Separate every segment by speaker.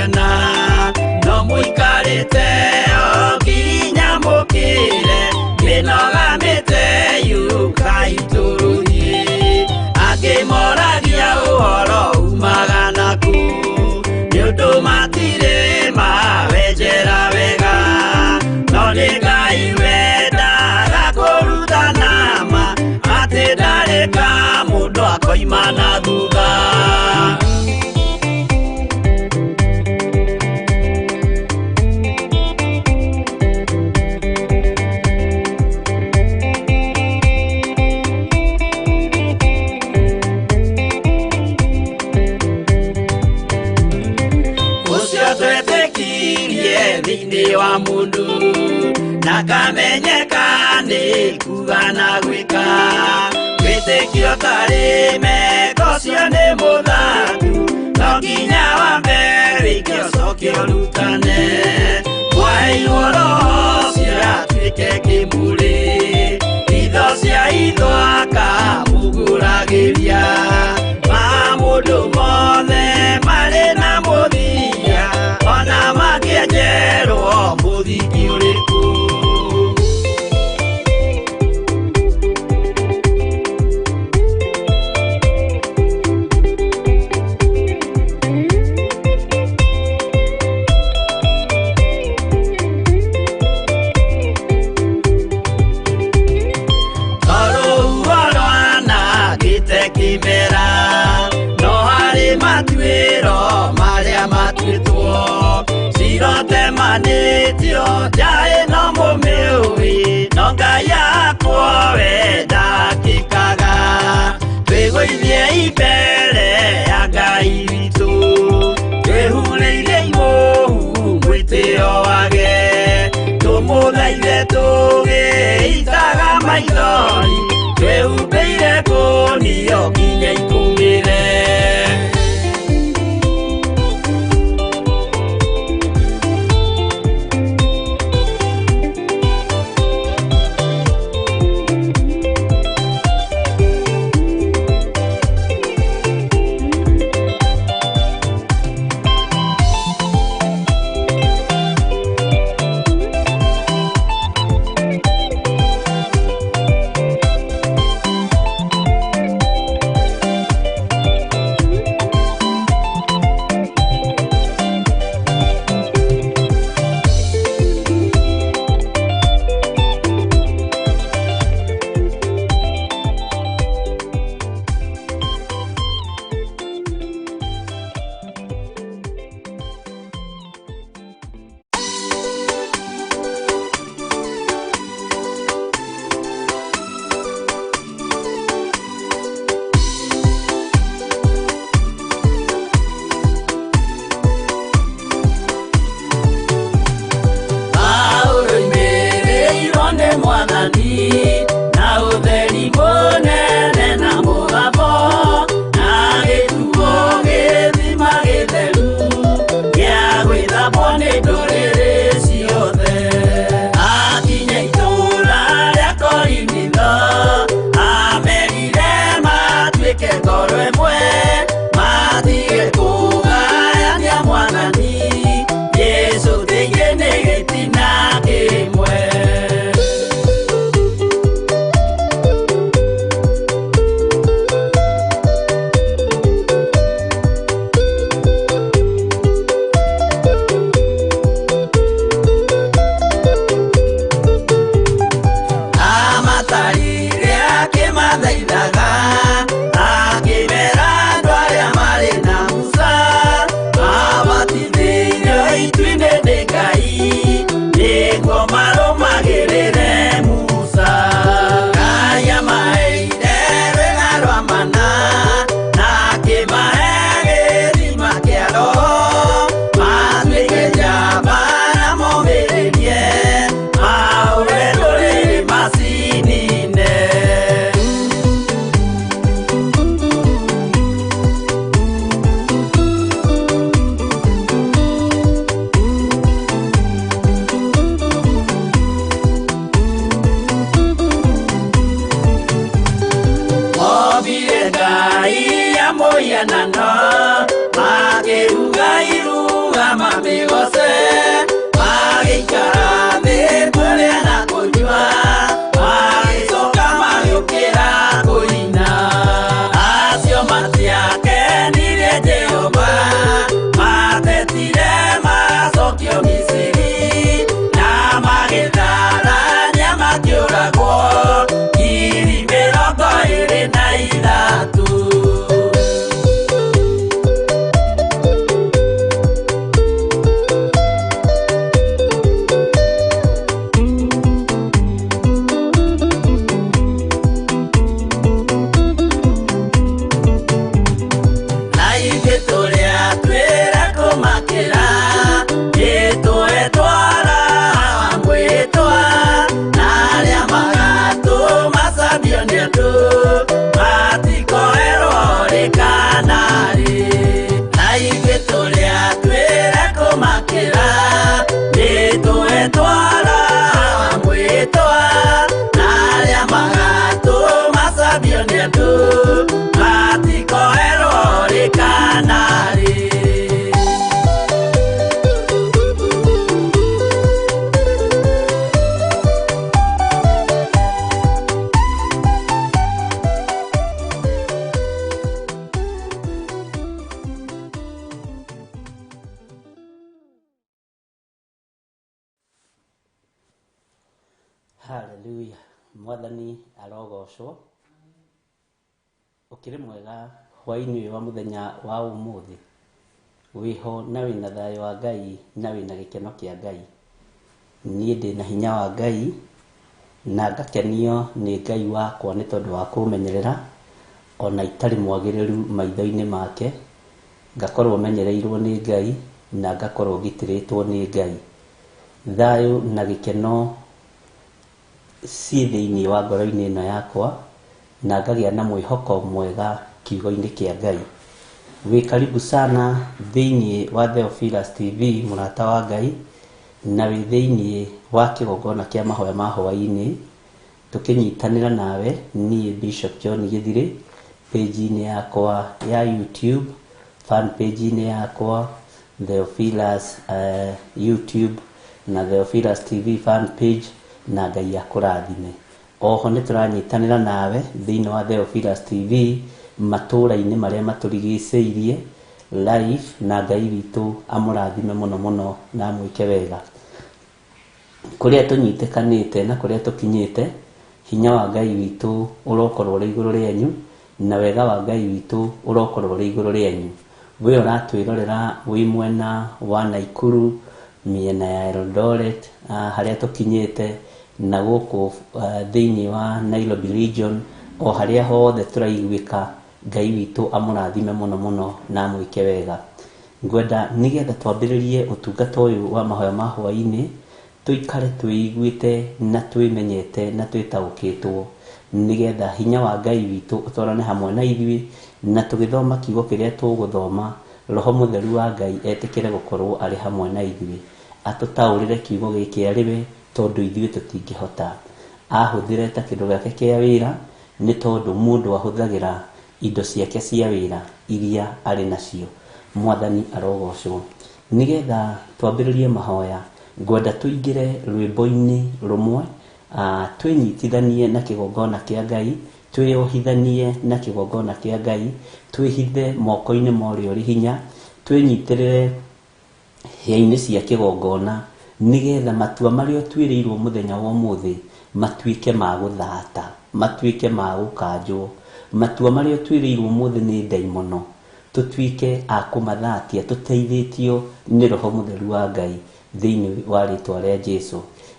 Speaker 1: gũkena no mũikarĩte o nginya mũkĩre mĩnoga mĩte yũkai tũthiĩ angĩ moragia ũhoro umaga naku nĩ ũndũ matirĩ mawenjera wega no nĩ Ngai wendaga kũrutana ma atĩ ndarĩ ka mũndũ akoima na thutha. Ũcio twetĩkirie thĩinĩ wa mũndũ na kamenyeka nĩ kuga na gwĩka wĩtĩkio tarĩ meko ũcio nĩ mũthangu no nginya wambe wĩke ũcoke ũrutane mwaheirwo roho ũcio atuĩke kĩmũrĩ itho cia itho akamũgũragĩria ma mũndũ mothe marĩ na mũthia ona mangĩenjerwo mũthingi ũrĩkũ. Kĩmera no harĩ matuĩro marĩa matuĩtwo cirotemanĩtio njaĩ no mũmĩũĩ no Ngai akwo we ndakĩkaga twĩgũithie mbere ya Ngai witũ twĩhurĩire imũhu mwĩtĩo wage tũmũthaithe tũgĩitaga maithori twĩhumbĩire kũnio nginya ikũmĩre. Hallelujah. Mwathani arogocwo. Ũkĩrĩ mwega hwaĩ-inĩ ũyũ wa mũthenya wa ũmũthĩ. Wĩho na wĩna thayũ wa Ngai na wĩna gĩkeno kĩa Ngai. Niĩ ndĩna hinya wa Ngai na ngakenio nĩ Ngai wakwa nĩ tondũ wa kũmenyerera ona itarĩ mwagĩrĩru maitho-inĩ make, ngakorwo menyereirwo nĩ Ngai na ngakorwo ngitĩrĩtwo nĩ Ngai. Thayũ na gĩkeno ciĩ thĩinĩ wa ngoro-inĩ ĩno yakwa na ngagĩa na mwĩhoko mwega kiugo-inĩ kĩa Ngai. Wĩ karibu sana thĩinĩ wa Theophilus TV mũrata wa Ngai, na wĩ thĩinĩ wa kĩgongona kĩa mahoya ma hwaĩ-inĩ tũkĩnyitanĩra nawe niĩ Bishop John Gĩthirĩ page-inĩ yakwa ya YouTube, fan page-inĩ yakwa Theophilus YouTube na Theophilus TV fan page, na Ngai akũrathime. Oho nĩ tũranyitanĩra nawe thĩinĩ wa Theophilus TV matũra-inĩ marĩa matũrigicĩirie live, na Ngai witũ amũrathime mũno mũno na amwĩke wega. Kũrĩa tũnyitĩkanĩte na kũrĩa tũkinyĩte, hinya wa Ngai witũ ũrokorwo ũrĩ igũrũ rĩanyu na wega wa Ngai witũ ũrokorwo ũrĩ igũrũ rĩanyu. We ũratwĩrorera wĩ mwena wa Naikuru, mĩena ya Eldoret, harĩa tũkinyĩte na gũkũ thĩinĩ wa Nairobi region, o harĩa hothe tũraiguĩka, Ngai witũ amũrathime mũno mũno na amwĩke wega. Ngwenda nĩgetha twambĩrĩrie ũtungata ũyũ wa mahoya ma hwaĩ-inĩ, tũikare twĩiguĩte na twĩmenyete na twĩtaũkĩtwo, nĩgetha hinya wa Ngai witũ ũtwarane hamwe na ithuĩ, na tũgĩthoma kiugo kĩrĩa tũgũthoma, Roho Mũtheru wa Ngai etĩkĩre gũkorwo arĩ hamwe na ithuĩ, atũtaũrĩre kiugo gĩkĩ arĩ we, tondũ ithuĩ tũtingĩhota. Ahũthĩre ta kĩndũ gĩake kĩa wĩra, nĩ tondũ mũndũ ahũthagĩra indo ciake cia wĩra iria arĩ nacio. Mwathani arogocwo. Nĩgetha twambĩrĩrie mahoya, ngwenda tũingĩre rwĩmbo-inĩ rũmwe, twĩnyitithanie na kĩgongona kĩa Ngai, twĩyohithanie na kĩgongona kĩa Ngai, twĩhithe moko-inĩ ma ũrĩa ũrĩ hinya, twĩnyitĩrĩre hĩa-inĩ cia kĩgongona, nĩgetha matua marĩa ũtuĩrĩirwo mũthenya wa ũmũthĩ matuĩke ma gũthata, matuĩke ma gũkanjwo. Matua marĩa ũtuĩrĩirwo ũmũthĩ nĩ ndaimono, tũtuĩke a kũmathatia tũteithĩtio nĩ Roho Mũtheru wa Ngai thĩinĩ wa rĩtwa rĩa Jesũ.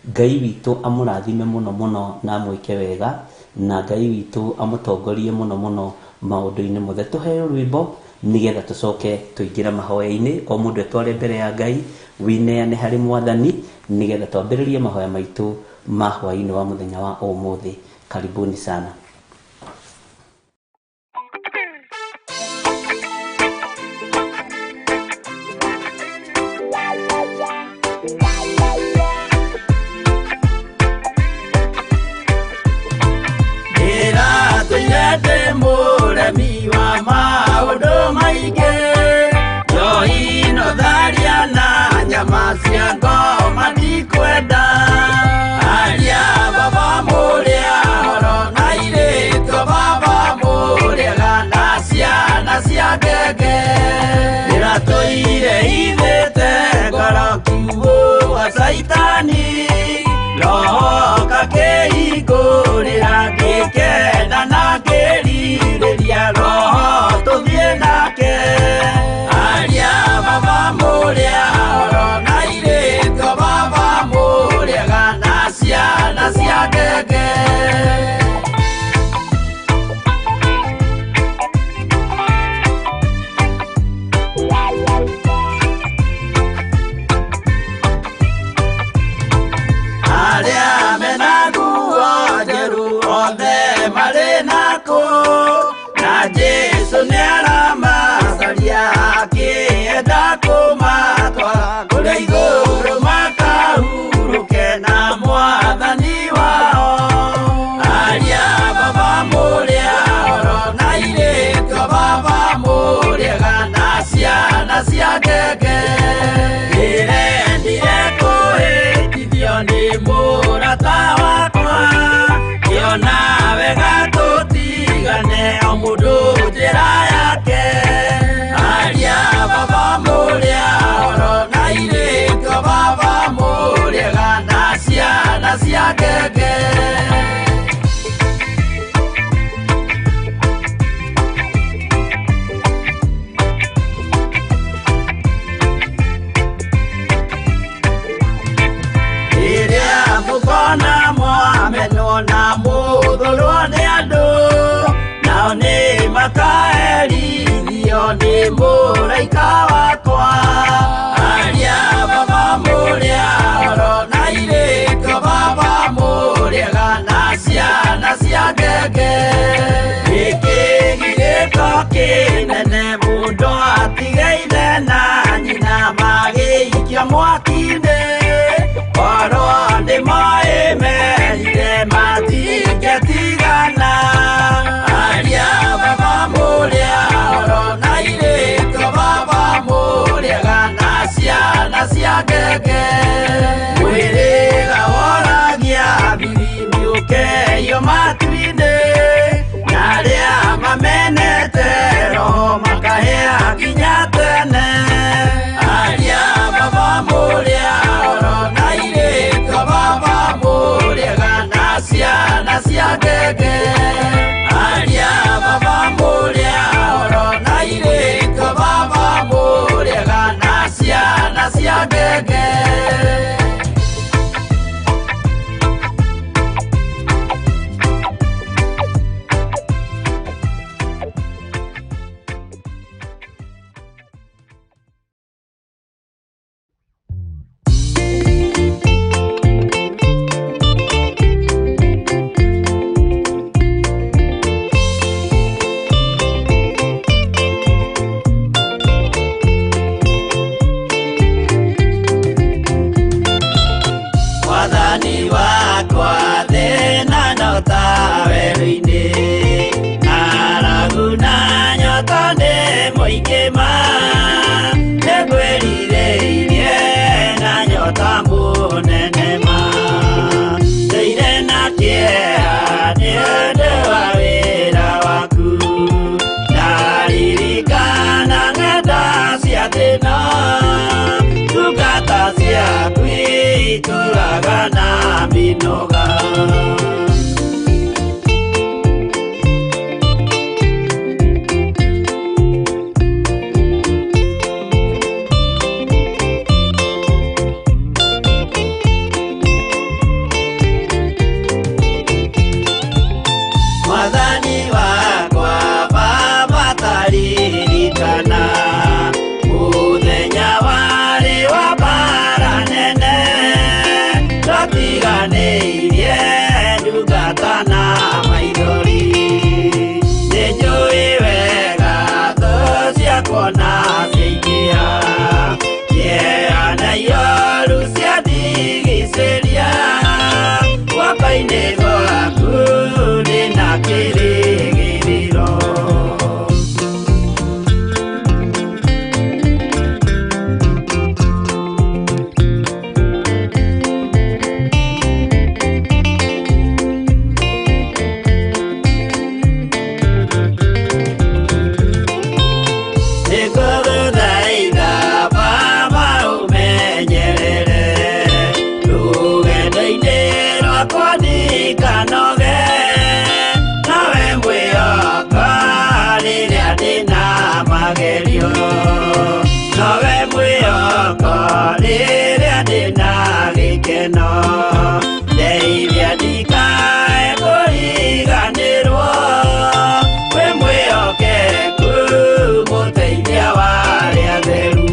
Speaker 1: Ngai witũ amũrathime mũno mũno na amwĩke wega, na Ngai witũ amũtongorie mũno mũno maũndũ-inĩ mothe. Tũheo rwĩmbo nĩgetha tũcoke tũingĩre mahoya-inĩ, o mũndũ etware mbere ya Ngai, wĩneane harĩ Mwathani, nĩgetha twambĩrĩrie mahoya maitũ ma hwaĩ-inĩ wa mũthenya wa ũmũthĩ. Karibuni sana.
Speaker 2: Ndĩratũire ndĩ mũremi wa maũndũ maingĩ, njohi no tharia na nyama cia ngoma ndikwenda. Aria baba mũrĩa horo na airĩtu baba mũrĩega na ciana cia ngenge. Ndĩratũire hithĩte ngoro kiugo wa Caitani, roho gakĩhingũrĩra ngĩkena na ngĩrirĩria roho tũthiĩ nake. Aria baba mũrĩa horo na airĩtu baba mũrĩega na ciana cia ngenge. Arĩa mena nguo njerũ othe marĩ nakũ, na Jesũ Mũraika wakwa. Aria baba mũrĩa oro na irĩko baba mũrĩega na ciana cia ngenge. Gĩkĩ gĩgĩko kĩnene mũndũ atige ithe na nyina magĩikio mwaki-inĩ. Korwo nĩ moĩ merire matingĩtigana. Aria baba mũrĩa oro na irĩko baba mũrĩega na ciana cia ngenge. Mwĩrĩga woragia thiri ũkeio matu-inĩ, na arĩa mamenete roho makahĩa nginya tene. Aria baba mũrĩa oro na irĩko baba mũrĩega na ciana cia ngenge. Aria baba mũrĩa oro na irĩko baba mũrĩega na ciana cia ngenge. Mwathani wakwa thĩna nyota werũ-inĩ, ng'aragu na nyota nĩ mũingĩ ma, nĩngwĩrirĩirie na nyota mũnene ma. Ndũire na kĩeha nĩ ũndũ wa wĩra waku, ndaririkana ng'enda cia thĩna, ndungata ciaku itũraga na mĩnoga. Mwathani wakwa baba taririkana mũthenya warĩ wa mbara nene, twatiganĩirie ndungata na maithori. Nĩnjũĩ wega thũ ciakwa na ciaingĩha, kĩeha na ioru ciandigicĩria, guoko-inĩ gwaku ndĩna kĩrĩgĩrĩro. Nĩngũgũthaitha baba ũmenyerere rũgendo-inĩ rwakwa ndikanoge, nawe mwĩhoka rĩrĩa ndĩna magerio, nowe mwĩhoko rĩrĩa ndĩna gĩkeno. Ndeithia ndikae kũriganĩrwo, wĩ mwĩhokeku mũteithia wa arĩa atheru.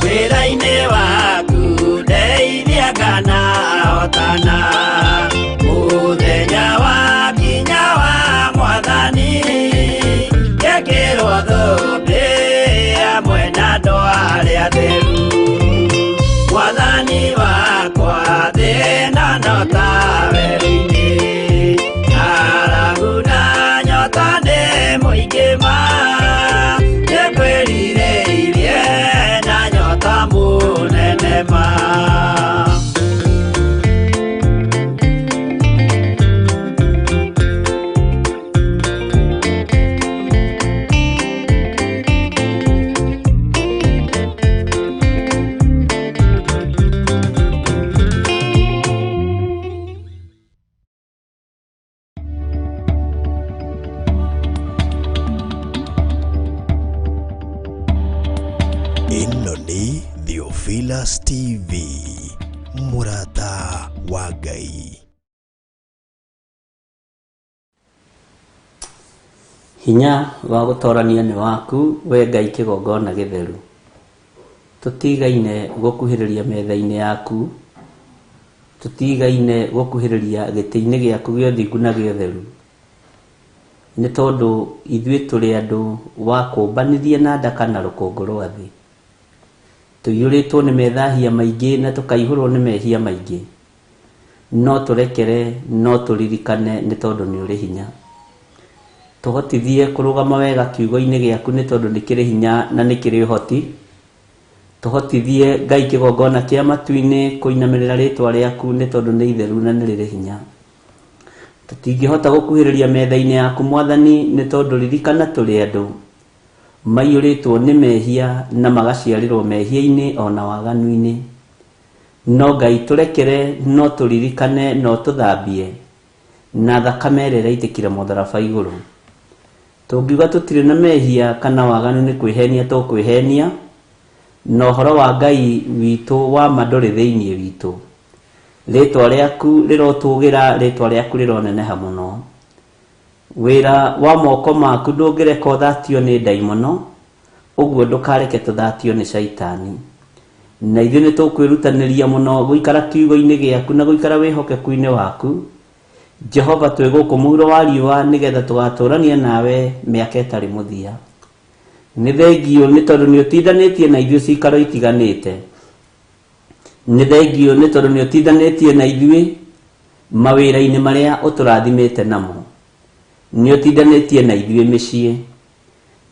Speaker 2: Wĩra-inĩ waku ndeithia kana hotana, mũthenya wa kinya wa Mwathani, ngekĩrwo thũmbĩ hamwe na andũ arĩa atheru. Mwathani wakwa thĩna no ta werũ-inĩ, ng'aragu na nyota nĩ mũingĩ ma, nĩngwĩrirĩirie na nyota mũnene ma.
Speaker 3: Ĩno nĩ Theophilus TV, mũrata wa Ngai.
Speaker 1: Hinya wa gũtorania nĩ waku we Ngai kĩgongona gĩtheru. Tũtigaine gũkuhĩrĩria metha-inĩ yaku, tũtigaine gũkuhĩrĩria gĩtĩ-inĩ gĩaku gĩa ũthingu na gĩa ũtheru. Nĩ tondũ ithuĩ tũrĩ andũ wa kũmbanirie na ndaka na rũkũngũ rwa thĩ. Tũiyũrĩtwo nĩ methahia maingĩ na tũkaihũrwo nĩ mehia maingĩ. No tũrekere, no tũririkane nĩ tondũ nĩ ũrĩ hinya. Tũhotithie kũrũgama wega kiugo-inĩ gĩaku nĩ tondũ nĩ kĩrĩ hinya na nĩ kĩrĩ ũhoti. Tũhotithie Ngai kĩgongona kĩa matu-inĩ kũinamĩrĩra rĩtwa rĩaku nĩ tondũ nĩ itheru na nĩ rĩrĩ hinya. Tũtingĩhota gũkuhĩrĩria metha-inĩ yaku Mwathani nĩ tondũ ririkana tũrĩ andũ maiyũrĩtwo nĩ mehia na magaciarĩrwo mehia-inĩ ona waganu-inĩ. No Ngai tũrekere, no tũririkane, no tũthambie na thakame ĩrĩa ĩraitĩkire mũtharaba igũrũ. Tũngiuga tũtirĩ na mehia kana waganu nĩ kwĩhenia tũkwĩhenia, na ũhoro wa Ngai witũ wa ma ndũrĩ thĩinĩ witũ. Rĩtwa rĩaku rĩrotũgĩra, rĩtwa rĩaku rĩroneneha mũno. Wĩra wa moko maku ndũngĩreka ũthatio nĩ ndaimono, ũguo ndũkareke tũthatio nĩ caitani. Na ithuĩ nĩ tũkwĩrutanĩria mũno gũikara kiugo-inĩ gĩaku na gũikara wĩhokeku-inĩ waku. Jehova twĩ gũkũ mũhuro wa riũa nĩgetha tũgatũrania nawe mĩaka ĩtarĩ mũthia. Nĩ thengio nĩ tondũ nĩ ũtindanĩtie na ithuĩ cikaro itiganĩte. Nĩ thengio nĩ tondũ nĩ ũtindanĩtie na ithuĩ mawĩra-inĩ marĩa ũtũrathimĩte namo. Nĩ ũtindanĩtie na ithuĩ mĩciĩ.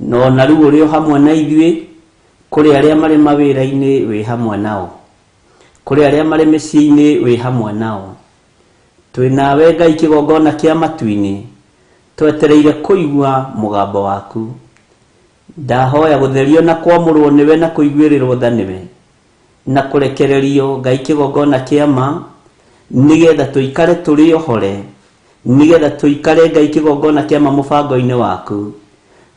Speaker 1: No na rĩu ũrĩ o hamwe na ithuĩ, kũrĩ arĩa marĩ mawĩra-inĩ wĩ hamwe nao. Kũrĩ arĩa marĩ mĩciĩ-inĩ wĩ hamwe nao. Twĩ nawe Ngai kĩgongona kĩa matu-inĩ, twetereire kũigua mũgambo waku. Ndahoya gũtherio na kwamũrwo nĩwe na kũiguĩrĩrwo tha nĩwe, na kũrekererio Ngai kĩgongona kĩa ma, nĩgetha tũikare tũrĩ ohore, nĩgetha tũikare Ngai kĩgongona kĩa ma mũbango-inĩ waku.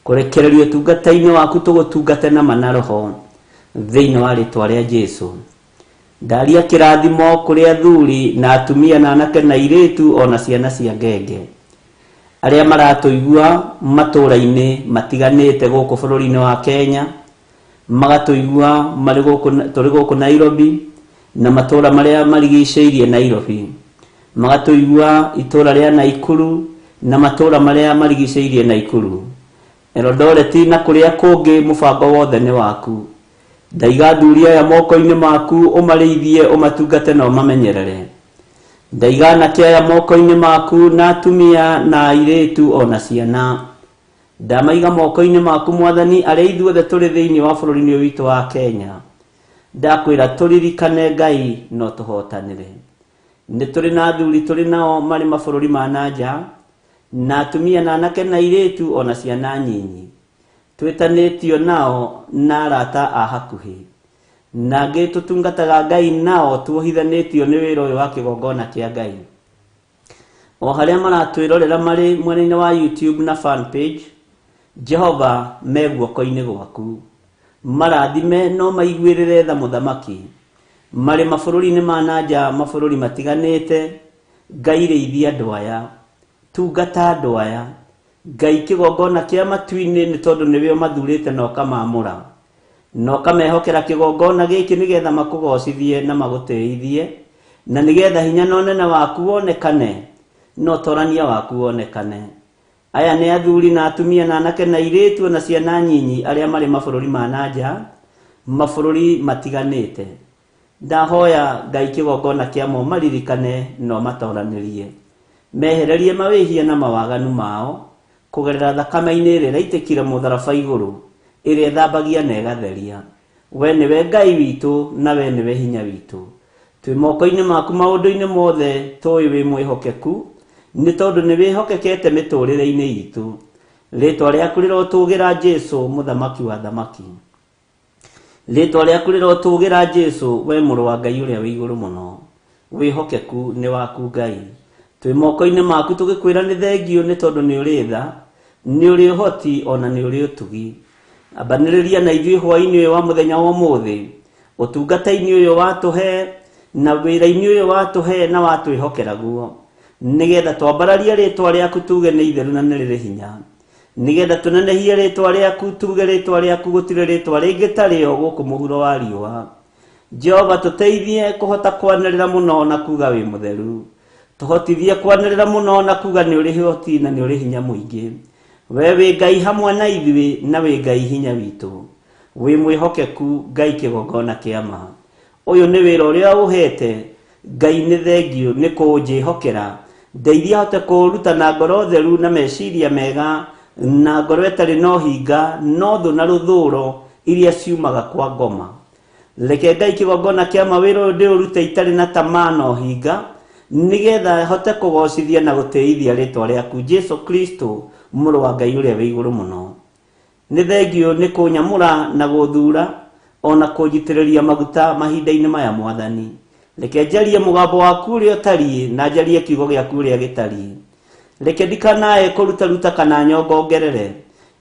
Speaker 1: Kũrekererio ũtungata-inĩ waku tũgũtungate na ma na roho, thĩinĩ wa rĩtwa rĩa Jesu. Ndaria kĩrathimo kũrĩ athuri na atumia na anake na airĩtu ona ciana cia ngenge. Arĩa maratũigua matũũra-inĩ matiganĩte gũkũ bũrũri-inĩ wa Kenya, magatũigua marĩ gũkũ, tũrĩ gũkũ Nairobi na matũũra marĩa marigicĩirie Nairobi. Magatũigua itũũra rĩa Naikuru na matũũra marĩa marigicĩirie Naikuru. Eldoret na kũrĩa kũngĩ mũbango wothe nĩ waku. Ndaiga athuri aya moko-inĩ maku ũmarĩithie, ũmatungate na ũmamenyerere. Ndaiga anake aya moko-inĩ maku na atumia na airĩtu o na ciana. Ndamaiga moko-inĩ maku Mwathani arĩa ithuothe tũrĩ thĩinĩ wa bũrũri-inĩ ũyũ witũ wa Kenya. Ndakwĩra tũririkane Ngai no tũhotanĩre. Nĩ tũrĩ na athuri tũrĩ nao marĩ mabũrũri ma na nja, na atumia na anake na airĩtu o na ciana nyinyi. Twĩtanĩtio nao na arata a hakuhĩ. Na angĩ tũtungataga Ngai nao tuohithanĩtio nĩ wĩra ũyũ wa kĩgongona kĩa Ngai. O harĩa maratwĩrorera marĩ mwena-inĩ wa YouTube na fan page, Jehova me guoko-inĩ gwaku. Marathime no maiguĩrĩre tha mũthamaki. Marĩ mabũrũri-inĩ ma na nja mabũrũri matiganĩte, Ngai rĩithia andũ aya. Tungata andũ aya. Ngai kĩgongona kĩa matu-inĩ nĩ tondũ nĩwe ũmathurĩte na ũkamaamũra. Na ũkamehokera kĩgongona gĩkĩ nĩgetha makũgocithie na magũtĩithie, na nĩgetha hinya na ũnene waku wonekane, na ũtorania waku wonekane. Aya nĩ athuri na atumia na anake na airĩtu o na ciana nyinyi arĩa marĩ mabũrũri ma na nja, mabũrũri matiganĩte. Ndahoya Ngai kĩgongona kĩa mo maririkane na ũmatoranĩrie. Mehererie mawĩhia na mawaganu mao, kũgerera thakame-inĩ ĩrĩa ĩraitĩkire mũtharaba igũrũ, ĩrĩa ĩthambagia na ĩgatheria. We nĩwe Ngai witũ na we nĩwe hinya witũ. Twĩ moko-inĩ maku maũndũ-inĩ mothe tũĩ wĩ mwĩhokeku, nĩ tondũ nĩ wĩhokekete mĩtũrĩre-inĩ itũ. Rĩtwa rĩaku rĩrotũgĩra Jesu, Mũthamaki wa athamaki. Rĩtwa rĩaku rĩrotũgĩra Jesu, we mũrũ wa Ngai ũrĩa wĩ igũrũ mũno. Wĩhokeku nĩ waku Ngai. Twĩ moko-inĩ maku tũgĩkwĩra nĩ thengio nĩ tondũ nĩ ũrĩ tha, nĩ ũrĩ ũhoti ona nĩ ũrĩ ũtugi. Ambanĩrĩria na ithuĩ hwaĩ-inĩ ũyũ wa mũthenya wa ũmũthĩ, ũtungata-inĩ ũyũ watũhe na wĩra-inĩ ũyũ watũhe na watwĩhokera guo, nĩgetha twambararie rĩtwa rĩaku tuge nĩ itheru na nĩ rĩrĩ hinya, nĩgetha tũnenehie rĩtwa rĩaku tuge rĩtwa rĩaku gũtirĩ rĩtwa rĩngĩ ta rĩo gũkũ mũhuro wa riũa. Jehova, tũteithie kũhota kwanĩrĩra mũno na kuga wĩ mũtheru, tũhotithie kwanĩrĩra mũno na kuga nĩ ũrĩ hoti na nĩ ũrĩ hinya mũingĩ. We wĩ Ngai hamwe na ithuĩ na wĩ Ngai hinya witũ, wĩ mwĩhokeku Ngai kĩgongona kĩa ma. Ũyũ nĩ wĩra ũrĩa ũhete Ngai, nĩ thengiũ nĩ kũnjĩhokera. Ndeithia hote kũũruta na ngoro theru na meciria mega, na ngoro ĩtarĩ na ũhinga, no thũ na rũthũro iria ciumaga kwa ngoma. Reke Ngai kĩgongona kĩa ma wĩra ũyũ ndĩũrute itarĩ na tamaa na ũhinga, nĩgetha hote kũgocithia na gũtĩithia rĩtwa rĩaku Jesu Kristo, mũrũ wa Ngai ũrĩa wĩ igũrũ mũno. Nĩ thengiũ nĩ kũnyamũra na gũthura ona kũnjitĩrĩria maguta mahinda-inĩ maya Mwathani. Reke njarie mũgambo waku ũrĩa ũtariĩ na njarie kiugo gĩaku ũrĩa gĩtariĩ. Reke ndikanae kũrutaruta kana nyongongerere.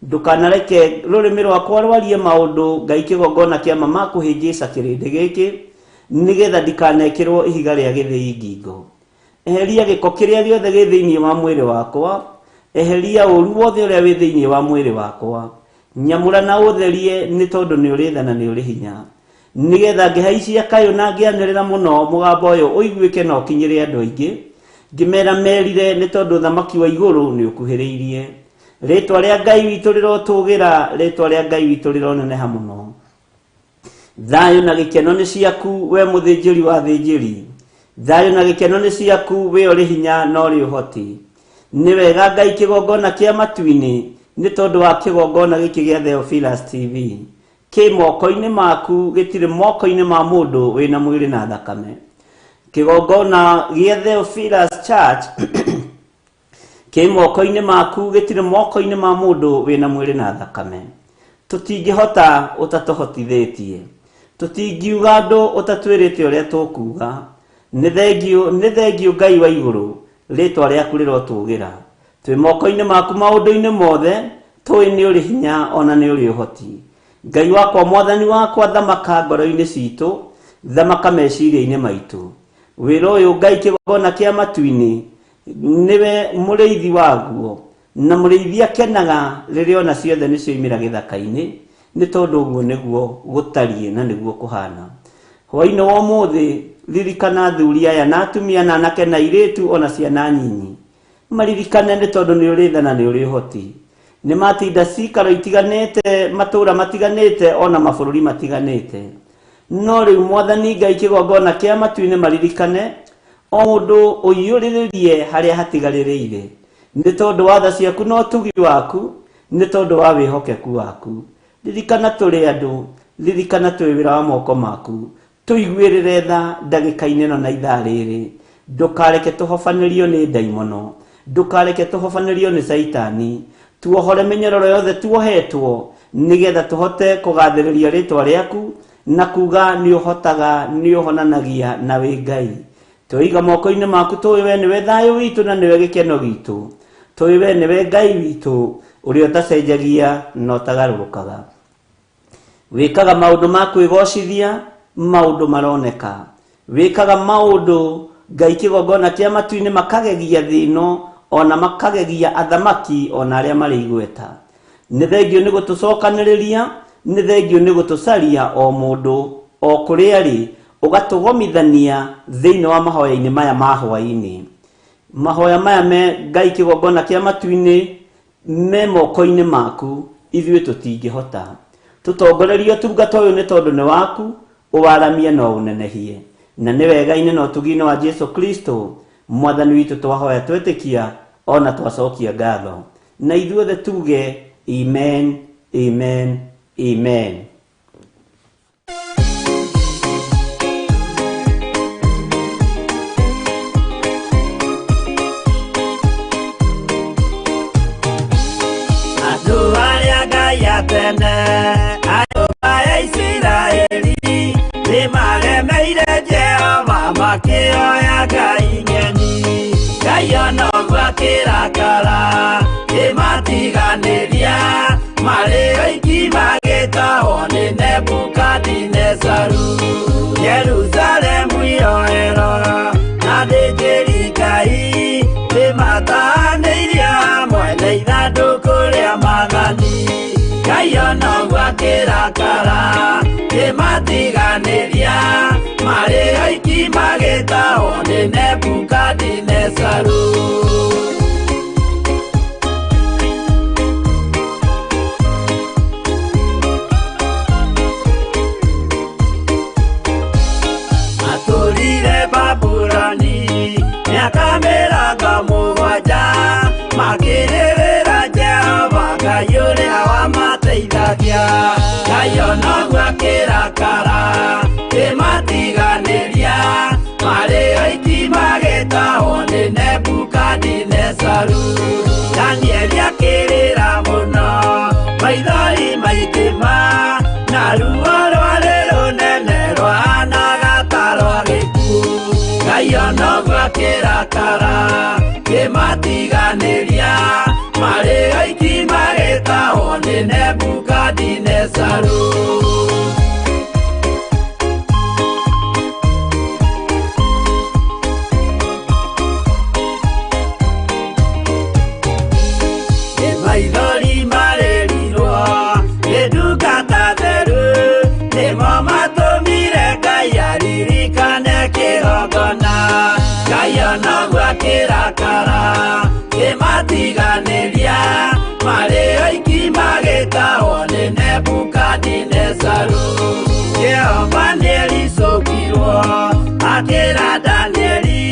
Speaker 1: Ndũkanareke rũrĩmĩ rwakwa rwarie maũndũ Ngai kĩgongona kĩa ma makũhĩngĩca kĩrĩndĩ gĩkĩ, nĩgetha ndikanekĩrwo ihiga rĩa gĩthĩi ngingo. Eheria gĩko kĩrĩa gĩothe gĩ thĩinĩ wa mwĩrĩ wakwa, eheria ũru wothe ũrĩa wĩ thĩinĩ wa mwĩrĩ wakwa. Nyamũra na ũtherie, nĩ tondũ nĩ ũrĩ tha na nĩ ũrĩ hinya, nĩgetha ngĩhaicia kayũ na ngĩanĩrĩra mũno mũgambo ũyũ ũiguĩke na ũkinyĩre andũ aingĩ, ngĩmera merire, nĩ tondũ ũthamaki wa igũrũ nĩ ũkuhĩrĩirie. Rĩtwa rĩa Ngai witũ rĩrotũgĩra, rĩtwa rĩa Ngai witũ rĩroneneha mũno. Thayũ na gĩkeno nĩ ciaku we mũthĩnjĩri wa thĩnjĩri, thayũ na gĩkeno nĩ ciaku we ũrĩ hinya na ũrĩ ũhoti. Nĩ wega Ngai kĩgongona kĩa matu-inĩ, nĩ tondũ wa kĩgongona gĩkĩ gĩa Theophilus TV kĩ moko-inĩ maku, gĩtirĩ moko-inĩ ma mũndũ wĩna mwĩrĩ na thakame. Kĩgongona gĩa Theophilus Church kĩ moko-inĩ maku, gĩtirĩ moko-inĩ ma mũndũ wĩna mwĩrĩ na thakame. Tũtingĩhota ũtatũhotithĩtie, tũtingiuga andũ ũtatwĩrĩte ũrĩa tũkuga. Nĩ thengiũ, nĩ thengiũ Ngai wa igũrũ, rĩtwa rĩaku rĩrotũgĩra. Twĩ moko-inĩ maku maũndũ-inĩ mothe, tũĩ nĩ ũrĩ hinya ona nĩ ũrĩ ũhoti. Ngai wakwa, Mwathani wakwa, thamaka ngoro-inĩ citũ, thamaka meciria-inĩ maitũ. Wĩra ũyũ Ngai kĩgongona kĩa matu-inĩ nĩwe mũrĩithi waguo, na mũrĩithi akenaga rĩrĩa ona ciothe nĩ cioimĩra gĩthaka-inĩ, nĩ tondũ ũguo nĩguo gũtariĩ na nĩguo kũhana. Hwaĩ-inĩ wa ũmũthĩ ririkana athuri aya na atumia na anake na airĩtu ona ciana nyinyi, maririkane nĩ tondũ nĩ ũrĩ tha na nĩ ũrĩ ũhoti. Nĩ matinda cikaro itiganĩte, matũũra matiganĩte ona mabũrũri matiganĩte, no rĩu Mwathani Ngai kĩgongona kĩa matu-inĩ maririkane, o mũndũ ũiyũrĩrĩrie harĩa hatigarĩrĩire, nĩ tondũ wa tha ciaku na ũtugi waku, nĩ tondũ wa wĩhokeku waku. Ririkana tũrĩ andũ, ririkana twĩ wĩra wa moko maku, tũiguĩrĩre tha ndagĩka-inĩ ĩno na ithaa rĩrĩ. Ndũkareke tũhobanĩrio nĩ ndaimono, ndũkareke tũhobanĩrio nĩ caitani. Tuohore mĩnyororo yothe tuohetwo, nĩgetha tũhote kũgathĩrĩria rĩtwa rĩaku na kuga nĩ ũhotaga, nĩ ũhonanagia na wĩ Ngai. Twĩiga moko-inĩ maku, tũĩ we nĩwe thayũ witũ na nĩwe gĩkeno gitũ, tũĩ we nĩwe Ngai witũ ũrĩa ũtacenjagia na ũtagarũrũkaga. Wĩkaga maũndũ ma kwĩgocithia, maũndũ maroneka. Wĩkaga maũndũ Ngai kĩgongona kĩa matu-inĩ makagegia thĩ ĩno, ona makagegia athamaki ona arĩa marĩ igweta. Nĩ thengiũ nĩ gũtũcokanĩrĩria, nĩ thengiũ nĩ gũtũcaria o mũndũ o kũrĩa arĩ, ũgatũgomithania thĩinĩ wa mahoya-inĩ maya ma hwaĩ-inĩ. Mahoya maya me Ngai kĩgongona kĩa matu-inĩ me moko-inĩ maku, ithuĩ tũtingĩhota. Tũtongorerie ũtungata ũyũ nĩ tondũ nĩ waku, ũwaramie na ũnenehie. Na nĩ wega-inĩ na ũtugi-inĩ wa Jesu Kristo Mwathani witũ twahoya twetĩkia ona twacokia ngatho. Na ithuothe tuge amen, amen, amen.
Speaker 2: Andũ arĩa Ngai a tene, anyũmba ya Isiraeli, nĩmaremeire Jehova makĩoya ngai ng'eni. Ngai ona ũguo akĩrakara, kĩmatiganĩria, marĩ oiki magĩtũũra. akĩrakara kĩmatiganĩria marĩ oiki magĩtahwo nĩ Nebukadinezaru. Matũrire Babuloni mĩaka 70 makĩrĩrĩra Jehova Ngai ũrĩa wamateithagia. Ngai onoguo akĩrakara kĩmatiganĩria marĩ oiki magĩtahwo nĩ Nebukadinezaru. Danieli akĩrĩra mũno maithori maingĩ na ruo rwarĩ rũnene rwahanaga ta rwa gĩkuũ. Ngai onoguo akĩrakara kĩmatiganĩria marĩ oiki magĩtahwo nĩ Nebukadinezaru. Maithori marĩrirwo nĩ ndungata theru nĩmo matũmire Ngai aririkane kĩgongona. Ngai onoguo akĩrakara kĩmatiganĩria marĩ oiki magĩtahwo nĩ Nebukadinezaru. Jehova nĩericũkirwo akĩra Danieli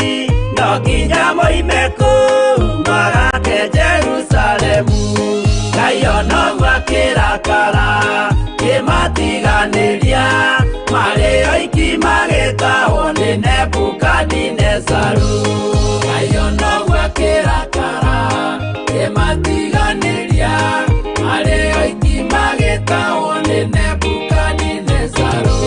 Speaker 2: no nginya moime kũu magake Jerusalemu. Ngai onoguo akĩrakara kĩmatiganĩria marĩ oiki magĩtahwo nĩ Nebukadinezaru. Ngai onoguo akĩrakara kĩmatiganĩria marĩ oiki magĩtahwo nĩ Nebukadinezaru.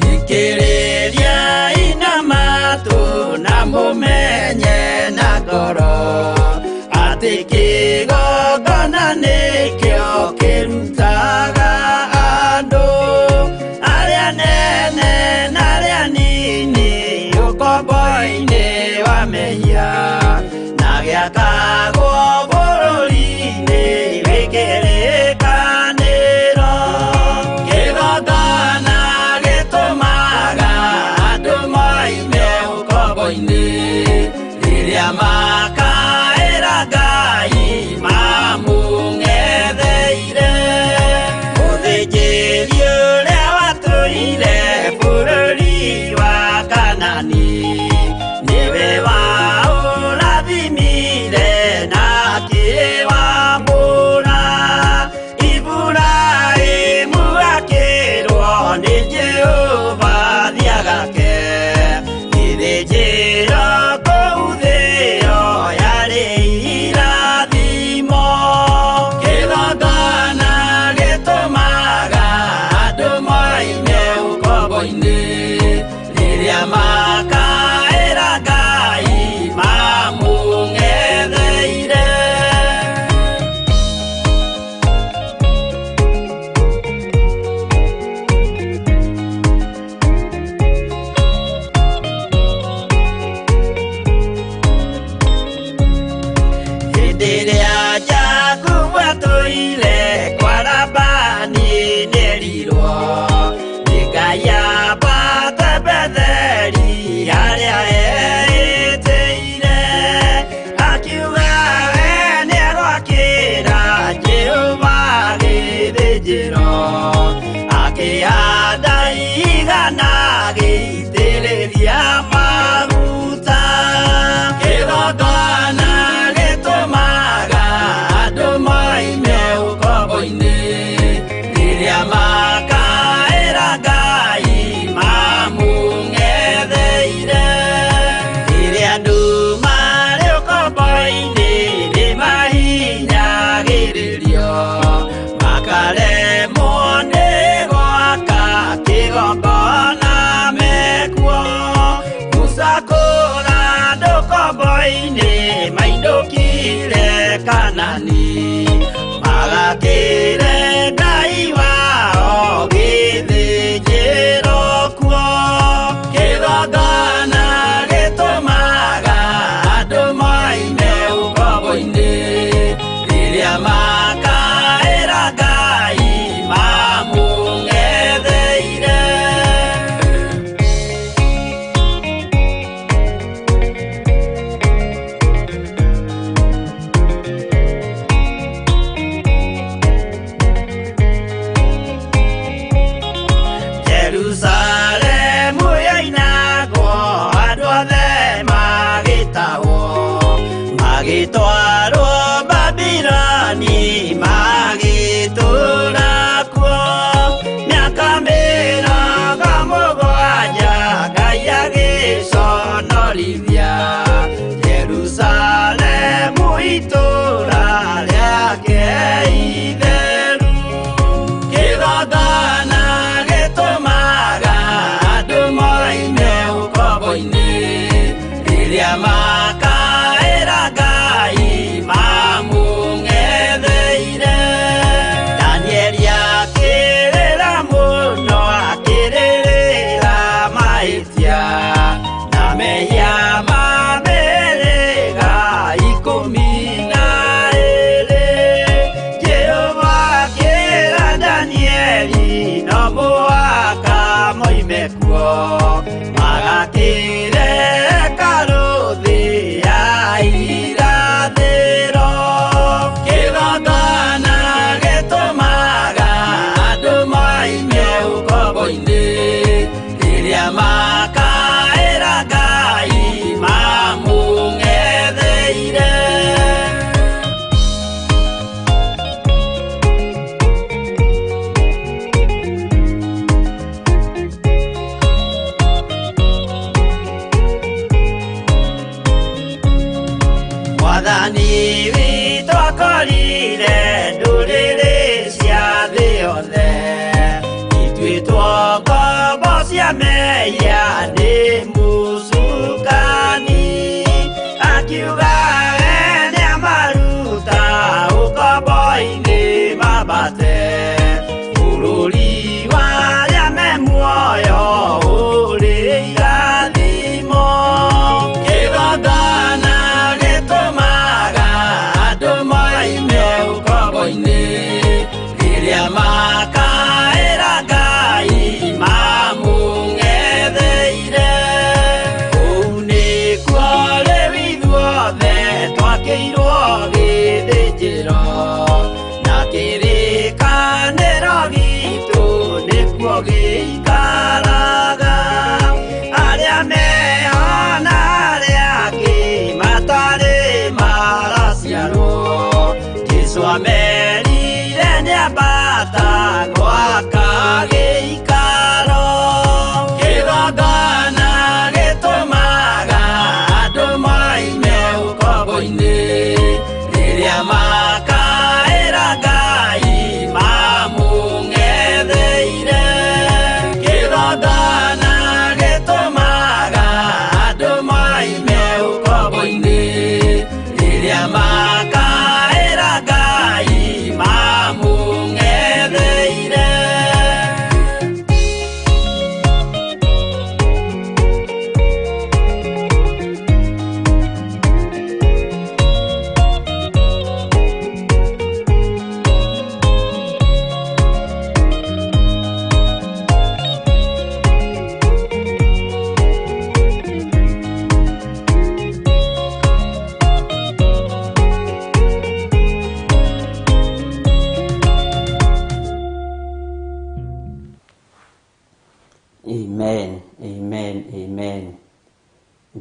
Speaker 2: Thikĩrĩria ina matũ na mũmenye na ngoro atĩ kĩgongona nĩkĩo kĩrutaga andũ arĩa nene na arĩa nini ũkombo-inĩ wa mehia na gĩakagwo bũrũri-inĩ wĩ kĩrĩkanĩro. Kĩgongona gĩtũmaga andũ moime ũkombo-inĩ rĩrĩa makaĩra Ngai mamũng'etheire. Mũthĩnjĩri ũrĩa watũire bũrũri wa Kanani nĩwe waũrathimire na akĩwamũra.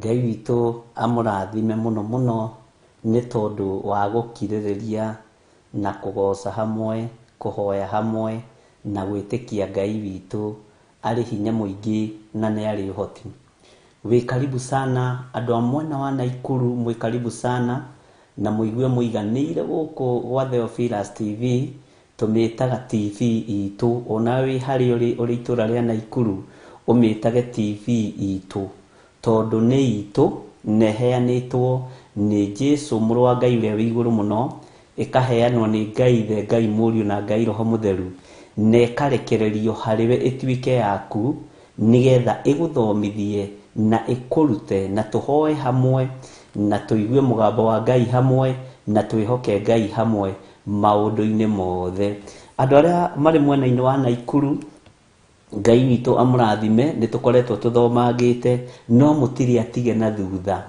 Speaker 1: Ngai witũ amũrathime mũno mũno nĩ tondũ wa gũkirĩrĩria na kũgoca hamwe, kũhoya hamwe na gwĩtĩkia Ngai witũ arĩ hinya mũingĩ na nĩ arĩ ũhoti. Wĩ karibu sana andũ a mwena wa Naikuru, mwĩ karibu sana na mũigue mũiganĩire gũkũ gwa Theophilus TV. Tũmĩtaga TV itũ, ona wĩ harĩa ũrĩ, ũrĩ itũra rĩa Naikuru, ũmĩtage TV itũ tondũ nĩ itũ na ĩheanĩtwo nĩ Jesu mũrũ wa Ngai ũrĩa wĩ igũrũ mũno, ĩkaheanwo nĩ Ngai Ithe, Ngai Mũriũ na Ngai Roho Mũtheru, na ĩkarekererio harĩwe ĩtuĩke yaku nĩgetha ĩgũthomithie na ĩkũrute, na tũhoe hamwe na tũigue mũgambo wa Ngai hamwe na twĩhoke Ngai hamwe maũndũ-inĩ mothe. Andũ arĩa marĩ mwena-inĩ wa Naikuru, Ngai witũ amũrathime, nĩ tũkoretwo tũthomangĩte no mũtirĩ atige na thutha,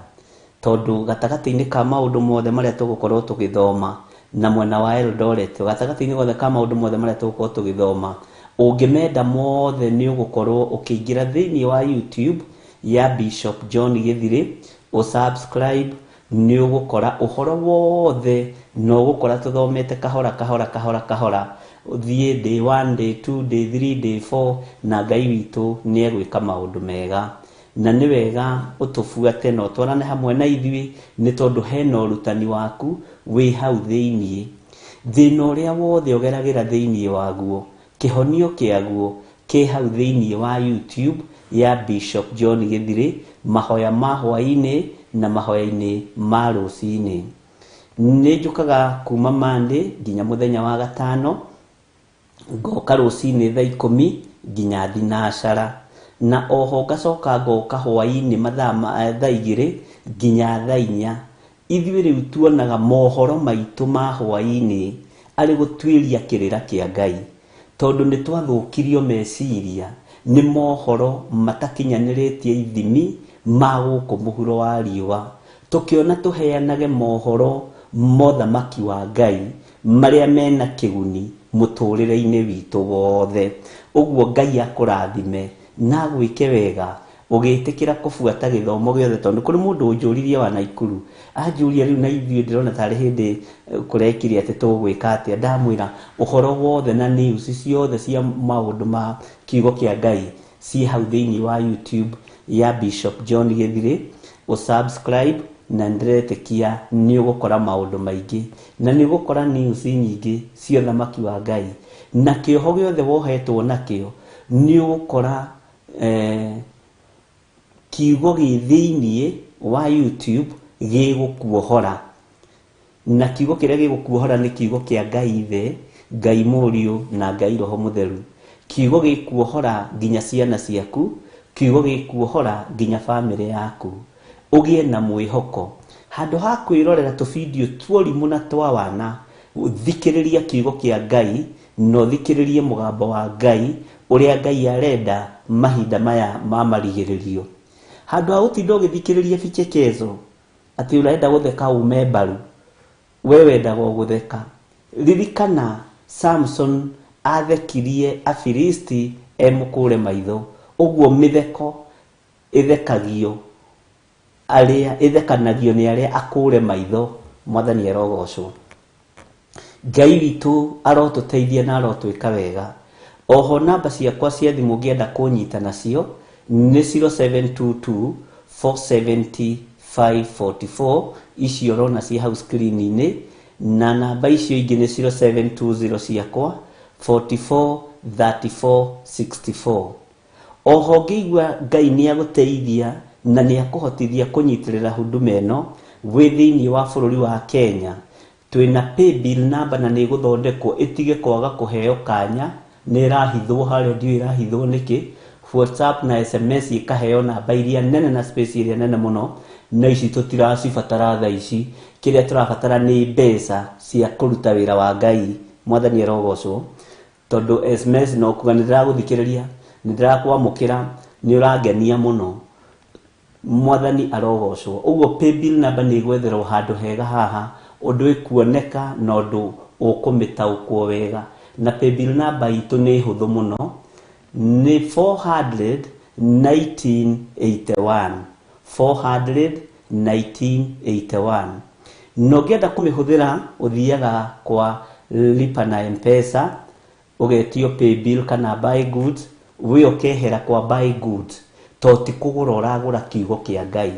Speaker 1: tondũ gatagatĩ-inĩ ka maũndũ mothe marĩa tũgũkorwo tũgĩthoma na mwena wa Eldoret, gatagatĩ-inĩ gothe ka maũndũ mothe marĩa tũgũkorwo tũgĩthoma, ũngĩmenda mothe nĩ ũgũkorwo ũkĩingĩra thĩinĩ wa YouTube ya Bishop John Gĩthirĩ, ũsubscribe, nĩ ũgũkora ũhoro wothe na ũgũkora tũthomete kahora kahora kahora kahora, ũthiĩ day 1, day 2, day 3, day 4, na Ngai witũ nĩ egwĩka maũndũ mega. Na nĩ wega ũtũbuate na ũtwarane hamwe na ithuĩ, nĩ tondũ hena ũrutani waku wĩ hau thĩiniĩ. Thĩna ũrĩa wothe ũgeragĩra thĩiniĩ waguo, kĩhonio kĩaguo kĩ hau thĩiniĩ wa YouTube ya Bishop John Gĩthirĩ, mahoya ma hwaĩ-inĩ na mahoya-inĩ ma rũcinĩ. Nĩ njũkaga kuma Monday nginya mũthenya wa gatano, ngoka rũcinĩ thaa 10 nginya thinacara, na oho ngacoka ngoka hwaĩ-inĩ mathaa ma thaa 2 nginya thaa 4. Ithuĩ rĩu tuonaga mohoro maitũ ma hwaĩ-inĩ arĩ gũtuĩria kĩrĩra kĩa Ngai, tondũ nĩ twathũkirio meciria nĩ mohoro matakinyanĩrĩtie ithimi ma gũkũ mũhuro wa riũa, tũkĩona tũheanage mohoro mothamaki wa Ngai marĩa mena kĩguni mũtũrĩre-inĩ witũ wothe. Ũguo Ngai akũrathime na agwĩke wega ũgĩtĩkĩra kũbuata gĩthomo gĩothe, tondũ kũrĩ mũndũ ũnjũririe wa Naikuru, anjũria rĩu na ithuĩ ndĩrona tarĩ hĩndĩ kũrekire atĩ tũgwĩka atĩa. Ndamwĩra ũhoro wothe na news ciothe cia maũndũ ma kiugo kĩa Ngai ciĩ hau thĩinĩ wa YouTube ya Bishop John Gĩthirĩ, ũsubscribe na ndĩretĩkia nĩ ũgũkora maũndũ maingĩ na nĩ ũgũkora news nyingĩ cia ũthamaki wa Ngai, na kĩoho gĩothe wohetwo nakĩo nĩ ũgũkora kiugo gĩ thĩiniĩ wa YouTube gĩgũkuohora, na kiugo kĩrĩa gĩgũkuohora nĩ kiugo kĩa Ngai Ithe, Ngai Mũriũ na Ngai Roho Mũtheru. Kiugo gĩkuohora nginya ciana ciaku, kiugo gĩkuohora nginya bamĩrĩ yaku. Ũgĩe na mwĩhoko handũ ha kwĩrorera tũbindio tuorimũ na twa wana, thikĩrĩria kiugo kĩa Ngai na ũthikĩrĩrie mũgambo wa Ngai ũrĩa Ngai arenda mahinda maya ma marigĩrĩrio. Handũ ha gũtinda ũgĩthikĩrĩria vichekezo atĩ ũrenda gũtheka ume mbaru, we wendaga o gũtheka. Ririkana Samson athekirie Afilisti emũkũre maitho. Ũguo mĩtheko ĩthekagio arĩa ĩthekanagio nĩ arĩa akũre maitho. Mwathani arogocwo. Ngai witũ arotũteithia na arotwĩka wega. Oho namba ciakwa cia thimũ ũngĩenda kũnyita nacio nĩ 0722 470 544, icio ũrona ciĩ hau screen-inĩ, na namba icio ingĩ nĩ 0720 ciakwa 44 34 64. Oho ngĩigua Ngai nĩ agũteithia na nĩ akũhotithia kũnyitĩrĩra huduma ĩno wĩ thĩinĩ wa bũrũri wa Kenya, twĩna paybill namba na nĩ ĩgũthondekwo ĩtige kwaga kũheo kanya, nĩ ĩrahithwo harĩa, ndiũĩ ĩrahithwo nĩkĩ. WhatsApp na SMS ĩkaheo namba iria nene na space ĩrĩa nene mũno, na ici tũtiracibatara thaa ici. Kĩrĩa tũrabatara nĩ mbeca cia kũruta wĩra wa Ngai. Mwathani arogocwo, tondũ SMS no kuga nĩ ndĩragũthikĩrĩria, nĩ ndĩrakwamũkĩra, nĩ ũrangenia mũno. Mwathani arogocwo. Ũguo paybill namba nĩ ĩgwetherwo handũ hega haha, ũndũ ĩkuoneka na ũndũ ũkũmĩtaũkwo wega. Na paybill namba itũ nĩ hũthũ mũno, nĩ 400 1981, 400 1981. Na ũngĩenda kũmĩhũthĩra ũthiaga kwa lipa na Mpesa, ũgetio paybill kana buy goods, we ũkehera kwa buy goods, to ti kũgũra ũragũra kiugo kĩa Ngai,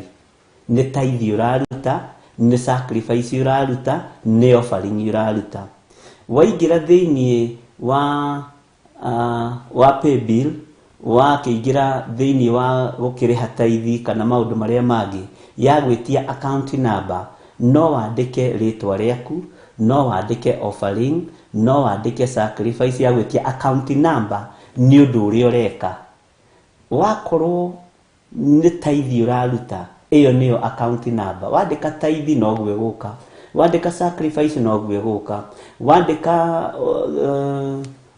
Speaker 1: nĩ tithe ũraruta, nĩ sacrifice ũraruta, nĩ offering ũraruta. Waingĩra thĩiniĩ wa paybill, wakĩingĩra thĩiniĩ wa gũkĩrĩha tithe kana maũndũ marĩa mangĩ, ya gwĩtia account number, no wandĩke rĩtwa rĩaku, no wandĩke offering, no wandĩke sacrifice, ya gwĩtia account number nĩ ũndũ ũrĩa ũreka. Wakorwo nĩ tithe ũraruta, ĩyo nĩyo account number. Wandĩka tithe noguo ĩgũka, wandĩka sacrifice noguo ĩgũka, wandĩka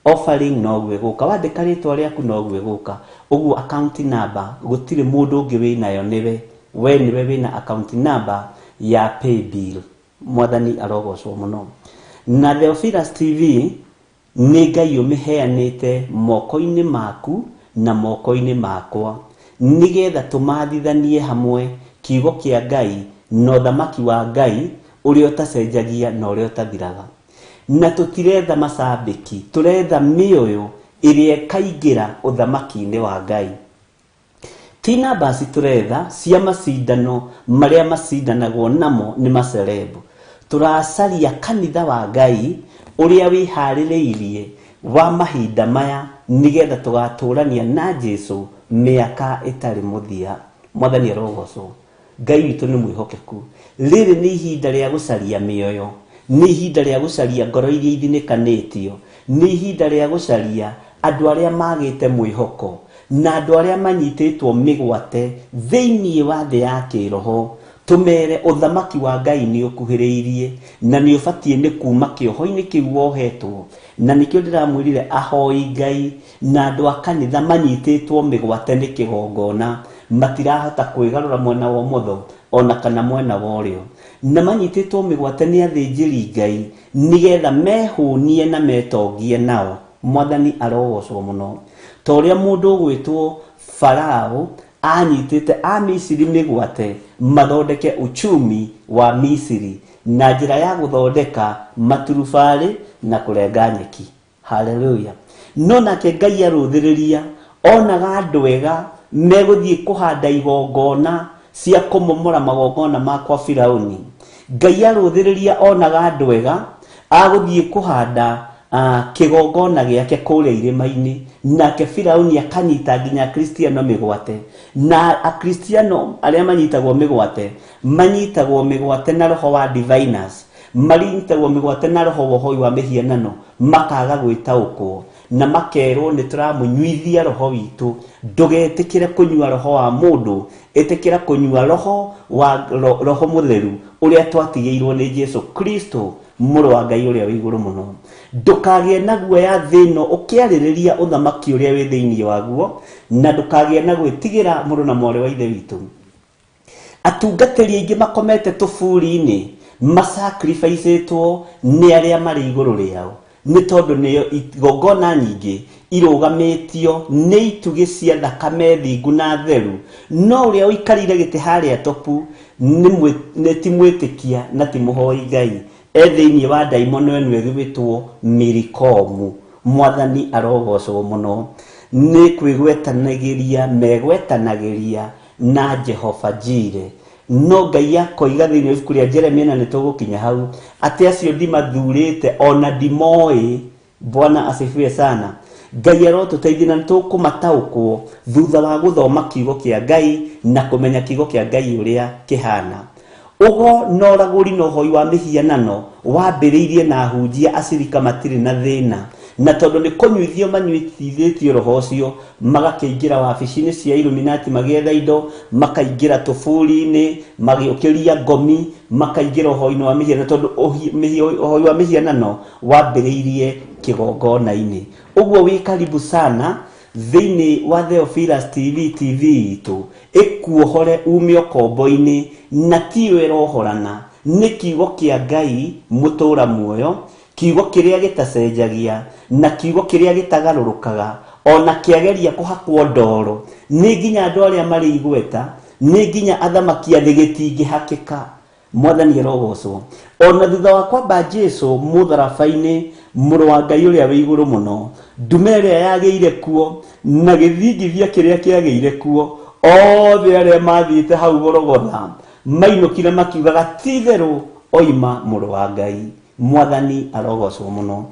Speaker 1: offering noguo ĩgũka, wandĩka rĩtwa rĩaku noguo ĩgũka. Ũguo account number gũtirĩ mũndũ ũngĩ wĩnayo, nĩwe we, nĩwe wĩna account number ya paybill. Mwathani arogocwo mũno. Na Theophilus TV nĩ Ngai ũmĩheanĩte moko-inĩ maku na moko-inĩ makwa, nĩgetha tũmathithanie hamwe kiugo kĩa Ngai na ũthamaki wa Ngai ũrĩa ũtacenjagia na ũrĩa ũtathiraga. Na tũtiretha macambĩki, tũretha mĩoyo ĩrĩa ĩkaingĩra ũthamaki-inĩ wa Ngai. Ti nambasi tũretha cia macindano marĩa macindanagwo namo nĩ macerebu. Tũracaria kanitha wa Ngai ũrĩa wĩharĩrĩirie wa mahinda maya, nĩgetha tũgatũrania na Jesu mĩaka ĩtarĩ mũthia. Mwathani arogocwo. Ngai witũ nĩ mwĩhokeku. Rĩrĩ nĩ ihinda rĩa gũcaria mĩoyo, nĩ ihinda rĩa gũcaria ngoro iria ithinĩkanĩtio, nĩ ihinda rĩa gũcaria andũ arĩa magĩte mwĩhoko na andũ arĩa manyitĩtwo mĩgwate thĩiniĩ wa thĩ ya kĩroho. Tũmere ũthamaki wa Ngai nĩ ũkuhĩrĩirie na nĩ ũbatiĩ nĩ kuma kĩoho-inĩ kĩu wohetwo. Na nĩkĩo ndĩramwĩrire ahoi Ngai na andũ a kanitha manyitĩtwo mĩgwate nĩ kĩgongona, matirahota kwĩgarũra mwena wa ũmotho ona kana mwena wa ũrĩo, na manyitĩtwo mĩgwate nĩ athĩnjĩri Ngai nĩgetha mehũnie na metongie nao. Mwathani arogocwo mũno. Ta ũrĩa mũndũ ũgwĩtwo Farao anyitĩte a Misiri mĩgwate mathondeke uchumi wa Misiri na njĩra ya gũthondeka maturubarĩ na kũrenga nyeki. Haleluya. No nake Ngai arũthĩrĩria, onaga andũ ega megũthiĩ kũhanda igongona cia kũmomora magongona ma kwa Firauni. Ngai arũthĩrĩria, onaga andũ ega agũthiĩ kũhanda kĩgongona gĩake kũrĩa irĩma-inĩ, nake Firauni akanyita nginya akristiano mĩgwate. Na akristiano arĩa manyitagwo mĩgwate, manyitagwo mĩgwate na roho wa diviners, manyitagwo mĩgwate na roho wa ũhoi wa mĩhianano, makaga gwĩtaũkwo na makerwo nĩ tũramũnyuithia roho witũ. Ndũgetĩkĩre kũnyua roho wa mũndũ, ĩtĩkĩra kũnyua roho wa roho mũtheru ũrĩa twatigĩirwo nĩ Jesu Kristo, mũrũ wa Ngai ũrĩa wĩ igũrũ mũno. Ndũkagĩe na guoya thĩ ĩno ũkĩarĩrĩria ũthamaki ũrĩa wĩ thĩinĩ waguo, na ndũkagĩe na gwĩtigĩra mũrũ na mwarĩ wa Ithe witũ. Atungatĩri aingĩ makomete tũburi-inĩ, masacrificĩtwo nĩ arĩa marĩ igũrũ rĩao, nĩ tondũ nĩyo igongona nyingĩ irũgamĩtio nĩ itugĩ cia thakame thingu na theru. No ũrĩa ũikarĩire gĩtĩ harĩa topu nĩ ti mwĩtĩkia na ti mũhoi Ngai, e thĩinĩ wa ndaimono ĩno ĩgwĩtwo Milikomu. Mwathani arogocwo mũno. Nĩ kwĩgwetanagĩria megwetanagĩria na Jehova Jire. No Ngai akoiga thĩinĩ wa ibuku rĩa Jeremia, na nĩ tũgũkinya hau, atĩ acio ndimathurĩte ona ndimoĩ. Bwana asifiwe sana. Ngai arotũteithia na nĩtũkũmataũkwo thutha wa gũthoma kiugo kĩa Ngai na kũmenya kiugo kĩa Ngai ũrĩa kĩhana. Ũgo na ũragũri na ũhoi wa mĩhianano wambĩrĩirie na ahunjia acirika matirĩ na thĩna, na tondũ nĩ kũnyuithio manyuithĩtio roho ũcio, magakĩingĩra wabici-inĩ cia Illuminati magĩetha indo, makaingĩra tũburi-inĩ magĩũkĩria ngomi, makaingĩra ũhoi-inĩ wa mĩhianano, tondũ ũhoi wa mĩhianano wambĩrĩirie kĩgongona-inĩ. Ũguo wĩ karibu sana thĩinĩ wa Theophilus TV, TV itũ ĩkuohore ume ũkombo-inĩ, na tiyo ĩrohorana, nĩ kiugo kĩa Ngai mũtũra muoyo, kiugo kĩrĩa gĩtacenjagia na kiugo kĩrĩa gĩtagarũrũkaga, ona kĩageria kũhakwo ndoro nĩ nginya andũ arĩa marĩ igweta. Nĩ nginya athamaki a thĩ gĩtingĩhakĩka. Mwathani arogocwo. Ona thutha wa kwamba Jesu mũtharaba-inĩ, mũrũ wa Ngai ũrĩa wĩ igũrũ mũno, ndume ĩrĩa yagĩire kuo na gĩthingithia kĩrĩa kĩagĩire kuo, othe arĩa mathiĩte hau Golgotha mainũkire makiugaga ti itherũ oima mũrũ wa Ngai. Mwathani arogocwo mũno.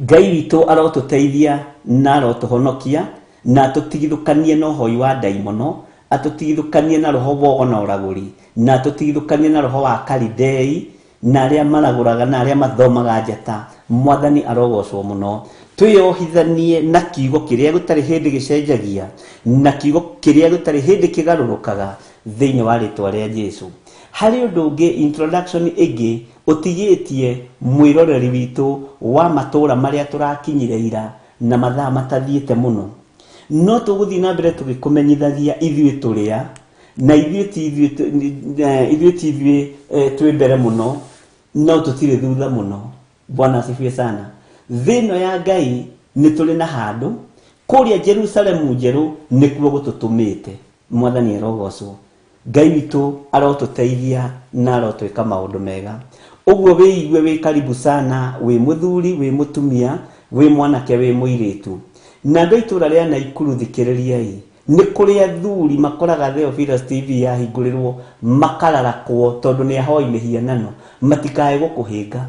Speaker 1: Ngai witũ arotũteithia na arotũhonokia na atũtigithũkanie na ũhoi wa ndaimono, atũtigithũkanie na roho wogo na ũragũri, na atũtigithũkanie na roho wa Kalidei na arĩa maragũraga na arĩa mathomaga njata. Mwathani arogocwo mũno. Twĩyohithanie na kiugo kĩrĩa gũtarĩ hĩndĩ gĩcenjagia, na kiugo kĩrĩa gũtarĩ hĩndĩ kĩgarũrũkaga thĩinĩ wa rĩtwa rĩa Jesu. Harĩ ũndũ ũngĩ, introduction ĩngĩ ũtigĩtie mwĩroreri witũ wa matũũra marĩa tũrakinyire ira na mathaa matathiĩte mũno. No tũgũthiĩ na mbere tũgĩkũmenyithagia ithuĩ tũrĩa, na ithuĩ ti ithuĩ ti ithuĩ twĩ mbere mũno, no tũtirĩ thutha mũno. Bwana asifiwe sana. Thĩ ĩno ya Ngai nĩ tũrĩ na handũ kũrĩa Jerusalemu njerũ nĩkuo gũtũtũmĩte. Mwathani arogocwo. Ngai witũ arotũteithia na arotwĩka maũndũ mega. Ũguo wĩigue wĩ karibu sana, wĩ mũthuri, wĩ mũtumia, wĩ mwanake, wĩ mũirĩtu. Na andũ a itũũra rĩa Naikuru thikĩrĩriai. Nĩ kũrĩ athuri makoraga Theophilus TV yahingũrĩrwo makararakwo tondũ nĩ ahoi mĩhianano, matikae gũkũhĩnga.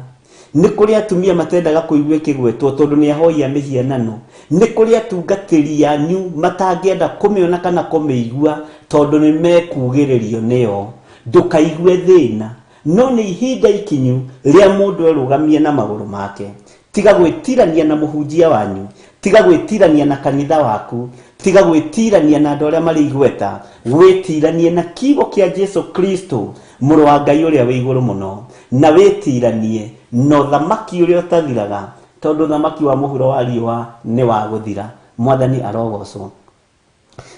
Speaker 1: Nĩ kũrĩ atumia matendaga kũigua ĩkĩgwetwo tondũ nĩ ahoi a mĩhianano. Nĩ kũrĩ atungatĩri anyu matangĩenda kũmĩona kana kũmĩigua tondũ nĩ mekugĩrĩrio nĩo. Ndũkaigue thĩna, no nĩ ihinda ikinyu rĩa mũndũ erũgamie na magũrũ make. Tiga gwĩtirania na mũhunjia wanyu, tiga gwĩtirania na kanitha waku, tiga gwĩtirania na andũ arĩa marĩ igweta, wĩtiranie na kiugo kĩa Jesu Kristo mũrũ wa Ngai ũrĩa wĩ igũrũ mũno, na wĩtiranie na ũthamaki ũrĩa ũtathiraga, tondũ ũthamaki wa mũhuro wa riũa nĩ wa gũthira. Mwathani arogocwo.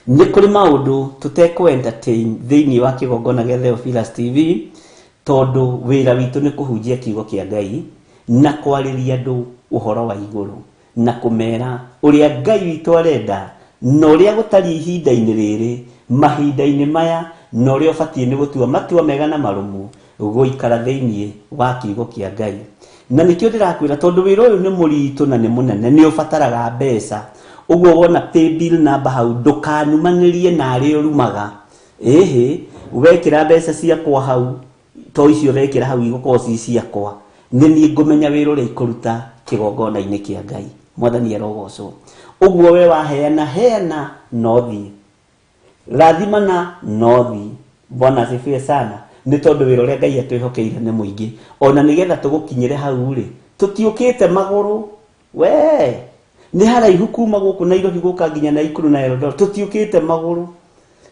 Speaker 1: Nĩ kũrĩ maũndũ tũtekũ entertain thĩinĩ wa kĩgongona gĩa Theophilus TV, tondũ wĩra witũ nĩ kũhunjia kiugo kĩa Ngai na kwarĩria andũ ũhoro wa igũrũ na kũmera ũrĩa Ngai witũ arenda na ũrĩa gũtariĩ ihinda-inĩ rĩrĩ, mahinda-inĩ maya, na ũrĩa ũbatiĩ nĩ gũtua matua mega na marũmu gũikara thĩinĩ wa kiugo kĩa Ngai. Na nĩkĩo ndĩrakwĩra, tondũ wĩra ũyũ nĩ mũritũ na nĩ mũnene, nĩ ũbataraga mbeca. Ũguo wona paybill number hau, ndũkanumanĩrie na arĩa ũrumaga. Ĩhĩ, wekĩra mbeca ciakwa hau, to icio ũrekĩra hau igũkorwo ci ciakwa. Nĩ niĩ ngũmenya wĩra ũrĩa ikũruta kĩgongona-inĩ kĩa Ngai. Mwathani arogocwo. Ũguo we waheana, heana no thiĩ. Rathimana no thiĩ. Bwana asifiwe sana. Nĩ tondũ wĩra ũrĩa Ngai atwĩhokeire nĩ mũingĩ. Ona nĩgetha tũgũkinyĩre hau rĩ, tũtiũkĩte magũrũ. We, nĩ haraihu kuma gũkũ Nairobi gũka nginya Naikuru na Eldoret. Tũtiũkĩte magũrũ.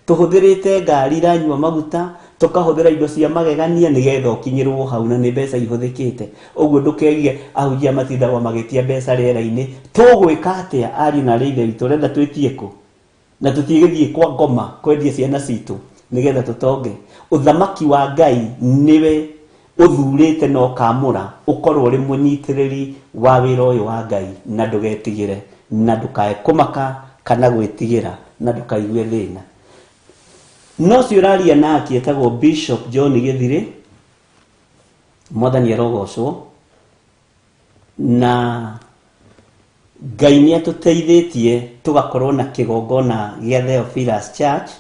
Speaker 1: Tũhũthĩrĩte ngari iranyua maguta, tũkahũthĩra indo cia magegania nĩgetha ũkinyĩrwo hau, na nĩ mbeca ihũthĩkĩte. Ũguo ndũkegie ahunjia matindagwo magĩtia mbeca rĩera-inĩ. Tũgwĩka atĩa ariũ na arĩ ithe witũ? Ũrenda twĩtie kũ? Na tũtigĩthiĩ kwa ngoma kwendia ciana citũ nĩgetha tũtonge. Ũthamaki wa Ngai nĩwe ũthurĩte na ũkamũra ũkorwo ũrĩ mũnyitĩrĩri wa wĩra ũyũ wa Ngai, na ndũgetigĩre, na ndũkae kũmaka kana gwĩtigĩra, na ndũkaigue thĩna. No ũcio ũraria nake etagwo Bishop John Gĩthirĩ. Mwathani arogocwo. Na Ngai nĩ atũteithĩtie tũgakorwo na kĩgongona gĩa Theophilus Church,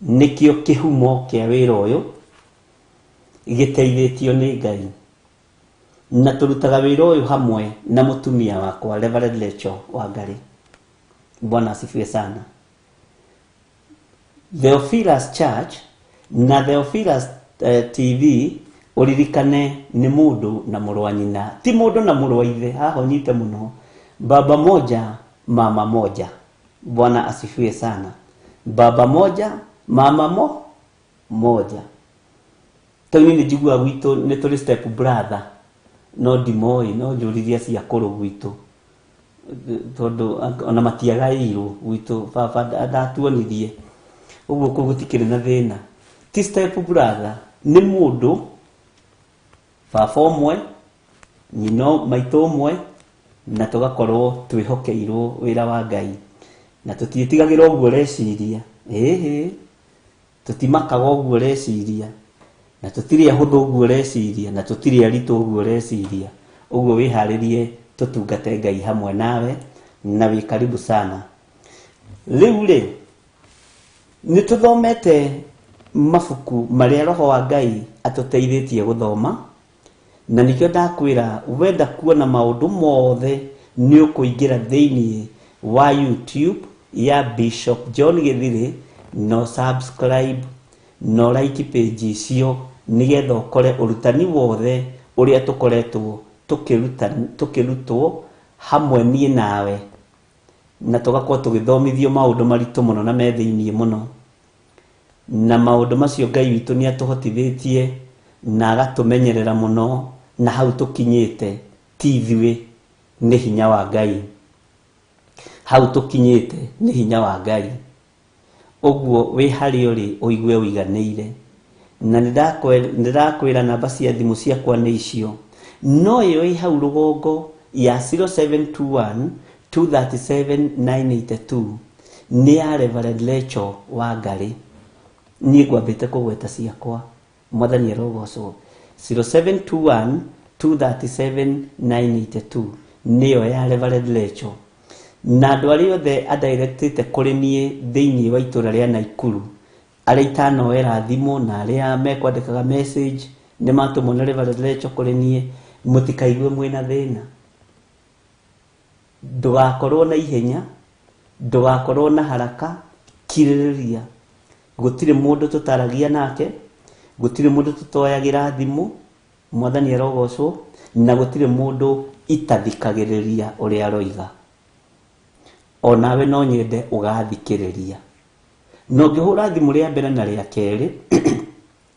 Speaker 1: nĩkĩo kĩhumo kĩa wĩra ũyũ, gĩteithĩtio nĩ Ngai. Na tũrutaga wĩra ũyũ hamwe na mũtumia wakwa Reverend Rachel Wangari. Bwana asifiwe sana. Theophilus Church na Theophilus TV, ũririkane nĩ mũndũ na mũrũ wa nyina, ti mũndũ na mũrũ wa ithe. Haha ũnyite mũno, baba moja mama moja. Bwana asifiwe sana. Baba moja mama moja. Tondũ niĩ nĩ njiguaga gwitũ nĩ tũrĩ step brother, no ndimoĩ, no njũririe acio akũrũ gwitũ, tondũ ona matiagaĩirwo gwitũ, baba ndatuonirie ũguo, kũu gũtikĩrĩ na thĩna. Ti step brother, nĩ mũndũ baba ũmwe, nyina maitũ ũmwe, na tũgakorwo twĩhokeirwo wĩra wa Ngai, na tũtiĩtigagĩra ũguo ũreciria. Ĩhĩ, tũtimakaga ũguo ũreciria, na tũtirĩ ahũthũ ũguo ũreciria, na tũtirĩ aritũ ũguo ũreciria. Ũguo wĩharĩrie tũtungate Ngai hamwe nawe, na wĩ karibu sana. Rĩu rĩ, nĩ tũthomete mabuku marĩa Roho wa Ngai atũteithĩtie gũthoma, na nĩkĩo ndakwĩra wenda kuona maũndũ mothe nĩ ũkũingĩra thĩinĩ wa YouTube ya Bishop John Gĩthirĩ, no subscribe, no like page icio, nĩgetha ũkore ũrutani wothe ũrĩa tũkoretwo tũkĩrutwo hamwe niĩ nawe, na tũgakorwo tũgĩthomithio maũndũ maritũ mũno na me thĩinĩ mũno. Na maũndũ macio Ngai witũ nĩ atũhotithĩtie na agatũmenyerera mũno, na hau tũkinyĩte ti ithuĩ, nĩ hinya wa Ngai. Hau tũkinyĩte nĩ hinya wa Ngai. Ũguo wĩ harĩa ũrĩ ũigue ũiganĩire. Na nĩ ndakwĩra namba cia thimũ ciakwa nĩ icio. No ĩyo ĩ hau rũgongo ya 0721 237 982 nĩ ya Reverend Lecho wa Ngarĩ. Niĩ ngwambĩte kũgweta ciakwa. Mwathani arogocwo. 0721 237 982 nĩyo ya Reverend Lecho. Na andũ arĩa othe andirectĩte kũrĩ niĩ thĩinĩ wa itũra rĩa Naikuru, arĩa itanoera thimũ na arĩa mekwandĩkaga message nĩ matũmwo nĩ Reverend Lecho kũrĩ niĩ, mũtikaigue mwĩna thĩna. Ndũgakorwo na ihenya, ndũgakorwo na haraka, kirĩrĩria. Gũtirĩ mũndũ tũtaragia nake, gũtirĩ mũndũ tũtoyagĩra thimũ, Mwathani arogocwo, na gũtirĩ mũndũ itathikagĩrĩria ũrĩa aroiga. Onawe no nyende ũgathikĩrĩria. Na ũngĩhũra thimũ rĩa mbere na rĩa kerĩ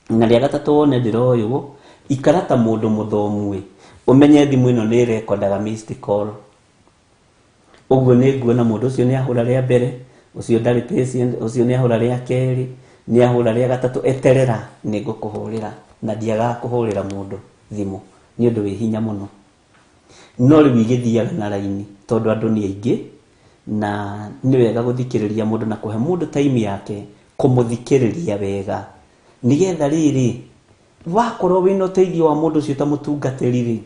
Speaker 1: na rĩa gatatũ wone ndĩroywo, ikara ta mũndũ mũthomu ĩ, ũmenye thimũ ĩno nĩ ĩrekondaga missed call. Ũguo nĩ nguona mũndũ ũcio nĩ ahũra rĩa mbere, ũcio ndarĩ patient, ũcio nĩ ahũra rĩa kerĩ, nĩ ahũra rĩa gatatũ, eterera nĩ ngũkũhũrĩra. Na ndiagaga kũhũrĩra mũndũ thimũ, nĩ ũndũ wĩ hinya mũno. No rĩu igĩthiaga na raini tondũ andũ nĩ aingĩ, na nĩ wega gũthikĩrĩria mũndũ na kũhe mũndũ time yake kũmũthikĩrĩria wega, nĩgetha rĩrĩ, wakorwo wĩna ũteithio wa mũndũ ũcio ta mũtungatĩri rĩ,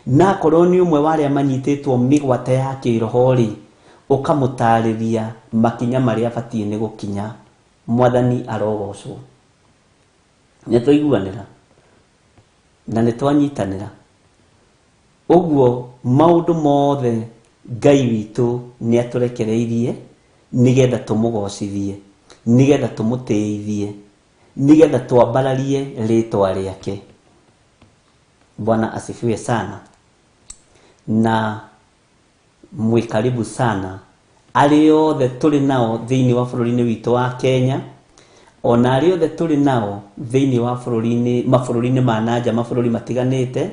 Speaker 1: na akorwo nĩ ũmwe wa arĩa manyitĩtwo mĩgwate ya kĩroho rĩ, ũkamũtarĩria makinya marĩa abatiĩ nĩ gũkinya. Mwathani arogocwo. Nĩ twaiguanĩra na nĩ twanyitanĩra. Ũguo maũndũ mothe Ngai witũ nĩ atũrekereirie nĩgetha tũmũgocithie, nĩgetha tũmũtĩithie, nĩgetha twambararie rĩtwa rĩake. Bwana asifiwe sana. Na mwĩ karibu sana arĩa othe tũrĩ nao thĩinĩ wa bũrũri-inĩ witũ wa Kenya, ona arĩa othe tũrĩ nao thĩinĩ wa bũrũri-inĩ, mabũrũri-inĩ ma nanja, mabũrũri matiganĩte,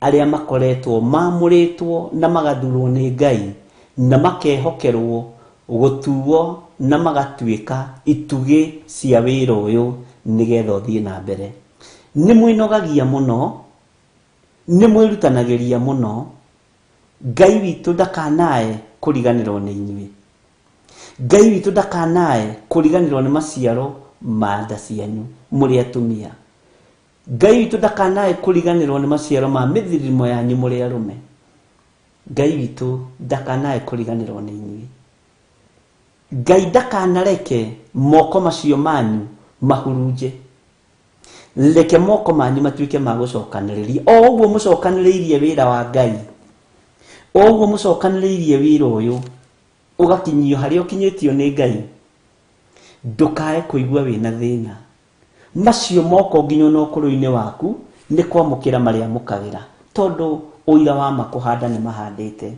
Speaker 1: arĩa makoretwo mamũrĩtwo na magathurwo nĩ Ngai na makehokerwo gũtuo na magatuĩka itugĩ cia wĩra ũyũ nĩgetha ũthiĩ na mbere. Nĩ mwĩnogagia mũno, nĩ mwĩrutanagĩria mũno, Ngai witũ ndakanae kũriganĩrwo nĩ inyuĩ. Ngai witũ ndakanae kũriganĩrwo nĩ maciaro ma nda cianyu mũrĩ atumia. Ngai witũ ndakanae kũriganĩrwo nĩ maciaro ma mĩthirimo yanyu mũrĩ arũme. Ngai witũ ndakanae kũriganĩrwo nĩ inyuĩ. Ngai ndakanareke moko macio manyu mahurunje. Reke moko manyu matuĩke ma gũcokanĩrĩria. O ũguo mũcokanĩrĩirie wĩra wa Ngai, o ũguo mũcokanĩrĩirie wĩra ũyũ, ũgakinyio harĩa ũkinyĩtio nĩ Ngai, ndũkae kũigua wĩna thĩna. Macio moko nginya ona ũkũrũ-inĩ waku nĩ kwamũkĩra marĩamũkagĩra, tondũ ũira wa ma kũhanda nĩ mahandĩte.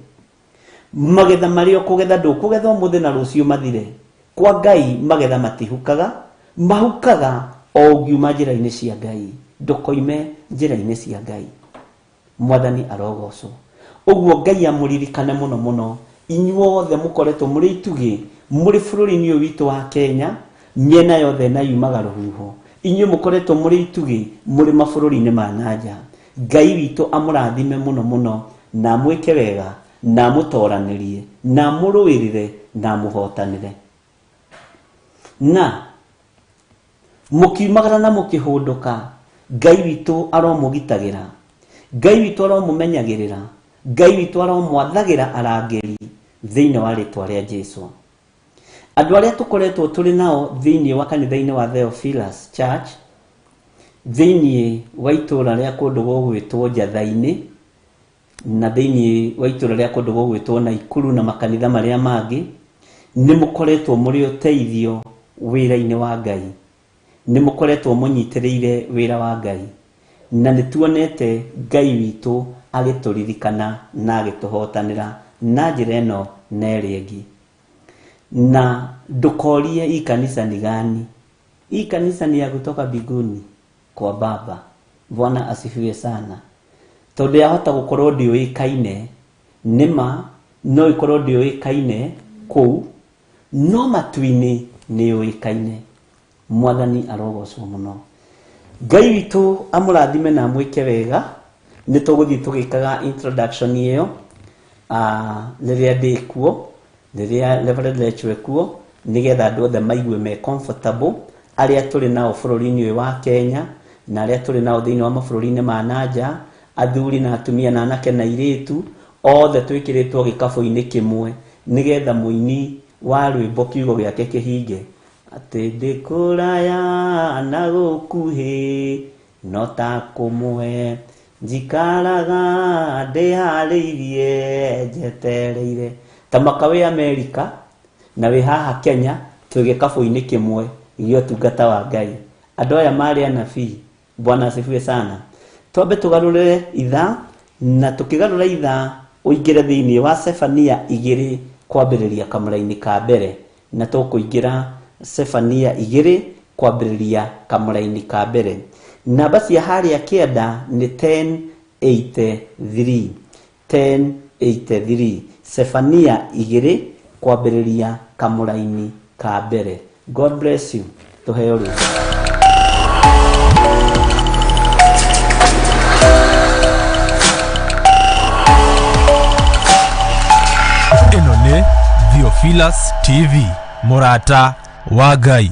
Speaker 1: Magetha marĩa ũkũgetha ndũkũgetha ũmũthĩ na rũciũ mathire. Kwa Ngai magetha matihukaga, mahukaga o ũngiuma njĩra-inĩ cia Ngai. Ndũkoime njĩra-inĩ cia Ngai. Mwathani arogocwo. Ũguo Ngai amũririkane mũno mũno inyuothe mũkoretwo mũrĩ itugĩ mũrĩ bũrũri-inĩ ũyũ witũ wa Kenya, mĩena yothe na yumaga rũhuho. Inyuĩ mũkoretwo mũrĩ itugĩ mũrĩ mabũrũri-inĩ ma nanja. Ngai witũ amũrathime mũno mũno na amwĩke wega na amũtoranĩrie na amũrũĩrĩre na amũhotanĩre. Na mũkiumagara na mũkĩhũndũka, Ngai witũ aromũgitagĩra, Ngai witũ aromũmenyagĩrĩra, Ngai witũ aromwathagĩra arangĩri thĩinĩ wa rĩtwa rĩa Jesu. Andũ arĩa tũkoretwo tũrĩ nao thĩinĩ wa kanitha-inĩ wa Theophilus Church thĩinĩ wa itũũra rĩa kũndũ gũgwĩtwo Njatha-inĩ na thĩinĩ wa itũũra rĩa kũndũ gũgwĩtwo Naikuru na makanitha marĩa mangĩ, nĩ mũkoretwo mũrĩ ũteithio wĩra-inĩ wa Ngai, nĩ mũkoretwo mũnyitĩrĩire wĩra wa Ngai, na nĩ tuonete Ngai witũ agĩtũririkana na agĩtũhotanĩra na njĩra ĩno na ĩrĩa ĩngĩ. Na ndũkorie hii kanisa ni gani, hii kanisa ni ya kutoka mbinguni kwa Baba. Bwana asifiwe sana. Tondũ yahota gũkorwo ndĩũĩkaine, nĩma no ĩkorwo ndĩũĩkaine kũu, no matu-inĩ nĩyũĩkaine. Mwathani arogocwo mũno. Ngai witũ amũrathime na amwĩke wega. Nĩ tũgũthiĩ tũgĩkaga introduction ĩyo rĩrĩa ndĩ kuo, rĩrĩa Reverend Lechwe kuo, nĩgetha andũ othe maigue me comfortable, arĩa tũrĩ nao bũrũri-inĩ ũyũ wa Kenya na arĩa tũrĩ nao thĩinĩ wa mabũrũri-inĩ ma nanja, athuri na atumia na anake na airĩtu, othe twĩkĩrĩtwo gĩkabũ-inĩ kĩmwe, nĩgetha mũini wa rwĩmbo kiugo gĩake kĩhinge atĩ ndĩ kũraya na gũkuhĩ no ta kũmwe njikaraga ndĩharĩirie njetereire. Ta maka wĩ Amerika na wĩ haha Kenya twĩ gĩkabũ-inĩ kĩmwe gĩa ũtungata wa Ngai. Andũ aya marĩ anabii. Bwana asifiwe sana. Twambe tũgarũrĩre ithaa, na tũkĩgarũra ithaa ũingĩre thĩinĩ wa Sefania 2 kwambĩrĩria kamũra-inĩ ka mbere, na tũkũingĩra Sefania 2 kwambĩrĩria kamũra-inĩ ka mbere. Namba cia harĩa kĩanda nĩ 1083, 1083. Sefania 2 kwambĩrĩria kamũra-inĩ ka mbere. God bless you. Tũheo rũtha.
Speaker 4: Ĩno nĩ Theophilus TV, mũrata wa Ngai.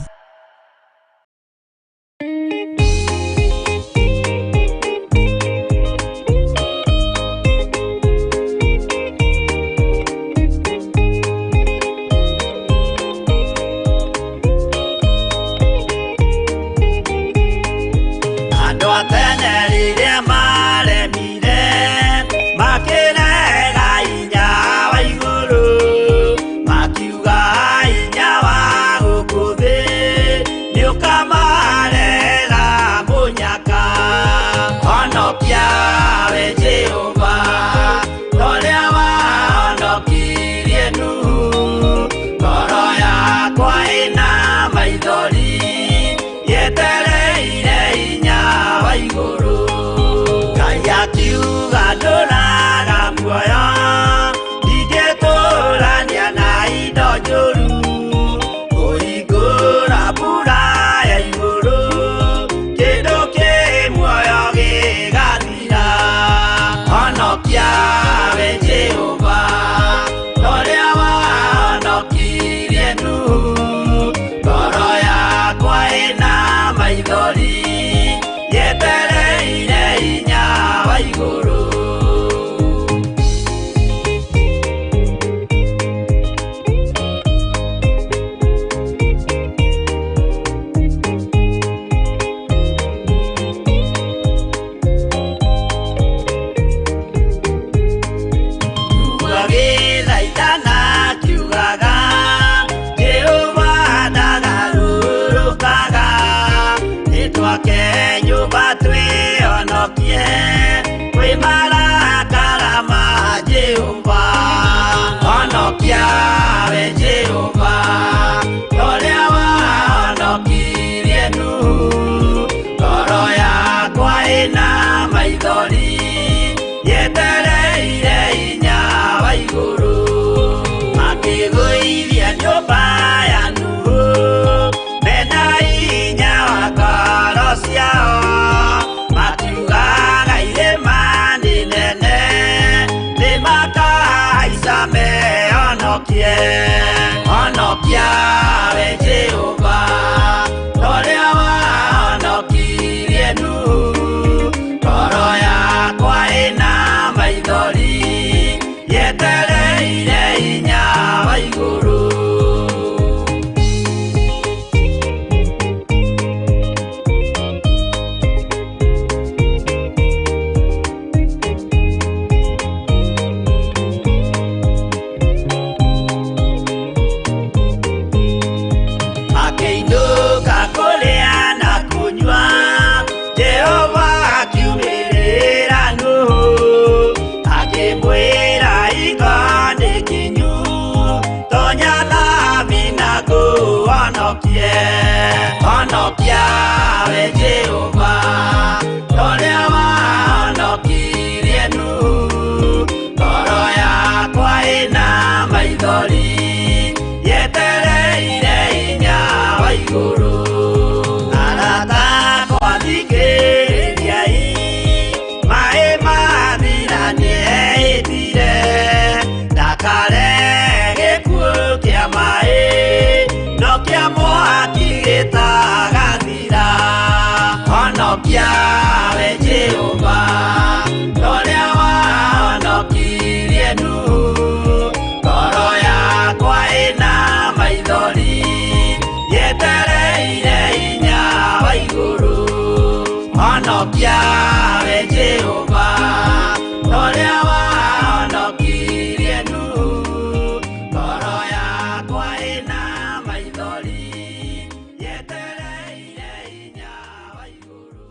Speaker 2: Andũ a tene rĩrĩa maremire, makĩrega hinya wa igũrũ, makiuga hinya wa gũkũ thĩ nĩũkamarehera mũnyaka. Honokia we Jehova, ta ũrĩa wahonokirie Nuhu. Ngoro yakwa ĩna maithori, yetereire hinya wa igũrũ. Ngai akiuga ndũraga muoyo, ndingĩtũrania na indo njũru. Kũhingũra mbura ya igũrũ, kĩndũ kĩ muoyo gĩgathira. Honokia we Jehova, ta ũrĩa wahonokirie Nuhu. Ngoro yakwa ĩna maithori, yetereire hinya wa igũrũ. Agĩthaithana akiugaga, Jehova ndagarũrũkaga. Nĩtwake nyũmba twĩhonokie kwĩ marakara ma Jehova. Honokia we Jehova, ta ũrĩa wahonokirie Nuhu. Ngoro yakwa ĩna maithori, yetereire hinya wa igũrũ. Makĩgũithia nyũmba ya Nuhu, mena hinya wa ngoro ciao. Makiugaga irĩma nĩ nene, nĩmakahaica mehonokie. Honokie, honokia we Jehova, torĩa wahonokirie Nuhu. Ngoro yakwa ĩna maithori, yetereire hinya wa igũrũ. Akĩinũka kũrĩa na kũnyua, Jehova akiumĩrĩra Nuhu, akĩmwĩra iga nĩ kinyu, tonya thabina ngũhonokie. Honokia we Jehova, torĩa wahonokirie Nuhu. Ngoro yakwa ĩna maithori, yetereire hinya wa igũrũ. Arata akwa thikĩrĩriai, maĩ mathira nĩehĩtire, ndakarehe gĩkuũ kĩa maĩ, no kĩa mwaki gĩtagathira. Honokia we Jehova, torĩa wahonokirie Nuhu. Ngoro yakwa ĩna maithori, yetereire hinya wa igũrũ. Honokia we Jehova, torĩa wahonokirie Nuhu. Ngoro yakwa ĩna maithori, yetereire hinya wa igũrũ.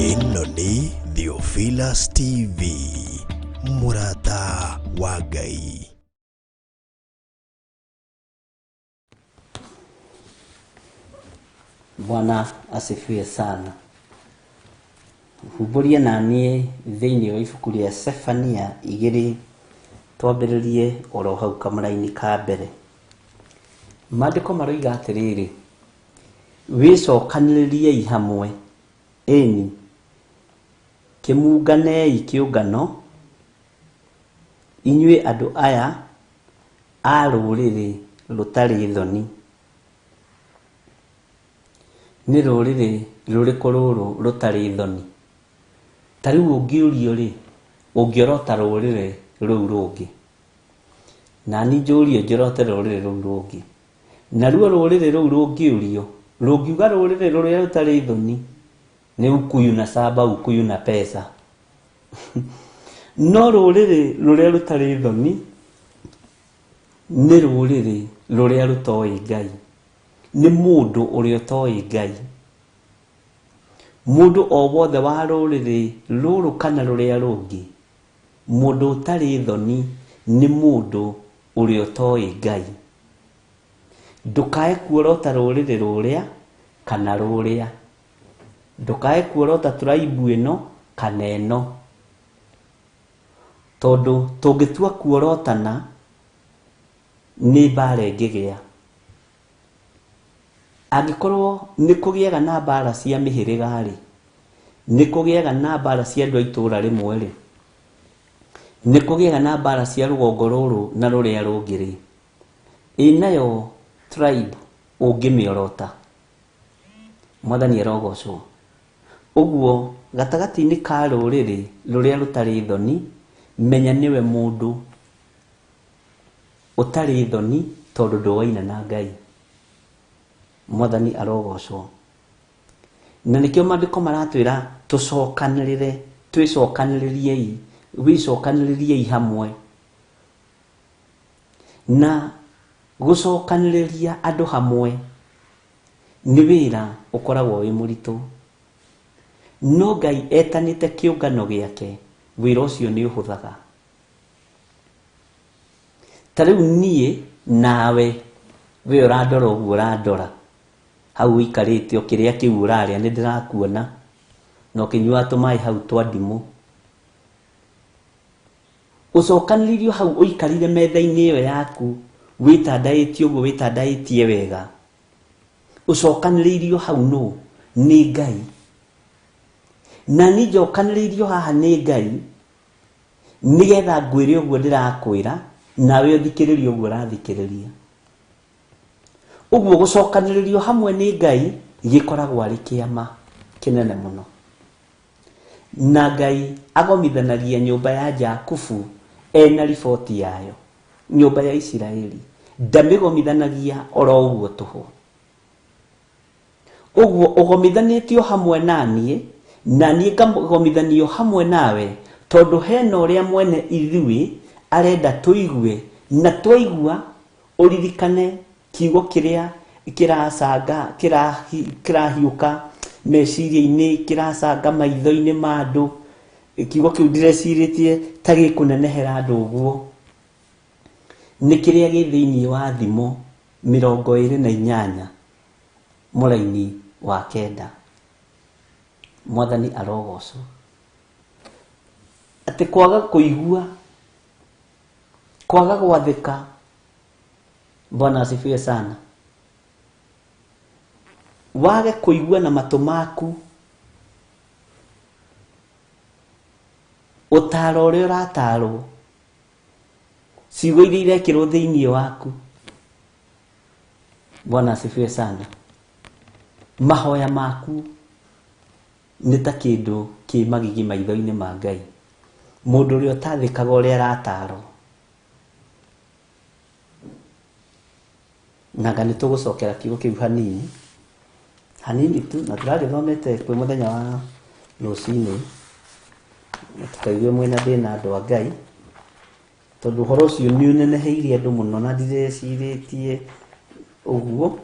Speaker 3: Ĩno nĩ Theophilus TV, mũrata wa Ngai.
Speaker 1: Bwana asifiwe sana. Humbũria na niĩ thĩinĩ wa ibuku rĩa Sefania igĩrĩ, twambĩrĩrie oro hau kamũraini ka mbere. Maandĩko maroiga atĩrĩrĩ, wĩcokanĩrĩriei hamwe, ĩni kĩmunganei kĩũngano, inyuĩ andũ aya a rũrĩrĩ rũtarĩ thoni. Nĩ rũrĩrĩ rũrĩkũ rũrũ rũtarĩ thoni? Ta rĩu ũngĩũrio rĩ, ũngĩorota rũrĩrĩ rũu rũngĩ. Na niĩ njũrio njorote rũrĩrĩ rũu rũngĩ. Naruo rũrĩrĩ rũu rũngĩũrio, rũngiuga rũrĩrĩ rũrĩa rũtarĩ thoni nĩ ukuyu na saba, ukuyu na pesa. No rũrĩrĩ rũrĩa rũtarĩ thoni nĩ rũrĩrĩ rũrĩa rũtoĩ Ngai. Nĩ mũndũ ũrĩa ũtoĩ Ngai. Mũndũ o wothe wa rũrĩrĩ rũrũ kana rũrĩa rũngĩ, mũndũ ũtarĩ thoni nĩ mũndũ ũrĩa ũtoĩ Ngai. Ndũkae kuorota rũrĩrĩ rũrĩa kana rũrĩa. Ndũkae kuorota tribe ĩno kana ĩno. Tondũ tũngĩtua kuorotana nĩ mbara ĩngĩgĩa. Angĩkorwo nĩ kũgĩaga na mbara cia mĩhĩrĩga rĩ, nĩ kũgĩaga na mbara cia andũ a itũra rĩmwe rĩ, nĩ kũgĩaga na mbara cia rũgongo rũrũ na rũrĩa rũngĩ rĩ, ĩ nayo tribe ũngĩmĩorota? Mwathani arogocwo. Ũguo gatagatĩ-inĩ ka rũrĩrĩ rũrĩa rũtarĩ thoni, menya nĩwe mũndũ ũtarĩ thoni tondũ ndũaina na Ngai. Mwathani arogocwo. Na nĩkĩo maandĩko maratwĩra tũcokanĩrĩre, twĩcokanĩrĩriei, wĩcokanĩrĩriei hamwe. Na gũcokanĩrĩria andũ hamwe nĩ wĩra ũkoragwo wĩ mũritũ. No Ngai etanĩte kĩũngano gĩake, wĩra ũcio nĩ ũhũthaga. Ta rĩu niĩ nawe, we ũrandora ũguo ũrandora, hau ũikarĩte ũkĩrĩa kĩu ũrarĩa nĩ ndĩrakuona, na ũkĩnyua tũmaĩ hau twa ndimũ. Ũcokanĩrĩirio hau ũikarire metha-inĩ ĩyo yaku, wĩtandaĩtie ũguo wĩtandaĩtie wega. Ũcokanĩrĩirio hau nũ? Nĩ Ngai. Na niĩ njokanĩrĩirio haha nĩ Ngai nĩgetha ngwĩre ũguo ndĩrakwĩra, nawe ũthikĩrĩrie ũguo ũrathikĩrĩria. Ũguo gũcokanĩrĩrio hamwe nĩ Ngai gĩkoragwo arĩ kĩama kĩnene mũno. Na Ngai agomithanagia nyũmba ya Jakubu ena riboti yayo, nyũmba ya Isiraeli ndamĩgomithanagia oro ũguo tũhũ. Ũguo ũgomithanĩtio hamwe na niĩ, na niĩ ngagomithanio hamwe nawe, tondũ hena ũrĩa mwene ithuĩ arenda tũigue, na twaigua ũririkane kiugo kĩrĩa kĩracanga, kĩrahiũka meciria-inĩ, kĩracanga maitho-inĩ ma andũ. Kiugo kĩu ndĩrecirĩtie ta gĩkũnenehera andũ ũguo, nĩ kĩrĩa gĩ thĩinĩ wa Thimo 28 mũraini wa 9. Mwathani arogocwo. Atĩ kwaga kũigua, kwaga gwathĩka, Bwana asifiwe sana, wage kũigua na matũ maku ũtaaro ũrĩa ũratarwo, ciugo iria irekĩrwo thĩinĩ waku. Bwana asifiwe sana. Mahoya maku nĩ ta kĩndũ kĩ magigi maitho-inĩ ma Ngai. Mũndũ ũrĩa ũtathĩkaga ũrĩa aratarwo. Nanga nĩ tũgũcokera kiugo kĩu hanini hanini tu, na tũragĩthomete kwĩ mũthenya wa rũcinĩ, tũkaigue mwĩna thĩna andũ a Ngai, tondũ ũhoro ũcio nĩ ũneneheirie andũ mũno na ndirĩcirĩtie ũguo.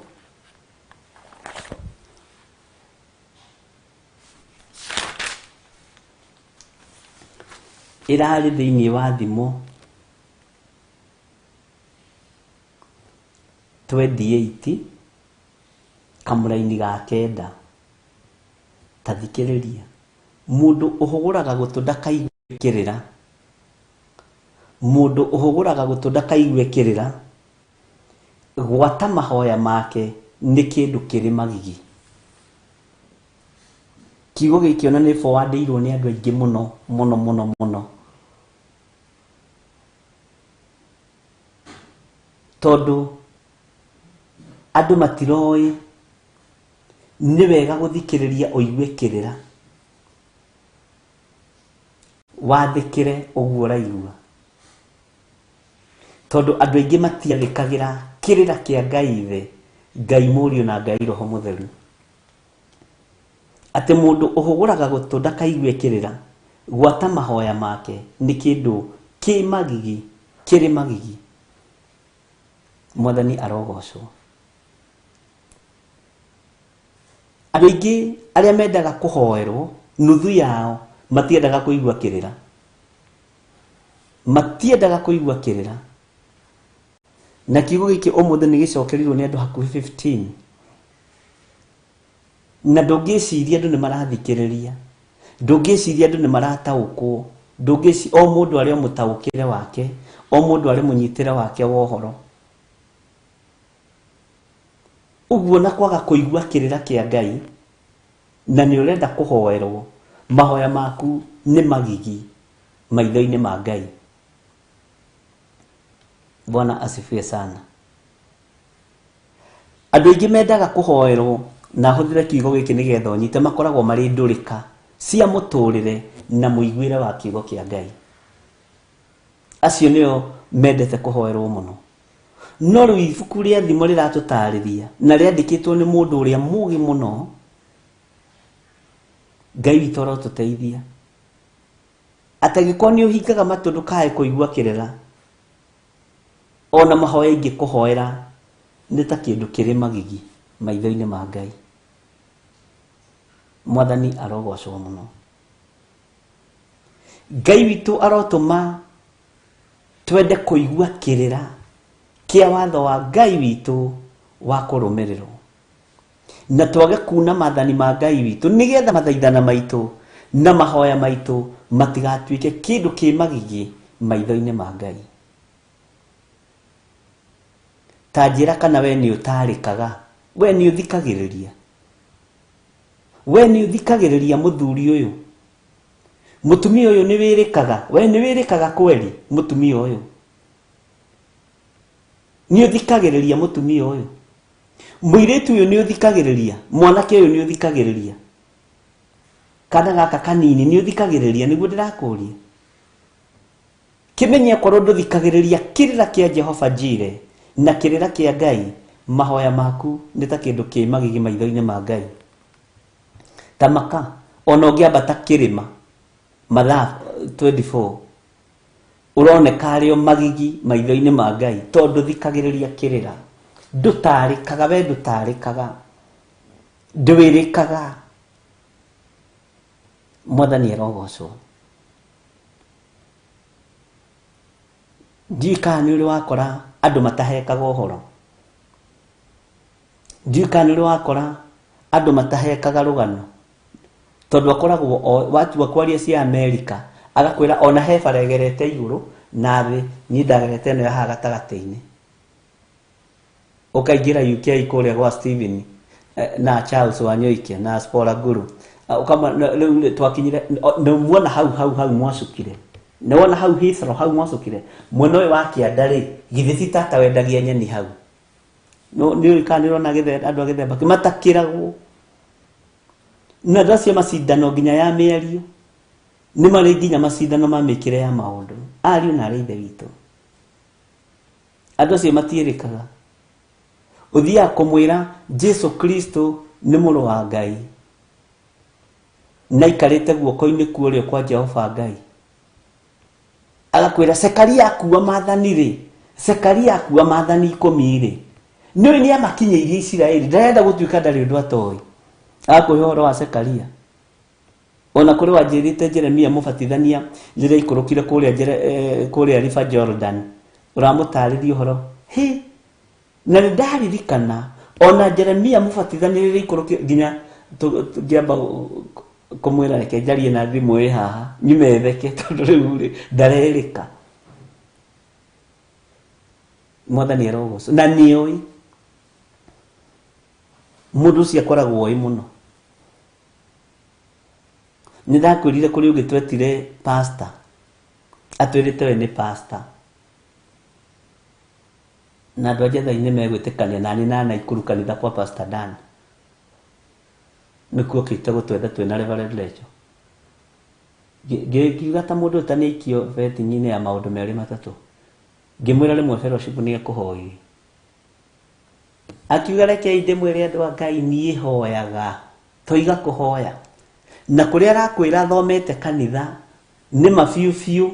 Speaker 1: Ĩrarĩ thĩinĩ wa Thimo 28 kamũraini ga 9. Ta thikĩrĩria, mũndũ ũhũgũraga gũtũ ndakaigue kĩrĩra, mũndũ ũhũgũraga gũtũ ndakaigue kĩrĩra, gwata mahoya make nĩ kĩndũ kĩrĩ magigi. Kiugo gĩkĩ ona nĩ forwardĩirwo nĩ andũ aingĩ mũno mũno mũno mũno, tondũ andũ matiroĩ nĩ wega gũthikĩrĩria ũigue kĩrĩra, wathĩkĩre ũguo ũraigua, tondũ andũ aingĩ matiathĩkagĩra kĩrĩra kĩa Ngai Ithe, Ngai Mũriũ na Ngai Roho Mũtheru. Atĩ mũndũ ũhũgũraga gũtũ ndakaigue kĩrĩra, gwata mahoya make nĩ kĩndũ kĩ magigi, kĩrĩ magigi. Mwathani arogocwo. Andũ aingĩ arĩa mendaga kũhoerwo, nuthu yao matiendaga kũigua kĩrĩra, matiendaga kũigua kĩrĩra. Na kiugo gĩkĩ ũmũthĩ nĩ gĩcokerirwo nĩ andũ hakuhĩ 15, na ndũngĩciria andũ nĩ marathikĩrĩria, ndũngĩciria andũ nĩ marataũkwo, o mũndũ arĩ o mũtaũkĩre wake, o mũndũ arĩ mũnyitĩre wake wa ũhoro. Ũguo na kwaga kũigua kĩrĩra kĩa Ngai, na nĩ ũrenda kũhoerwo, mahoya maku nĩ magigi maitho-inĩ ma Ngai. Bwana asifiwe sana. Andũ aingĩ mendaga kũhoerwo, na hũthĩre kiugo gĩkĩ nĩgetha ũnyite, makoragwo marĩ ndũrĩka cia mũtũrĩre na mũiguĩre wa kiugo kĩa Ngai. Acio nĩo mendete kũhoerwo mũno. No rĩu ibuku rĩa Thimo rĩratũtarĩria, na rĩandĩkĩtwo nĩ mũndũ ũrĩa mũũgĩ mũno. Ngai witũ arotũteithia. Atĩ angĩkorwo nĩ ũhingaga matũ ndũkae kũigua kĩrĩra, ona mahoya ingĩkũhoera nĩ ta kĩndũ kĩrĩ magigi maitho-inĩ ma Ngai. Mwathani arogocwo mũno. Ngai witũ arotũma twende kũigua kĩrĩra kĩa watho wa Ngai witũ wa kũrũmĩrĩrwo, na twage kuna maathani ma Ngai witũ, nĩgetha mathaithana maitũ na mahoya maitũ matigatuĩke kĩndũ kĩ magigi maitho-inĩ ma Ngai. Ta njĩra kana we nĩ ũtarĩkaga, we nĩ ũthikagĩrĩria. We nĩ ũthikagĩrĩria mũthuri ũyũ? Mũtumia ũyũ nĩ wĩrĩkaga? We nĩ wĩrĩkaga kweli mũtumia ũyũ? Nĩ ũthikagĩrĩria mũtumia ũyũ? Mũirĩtu ũyũ nĩ ũthikagĩrĩria? Mwanake ũyũ nĩ ũthikagĩrĩria? Kana gaka kanini nĩ ũthikagĩrĩria? Nĩguo ndĩrakũria. Kĩmenye akorwo ndũthikagĩrĩria kĩrĩra kĩa Jehova Jire na kĩrĩra kĩa Ngai, mahoya maku nĩ ta kĩndũ kĩ magigi maitho-inĩ ma Ngai. Ta maka, ona ũngĩambata kĩrĩma mathaa 24, ũroneka arĩ o magigi maitho-inĩ ma Ngai, tondũ thikagĩrĩria kĩrĩra. Ndũtarĩkaga, we ndũtarĩkaga, ndwĩrĩkaga. Mwathani arogocwo. Ndiũĩ kana nĩ ũrĩ wakora andũ matahekaga ũhoro. Ndiũĩ kana nĩ ũrĩ wakora andũ matahekaga rũgano. Tondũ akoragwo o, watua kwaria cia Amerika, agakwĩra ona he bara ĩgerete igũrũ na thĩ, niĩ ndagerete ĩno ya haha gatagatĩ-inĩ. Ũkaingĩra UK kũrĩa gwa Steven na Charles Wanyoike na Spora Guru. Ũkama, rĩu twakinyire, nĩ muona hau, hau, hau mwacukire. Nĩ wona hau Heathrow, hau mwacukire. Mwena ũyũ wa kĩanda rĩ, githĩ ti tata wendagia nyeni hau. No, nĩ ũrĩ kana nĩ ũrona andũ a gĩthemba kĩu matakĩragwo. Na andũ acio macindano nginya ya mĩario, nĩ marĩ nginya macindano ma mĩkĩre ya maũndũ. Ariũ na arĩ ithe witũ. Andũ acio matiĩrĩkaga. Ũthiaga kũmwĩra Jesu Kristo nĩ mũrũ wa Ngai. Na aikarĩte guoko-inĩ kwa ũrĩo kwa Jehova Ngai. Agakwĩra Zekaria akua maathani rĩ, Zekaria akua maathani 10 rĩ, nĩũĩ nĩ amakinyĩirie Isiraeli, ndarenda gũtuĩka ndarĩ ũndũ atoĩ. Agakũhe ũhoro wa Zekaria. Ona kũrĩ wanjĩrĩte Jeremia mũbatithania rĩrĩa aikũrũkire kũrĩa River Jordan, ũramũtarĩria ũhoro. Hĩ, na nĩ ndaririkana ona Jeremia mũbatithania rĩrĩa aikũrũkire nginya ngĩamba kũmwĩra reke njarie na thimũ ĩ haha nyume theke tondũ rĩu rĩ ndarerĩka. Mwathani arogocwo. Na nĩoĩ mũndũ ũcio akoragwo oĩ mũno. Nĩ ndakwĩrire kũrĩ ũngĩ twetire pastor, atwĩrĩte we nĩ pastor, na andũ a Njetha-inĩ megwĩtĩkania nani na Naikuru kanitha kwa Pastor Dan nĩkuo okĩte gũtwetha twĩna Reverend Lecho. Ngiuga ta mũndũ ũyũ ta nĩaikio betting-inĩ ya maũndũ merĩ matatũ, ngĩmwĩra rĩmwe fellowship nĩ ekũhoire. Akiuga rekei ndĩmwĩre andũ a Ngai niĩ hoyaga, toiga kũhoya. Na kũrĩa arakwĩra athomete kanitha nĩ ma biũ biũ,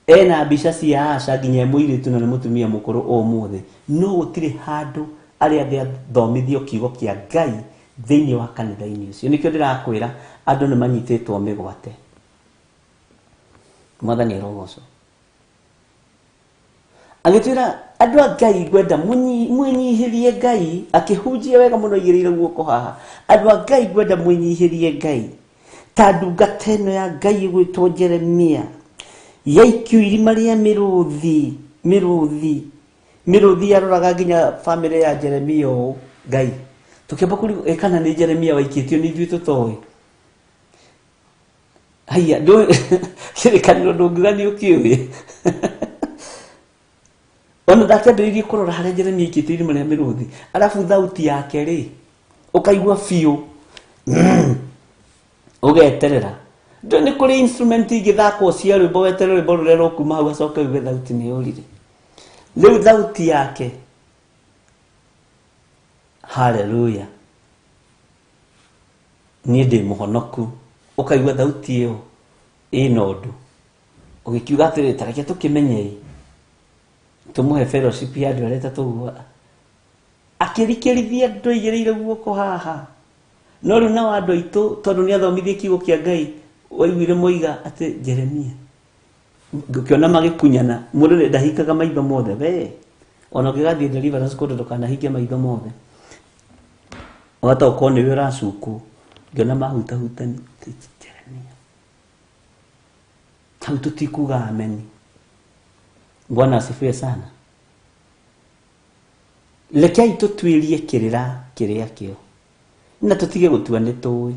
Speaker 1: ena mbica cia Asha nginya e mũirĩtu na nĩ mũtumia mũkũrũ ũmũthĩ, no gũtirĩ handũ arĩa angĩ athomithio kiugo kĩa Ngai thĩinĩ wa kanitha-inĩ ũcio. Nĩkĩo ndĩrakwĩra andũ nĩ manyitĩtwo mĩgwate. Mwathani arogocwo. Agĩtwĩra andũ a Ngai ngwenda mwĩnyihĩrie Ngai, akĩhunjia wega mũno aigĩrĩire guoko haha. Andũ a Ngai ngwenda mwĩnyihĩrie Ngai. Ta ndungata ĩno ya Ngai ĩgwĩtwo Jeremia, yaikio irima rĩa mĩrũthi, mĩrũthi, mĩrũthi yaroraga nginya bamĩrĩ ya Jeremia ũũ, Ngai. Tũkĩamba kũrigwo, kana nĩ Jeremia waikĩtio nĩ ithuĩ tũtoĩ. Haiya, kĩrĩkanĩro ndũngiuga nĩ ũkĩũĩ. Ona ndakĩambĩrĩirie kũrora harĩa Jeremia aikĩtio irima rĩa mĩrũthi, arabu thauti yake rĩ, ũkaigua biũ. Ũgeterera. Ndũĩ nĩ kũrĩ instrument ingĩthakwo cia rwĩmbo, weterere rwĩmbo rũrĩa rũkuma hau acoke uge thauti nĩ yũrire. Rĩu thauti yake, haleluya, niĩ ndĩ mũhonoku. Ũkaigua thauti ĩyo ĩna ũndũ. Ũgĩkiuga atĩrĩrĩ, ta reke tũkĩmenyei, tũmũhe fellowship ya andũ arĩa tũguo. Akĩrikĩrithia andũ aigĩrĩire guoko haha. No rĩu nao andũ aitũ, tondũ nĩ athomithie kiugo kĩa Ngai, waiguire moiga atĩ Jeremia. Ngĩona magĩkunyana, mũndũ nĩ ndahingaga maitho mothe, we. Ona ũngĩgathiĩ deliverance kũndũ ndũkanahinge maitho mothe. Wahota gũkorwo nĩwe ũracukwo. Ngĩona mahutahutani, Jeremia. Hau tũtikuga ameni. Bwana asifiwe sana. Rekei tũtuĩrie kĩrĩra kĩrĩa kĩo. Na tũtige gũtua nĩ tũĩ.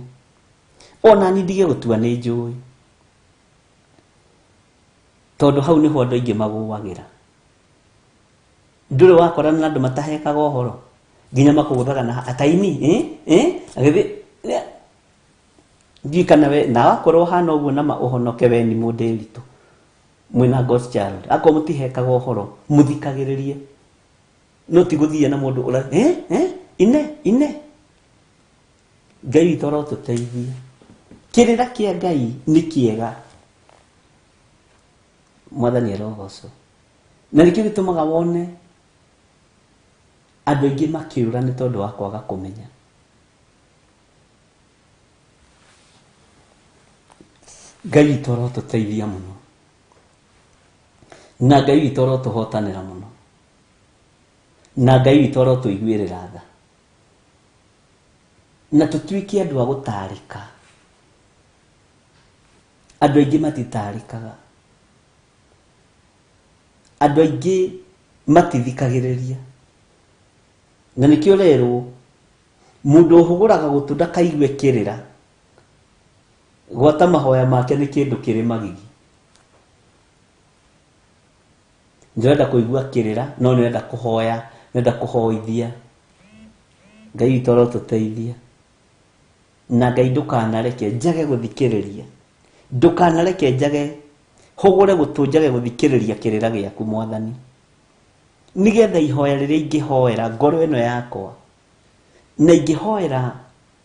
Speaker 1: Ona niĩ ndige gũtua nĩ njũĩ. Tondũ hau nĩho andũ aingĩ magũagĩra. Ndũrĩ wakorana na andũ matahekaga ũhoro nginya makũgũthaga na ataini eh eh agĩthiĩ ndiũĩ kana we na wakorwo ũhana ũguo nama ũhonoke we ni mũndĩritũ mwĩna God's child akorwo mũtihekaga ũhoro mũthikagĩrĩrie no ti gũthiĩ na mũndũ ũra eh eh ine ine. Ngai witũ arotũteithia. Kĩrĩra kĩa Ngai nĩ kĩega. Mwathani arogocwo. Na nĩkĩo gĩtũmaga wone andũ aingĩ makĩũra nĩ tondũ wa kwaga kũmenya. Ngai witũ arotũteithia mũno. Na Ngai witũ arotũhotanĩra mũno. Na Ngai witũ arotũiguĩrĩra tha. Na tũtuĩke andũ a gũtarĩka. Andũ aingĩ matitarĩkaga. Andũ aingĩ matithikagĩrĩria. Na nĩkĩo ũrerwo mũndũ ũhũgũraga gũtũ ndakaigue kĩrĩra. Gwata mahoya make nĩ kĩndũ kĩrĩ magigi. Ndĩrenda kũigua kĩrĩra no nĩũrenda kũhoya, nĩũrenda kũhoithia. Ngai witũ arotũteithia. Na Ngai ndũkanareke njage gũthikĩrĩria. Ndũkanareke njage hũgũre gũtũ njage gũthikĩrĩria kĩrĩra gĩaku Mwathani. Nĩgetha ihoya rĩrĩa ingĩhoera ngoro ĩno yakwa na ingĩhoera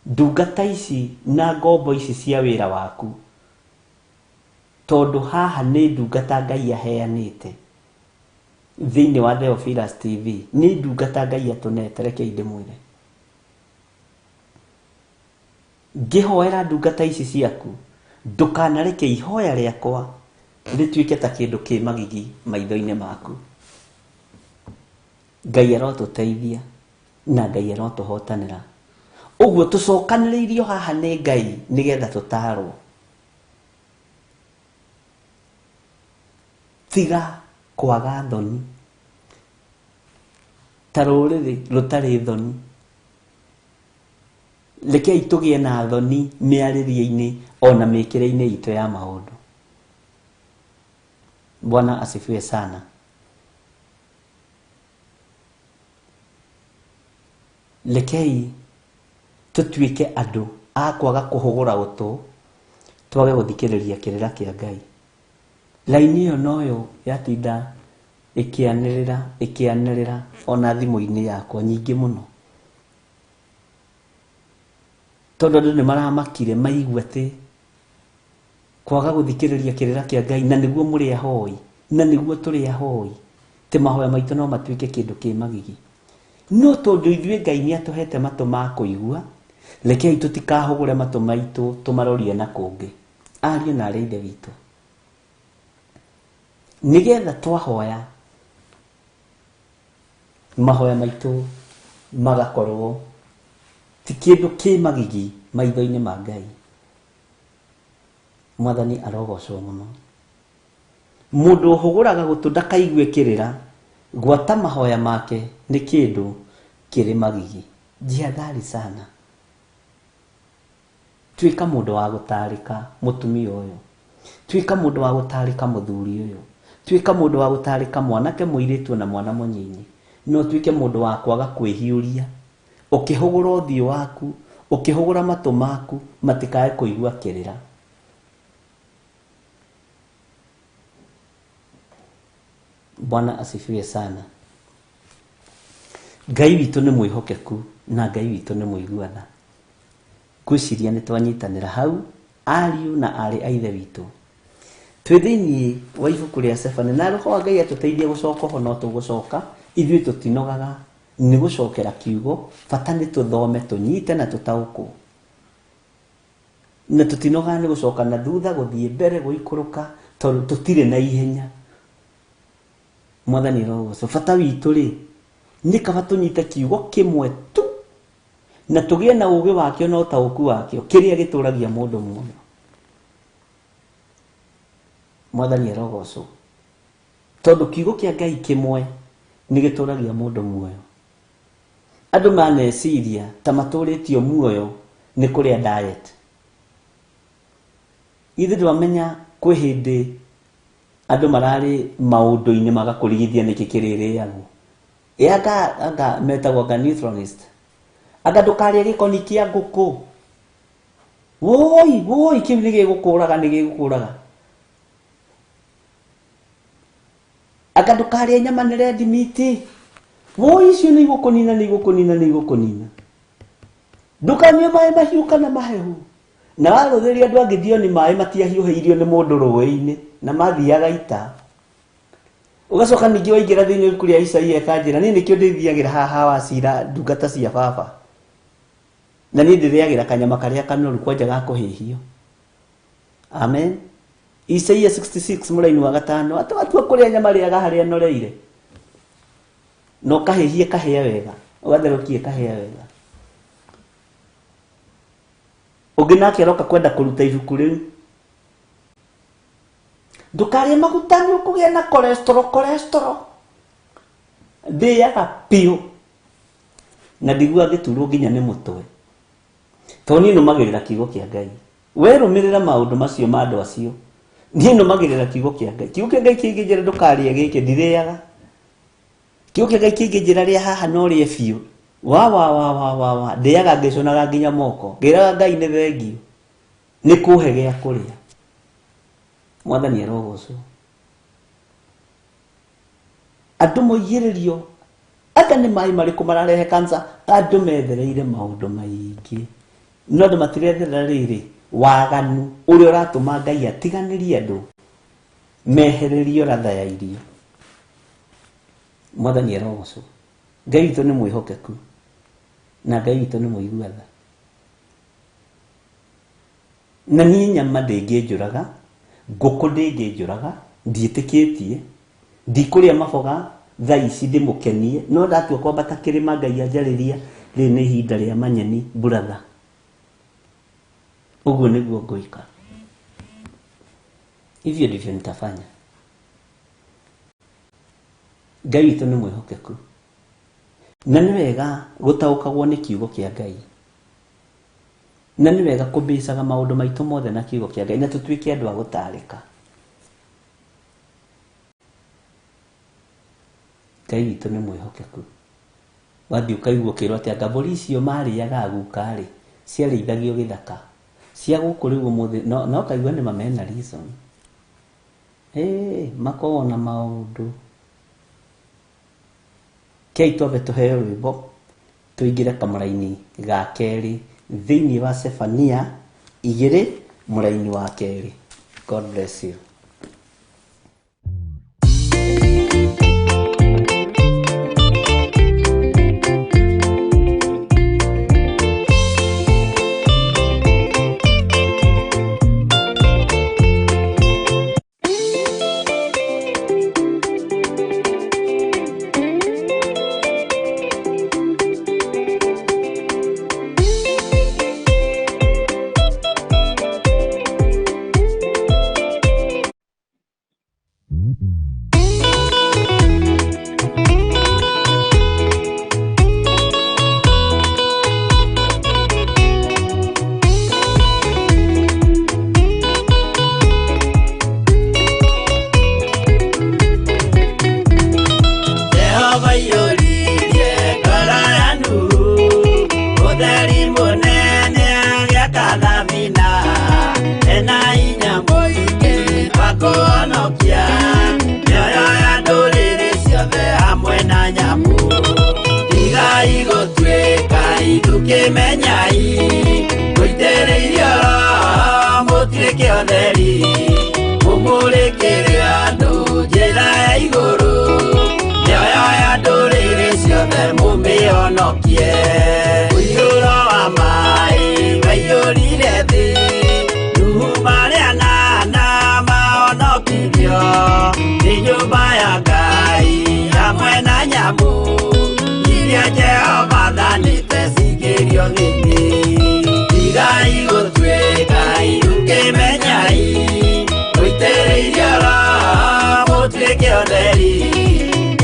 Speaker 1: ndungata ici na ngombo ici cia wĩra waku, tondũ haha nĩ ndungata Ngai aheanĩte thĩinĩ wa Theophilus TV, nĩ ndungata Ngai atũnete. Rekei ndĩmwĩre, ngĩhoera ndungata ici ciaku ndũkanareke ihoya rĩakwa rĩtuĩke ta kĩndũ kĩ magigi maitho-inĩ maku. Ngai arotũteithia na Ngai arotũhotanĩra. Ũguo tũcokanĩrĩirio haha nĩ Ngai nĩgetha tũtarwo. Tiga kwaga thoni ta rũrĩrĩ rũtarĩ thoni. Rekei tũgĩe na thoni mĩarĩrie-inĩ ona mĩkĩre-inĩ itũ ya maũndũ. Bwana asifiwe sana. Rekei tũtuĩke andũ a kwaga kũhũgũra gũtũ twage gũthikĩrĩria kĩrĩra kĩa Ngai. Laini ĩyo noyo yatinda ĩkĩanĩrĩra ĩkĩanĩrĩra ona thimũ-inĩ yakwa nyingĩ mũno, tondũ andũ nĩ maramakire maigua atĩ kwaga gũthikĩrĩria kĩrĩra kĩa Ngai, na nĩguo mũrĩ ahoi, na nĩguo tũrĩ ahoi, atĩ mahoya maitũ no matuĩke kĩndũ kĩ magigi. No tondũ ithuĩ Ngai nĩ atũhete matũ ma kũigua, rekei tũtikahũgũre matũ maitũ tũmarorie na kũngĩ. Ariũ na arĩ Ithe witũ, nĩgetha twahoya mahoya maitũ magakorwo ti kĩndũ kĩ magigi maitho-inĩ ma Ngai. Mwathani arogocwo mũno. Mũndũ ũhũgũraga gũtũ ndakaigue kĩrĩra, gwata mahoya make nĩ kĩndũ kĩrĩ magigi. Jihadhari sana. Tuĩka mũndũ wa gũtarĩka mũtumia ũyũ, tuĩka mũndũ wa gũtarĩka mũthuri ũyũ, tuĩka mũndũ wa gũtarĩka mwanake mũirĩtu na mwana mũnyinyi, no tuĩke mũndũ wa kwaga kwĩhiũria. Ũkĩhũgũra ũthiũ waku, ũkĩhũgũra matũ maku, matikae kũigua kĩrĩra. Bwana asifiwe sana. Ngai witũ nĩ mwĩhokeku na Ngai witũ nĩ mũigua tha. Ngwĩciria nĩ twanyitanĩra hau ariũ na arĩ a Ithe witũ. Twĩ thĩinĩ wa ibuku rĩa Sefania, na Roho wa Ngai atũteithie gũcoka ho no tũgũcoka. Ithuĩ tũtinogaga nĩ gũcokera kiugo, bata nĩ tũthome tũnyite na tũtaũkwo. Na tũtinogaga nĩ gũcoka na thutha, gũthiĩ mbere, gũikũrũka, tondũ tũtirĩ na ihenya. Mwathani arogocwo. Bata witũ rĩ, nĩ kaba tũnyite kiugo kĩmwe tu na tũgĩe na ũũgĩ wakĩo na ũtaũku wakĩo, kĩrĩa gĩtũragia mũndũ muoyo. Mwathani arogocwo. Tondũ kiugo kĩa Ngai kĩmwe nĩ gĩtũragia mũndũ muoyo. Andũ maneciria ta matũrĩtio muoyo nĩ kũrĩa diet. Ithuĩ ndwamenya kwĩ hĩndĩ andũ mararĩ maũndũ-inĩ magakũrigithia nĩkĩ kĩrĩrĩagwo. Ĩ anga metagwo anga nutritionist. Anga ndũkarĩe gĩkoni kĩa ngũkũ. Woi, woi, kĩu nĩ gĩgũkũraga, nĩ gĩgũkũraga. Anga ndũkarĩe nyama nĩ red meat. Woi, icio nĩ igũkũnina, nĩ igũkũnina, nĩ igũkũnina. Ndũkanyue maĩ mahiũ kana mahehu. Na warũthĩria andũ angĩ Gideoni maĩ matiahiũhĩirio nĩ mũndũ rũĩ-inĩ na mathiaga ita. Ũgacoka ningĩ waingĩra thĩinĩ wa ibuku rĩa Isaia ĩkanjĩra, niĩ nĩkĩo ndĩthiagĩra haha wa cira ndungata cia baba. Na niĩ ndĩrĩagĩra kanyama karĩa kanoru kwanja ga kũhĩhio. Amen. Isaia 66 mũraini wa 5, atĩ watua kũrĩa nyama rĩaga harĩa noreire. Na ũkahĩhie kahĩa wega, ũgatherũkie kahĩa wega. Ũngĩ nake aroka kwenda kũruta ibuku rĩu. Ndũkarĩe maguta nĩ ũkũgĩa na cholesterol, cholesterol. Ndĩaga biũ. Na ndigua ngĩturwo nginya nĩ mũtwe. Tondũ niĩ nũmagĩrĩra kiugo kĩa Ngai. We rũmĩrĩra maũndũ macio ma andũ acio. Niĩ nũmagĩrĩra kiugo kĩa Ngai. Kiugo kĩa Ngai kĩngĩnjĩra ndũkarĩe gĩkĩ, ndirĩaga. Kiugo kĩa Ngai kĩngĩnjĩra rĩa haha no rĩe biũ. Wa, wa, wa, wa, wa, wa. Ndĩaga ngĩconaga nginya moko. Ngĩraga Ngai nĩ thengiũ. Nĩ kũhe gĩa kũrĩa. Mwathani arogocwo. Andũ moigĩrĩrio anga nĩ maĩ marĩkũ mararehe cancer, andũ methereire maũndũ maingĩ. No andũ matiretherera rĩrĩ waganu ũrĩa ũratũma Ngai atiganĩrie andũ mehererio ratha ya irio. Mwathani arogocwo. Ngai witũ nĩ mwĩhokeku na Ngai witũ nĩ mũigua tha. Na niĩ nyama ndĩngĩnjũraga, ngũkũ ndĩngĩnjũraga, ndiĩtĩkĩtie, ndikũrĩa maboga thaa ici ndĩmũkenie, no ndatua kwambata kĩrĩma Ngai anjarĩria, rĩrĩ nĩ ihinda rĩa manyeni brother. Ũguo nĩguo ngwĩka. Hivyo ndivyo nitafanya. Ngai witũ nĩ mwĩhokeku. Na nĩ wega gũtaũkagwo nĩ kiugo kĩa Ngai. Na nĩ wega kũmĩcaga maũndũ maitũ mothe na kiugo kĩa Ngai na tũtuĩke andũ a gũtarĩka. Ngai witũ nĩ mwĩhokeku. Wathiĩ ũkaigua ũkĩrwo atĩ anga mbũri icio marĩaga aguka rĩ, ciarĩithagio gĩthaka. Cia gũkũ rĩu ũmũthĩ, no ũkaigua nĩ ma mena reason. Makoragwo na maũndũ. Kei twambe tũheo rwĩmbo tũingĩre kamũraini ga kerĩ thĩinĩ wa Sefania 2 mũraini wa kerĩ. God bless you.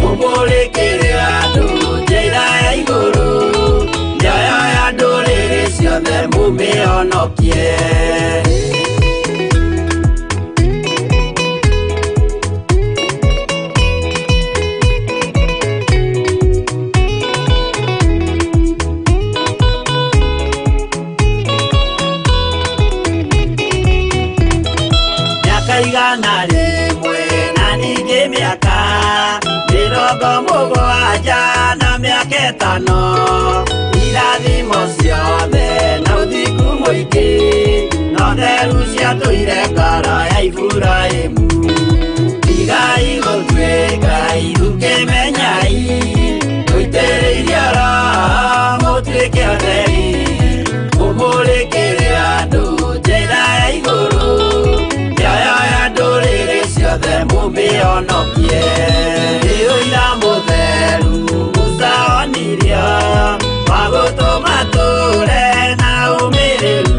Speaker 2: Mũmũrĩkĩre andũ njĩra ya igũrũ. Mũmĩhonokie. Mĩaka 100 na ningĩ mĩaka 70 na mĩaka 5, irathimo ciothe na ũthingu mũingĩ no theru ciatũire ngoro ya Iburahĩmu. Tigai gũtuĩka ithukĩmenyai, mũitĩrĩirie Roho mũtuĩke atheri, mũmũrĩkĩre andũ njĩra ya igũrũ, mĩoyo ya ndũrĩrĩ ciothe mũmĩhonokie. Nĩ ũira mũtheru Musa onirio wa gũtũma tũre na ũmĩrĩru.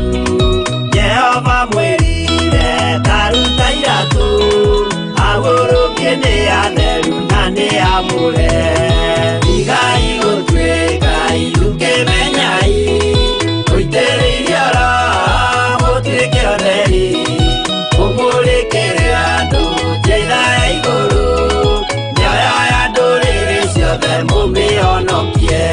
Speaker 2: Jehova mwĩrire ta ruta iratũ, agũrũkie nĩ atheru na nĩ amũre. Tigai gũtuĩka ithukĩmenyai, mũitĩrĩirie Roho mũtuĩke atheri, mũmũrĩkĩre andũ njĩra ya igũrũ, mĩoyo ya ndũrĩrĩ ciothe mũmĩhonokie.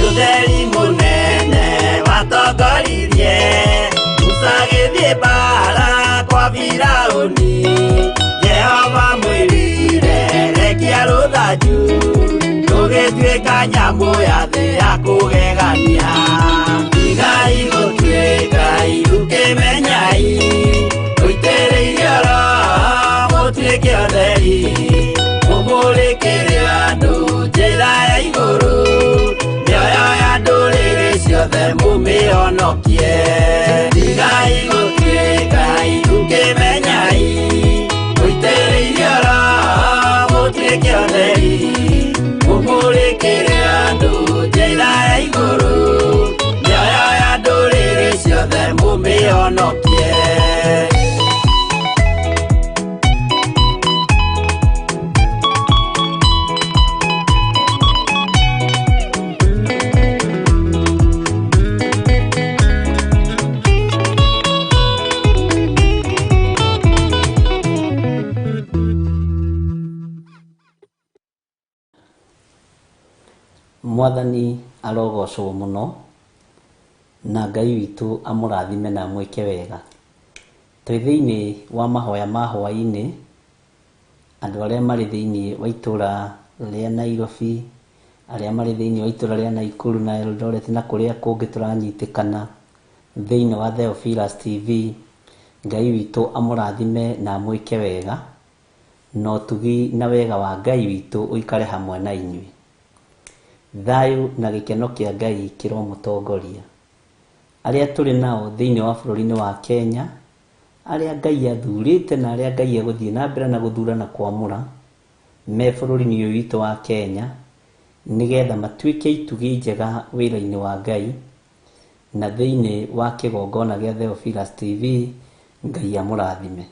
Speaker 2: Ũtheri mũnene watongoririe Musa agĩthiĩ mbaara kwa Firaũni. Jehova mwĩrire rekia rũthanju, rũgĩtuĩka nyamũ ya thĩ ya kũgegania. Tigai gũtuĩka ithukĩmenyai, mũitĩrĩirie Roho mũtuĩke atheri, mũmũrĩkĩre andũ njĩra ya igũrũ, mĩoyo ya ndũrĩrĩ ciothe mũmĩhonokie. Tigai gũtuĩka ithukĩmenyai, mũitĩrĩirie Roho mũtuĩke atheri, mũmũrĩkĩre andũ njĩra ya igũrũ, mĩoyo ya ndũrĩrĩ ciothe mũmĩhonokie.
Speaker 1: Mwathani arogocwo mũno, na Ngai witũ amũrathime na amwĩke wega. Twĩ thĩinĩ wa mahoya ma hwaĩ-inĩ, andũ arĩa marĩ thĩinĩ wa itũra rĩa Nairobi, arĩa marĩ thĩinĩ wa itũra rĩa Naikuru na Eldoret na kũrĩa kũngĩ tũranyitĩkana thĩinĩ wa Theophilus TV, Ngai witũ amũrathime na amwĩke wega, na ũtugi na wega wa Ngai witũ ũikare hamwe na inyuĩ. Thayũ na gĩkeno kĩa Ngai kĩromũtongoria. Arĩa tũrĩ nao thĩinĩ wa bũrũri-inĩ wa Kenya, arĩa Ngai athurĩte na arĩa Ngai egũthiĩ na mbere na gũthura na kwamũra me bũrũri-inĩ ũyũ witũ wa Kenya, nĩgetha matuĩke itugĩ njega wĩra-inĩ wa Ngai na thĩinĩ wa kĩgongona gĩa Theophilus TV, Ngai amũrathime.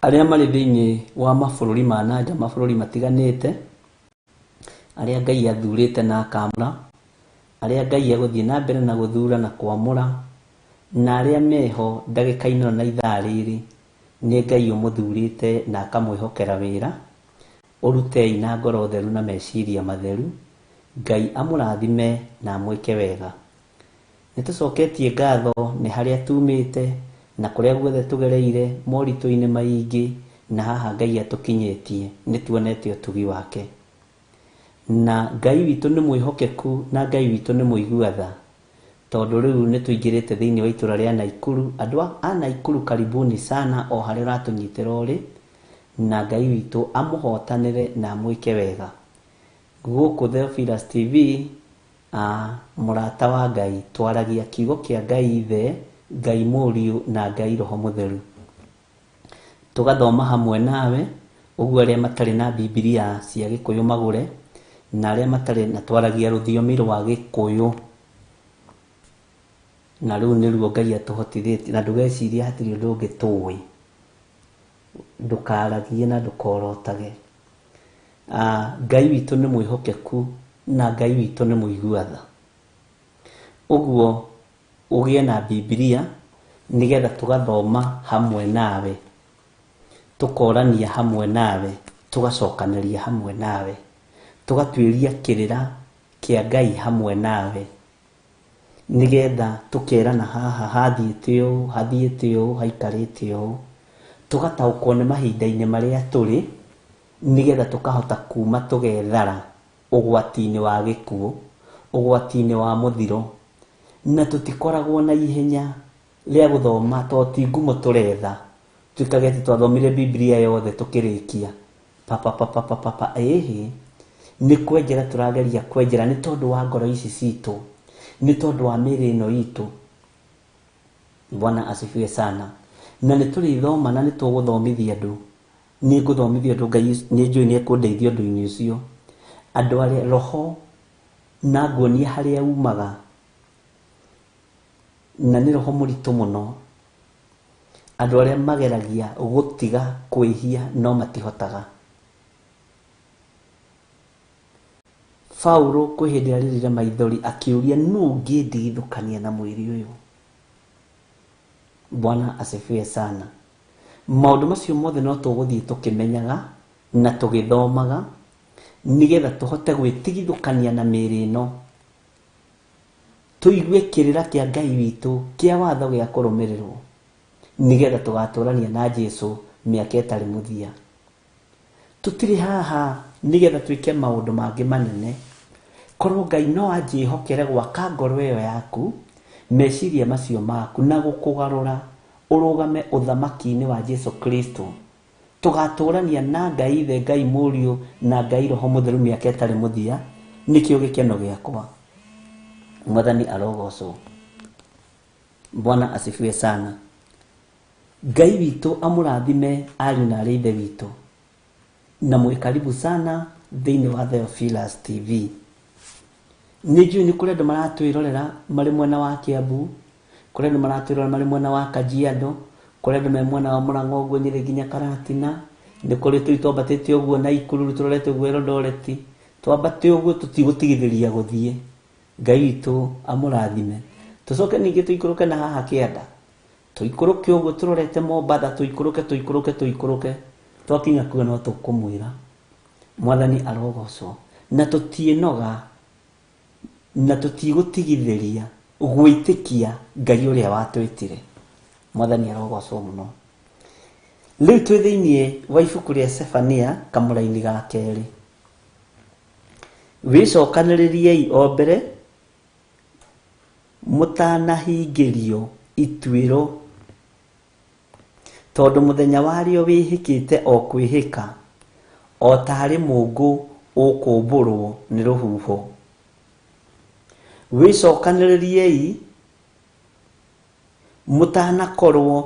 Speaker 1: Arĩa marĩ thĩinĩ wa mabũrũri ma nanja, mabũrũri matiganĩte, arĩa Ngai athurĩte na akamũra, arĩa Ngai egũthiĩ na mbere na gũthura na kwamũra, na arĩa meho ndagĩka-inĩ ĩno na ithaa rĩrĩ, nĩ Ngai ũmũthurĩte na akamwĩhokera wĩra, ũrutei na ngoro theru na meciria matheru, Ngai amũrathime na amwĩke wega. Nĩ tũcoketie ngatho nĩ harĩa tumĩte na kũrĩa guothe tũgereire moritũ-inĩ maingĩ, na haha Ngai atũkinyĩtie, nĩ tuonete ũtugi wake. Na Ngai witũ nĩ mwĩhokeku na Ngai witũ nĩ mũigua tha, tondũ rĩu nĩ tũingĩrĩte thĩinĩ wa itũra rĩa Naikuru. Andũ a Naikuru karibuni sana o harĩa ũratũnyitĩra ũrĩ, na Ngai witũ amũhotanĩre na amwĩke wega. Gũkũ Theophilus TV, mũrata wa Ngai, twaragia kiugo kĩa Ngai Ithe, Ngai Mũriũ na Ngai Roho Mũtheru. Tũgathoma hamwe nawe, ũguo arĩa matarĩ na Bibilia cia Gĩkũyũ magũre, na arĩa matarĩ na twaragia rũthiomi rwa Gĩkũyũ. Na rĩu nĩruo Ngai atũhotithĩtie, na ndũgecirie hatirĩ ũndũ ũngĩ tũĩ. Ndũkaragie na ndũkorotage. Ngai witũ nĩ mwĩhokeku na Ngai witũ nĩ mũigua tha. Ũguo ũgĩe na Bibilia nĩgetha tũgathoma hamwe nawe, tũkorania hamwe nawe, tũgacokanĩria hamwe nawe, tũgatuĩria kĩrĩra kĩa Ngai hamwe nawe, nĩgetha tũkerana haha hathiĩte ũũ, hathiĩte ũũ, haikarĩte ũũ, tũgataũkwo nĩ mahinda-inĩ marĩa tũrĩ, nĩgetha tũkahota kuma tũgethara ũgwati-inĩ wa gĩkuũ, ũgwati-inĩ wa mũthiro, na tũtikoragwo na ihenya rĩa gũthoma to ti ngumo tũretha, tuĩkage atĩ twathomire Bibilia yothe tũkĩrĩkia papapapapapa, ĩhĩ, nĩ kwenjera tũrageria kwenjera nĩ tondũ wa ngoro ici citũ, nĩ tondũ wa mĩĩrĩ ĩno itũ. Bwana asifiwe sana. Na nĩ tũrĩthoma na nĩ tũgũthomithia andũ, nĩ ngũthomithia andũ, Ngai nĩ njũĩ nĩ ekũndeithia ũndũ-inĩ ũcio. Andũ arĩa roho na nguonia harĩa umaga, na nĩ roho mũritũ mũno. Andũ arĩa mageragia gũtiga kwĩhia no matihotaga. Paulo kwĩ hĩndĩ arĩrire maithori akĩũria nũ ũngĩndigithũkania na mwĩrĩ ũyũ. Bwana asifiwe sana. Maũndũ macio mothe no tũgũthiĩ tũkĩmenyaga na tũgĩthomaga nĩgetha tũhote gwĩtigithũkania na mĩĩrĩ ĩno, tũigue kĩrĩra kĩa Ngai witũ kĩa watho gĩa kũrũmĩrĩrwo, nĩgetha tũgatũrania na Jesu mĩaka ĩtarĩ mũthia. Tũtirĩ haha nĩgetha twĩke maũndũ mangĩ manene. Korwo Ngai no anjĩhokere gwaka ngoro ĩyo yaku, meciria macio maku, na gũkũgarũra ũrũgame ũthamaki-inĩ wa Jesu Kristo, tũgatũrania na Ngai Ithe, Ngai Mũriũ, na Ngai Roho Mũtheru mĩaka ĩtarĩ mũthia, nĩkĩo gĩkeno gĩakwa. Mwathani arogocwo. Bwana asifiwe sana. Ngai witũ amũrathime ariũ na arĩ ithe witũ, na mwĩ karibu sana thĩinĩ wa Theophilus TV. Nĩ njũĩ nĩ kũrĩ andũ maratwĩrorera marĩ mwena wa Kiambu, kũrĩ andũ maratwĩrorera marĩ mwena wa Kajiado, kũrĩ andũ me mwena wa Mũrang'a ũguo Nyĩrĩ nginya Karatina, nĩ kũrĩ tũi twambatĩte ũguo Naikuru tũrorete ũguo Eldoret, twambate ũguo tũtigũtigithĩria gũthiĩ. Ngai witũ amũrathime. Tũcoke ningĩ tũikũrũke na haha kĩanda, tũikũrũke ũguo tũrorete Mombatha, tũikũrũke tũikũrũke tũikũrũke, twakinya kuo no tũkũmwĩra Mwathani arogocwo. Na tũtiĩnoga na tũtigũtigithĩria gwĩtĩkia Ngai ũrĩa watwĩtire. Mwathani arogocwo mũno. Rĩu twĩ thĩinĩ wa ibuku rĩa Sefania kamũraini ga kerĩ. Wĩcokanĩrĩriei o mbere mũtanahingĩrio ituĩro, tondũ mũthenya warĩo wĩhĩkĩte o kwĩhĩka, o taarĩ mũũngũ ũkũmbũrwo nĩ rũhuho. Wĩcokanĩrĩriei mũtanakorwo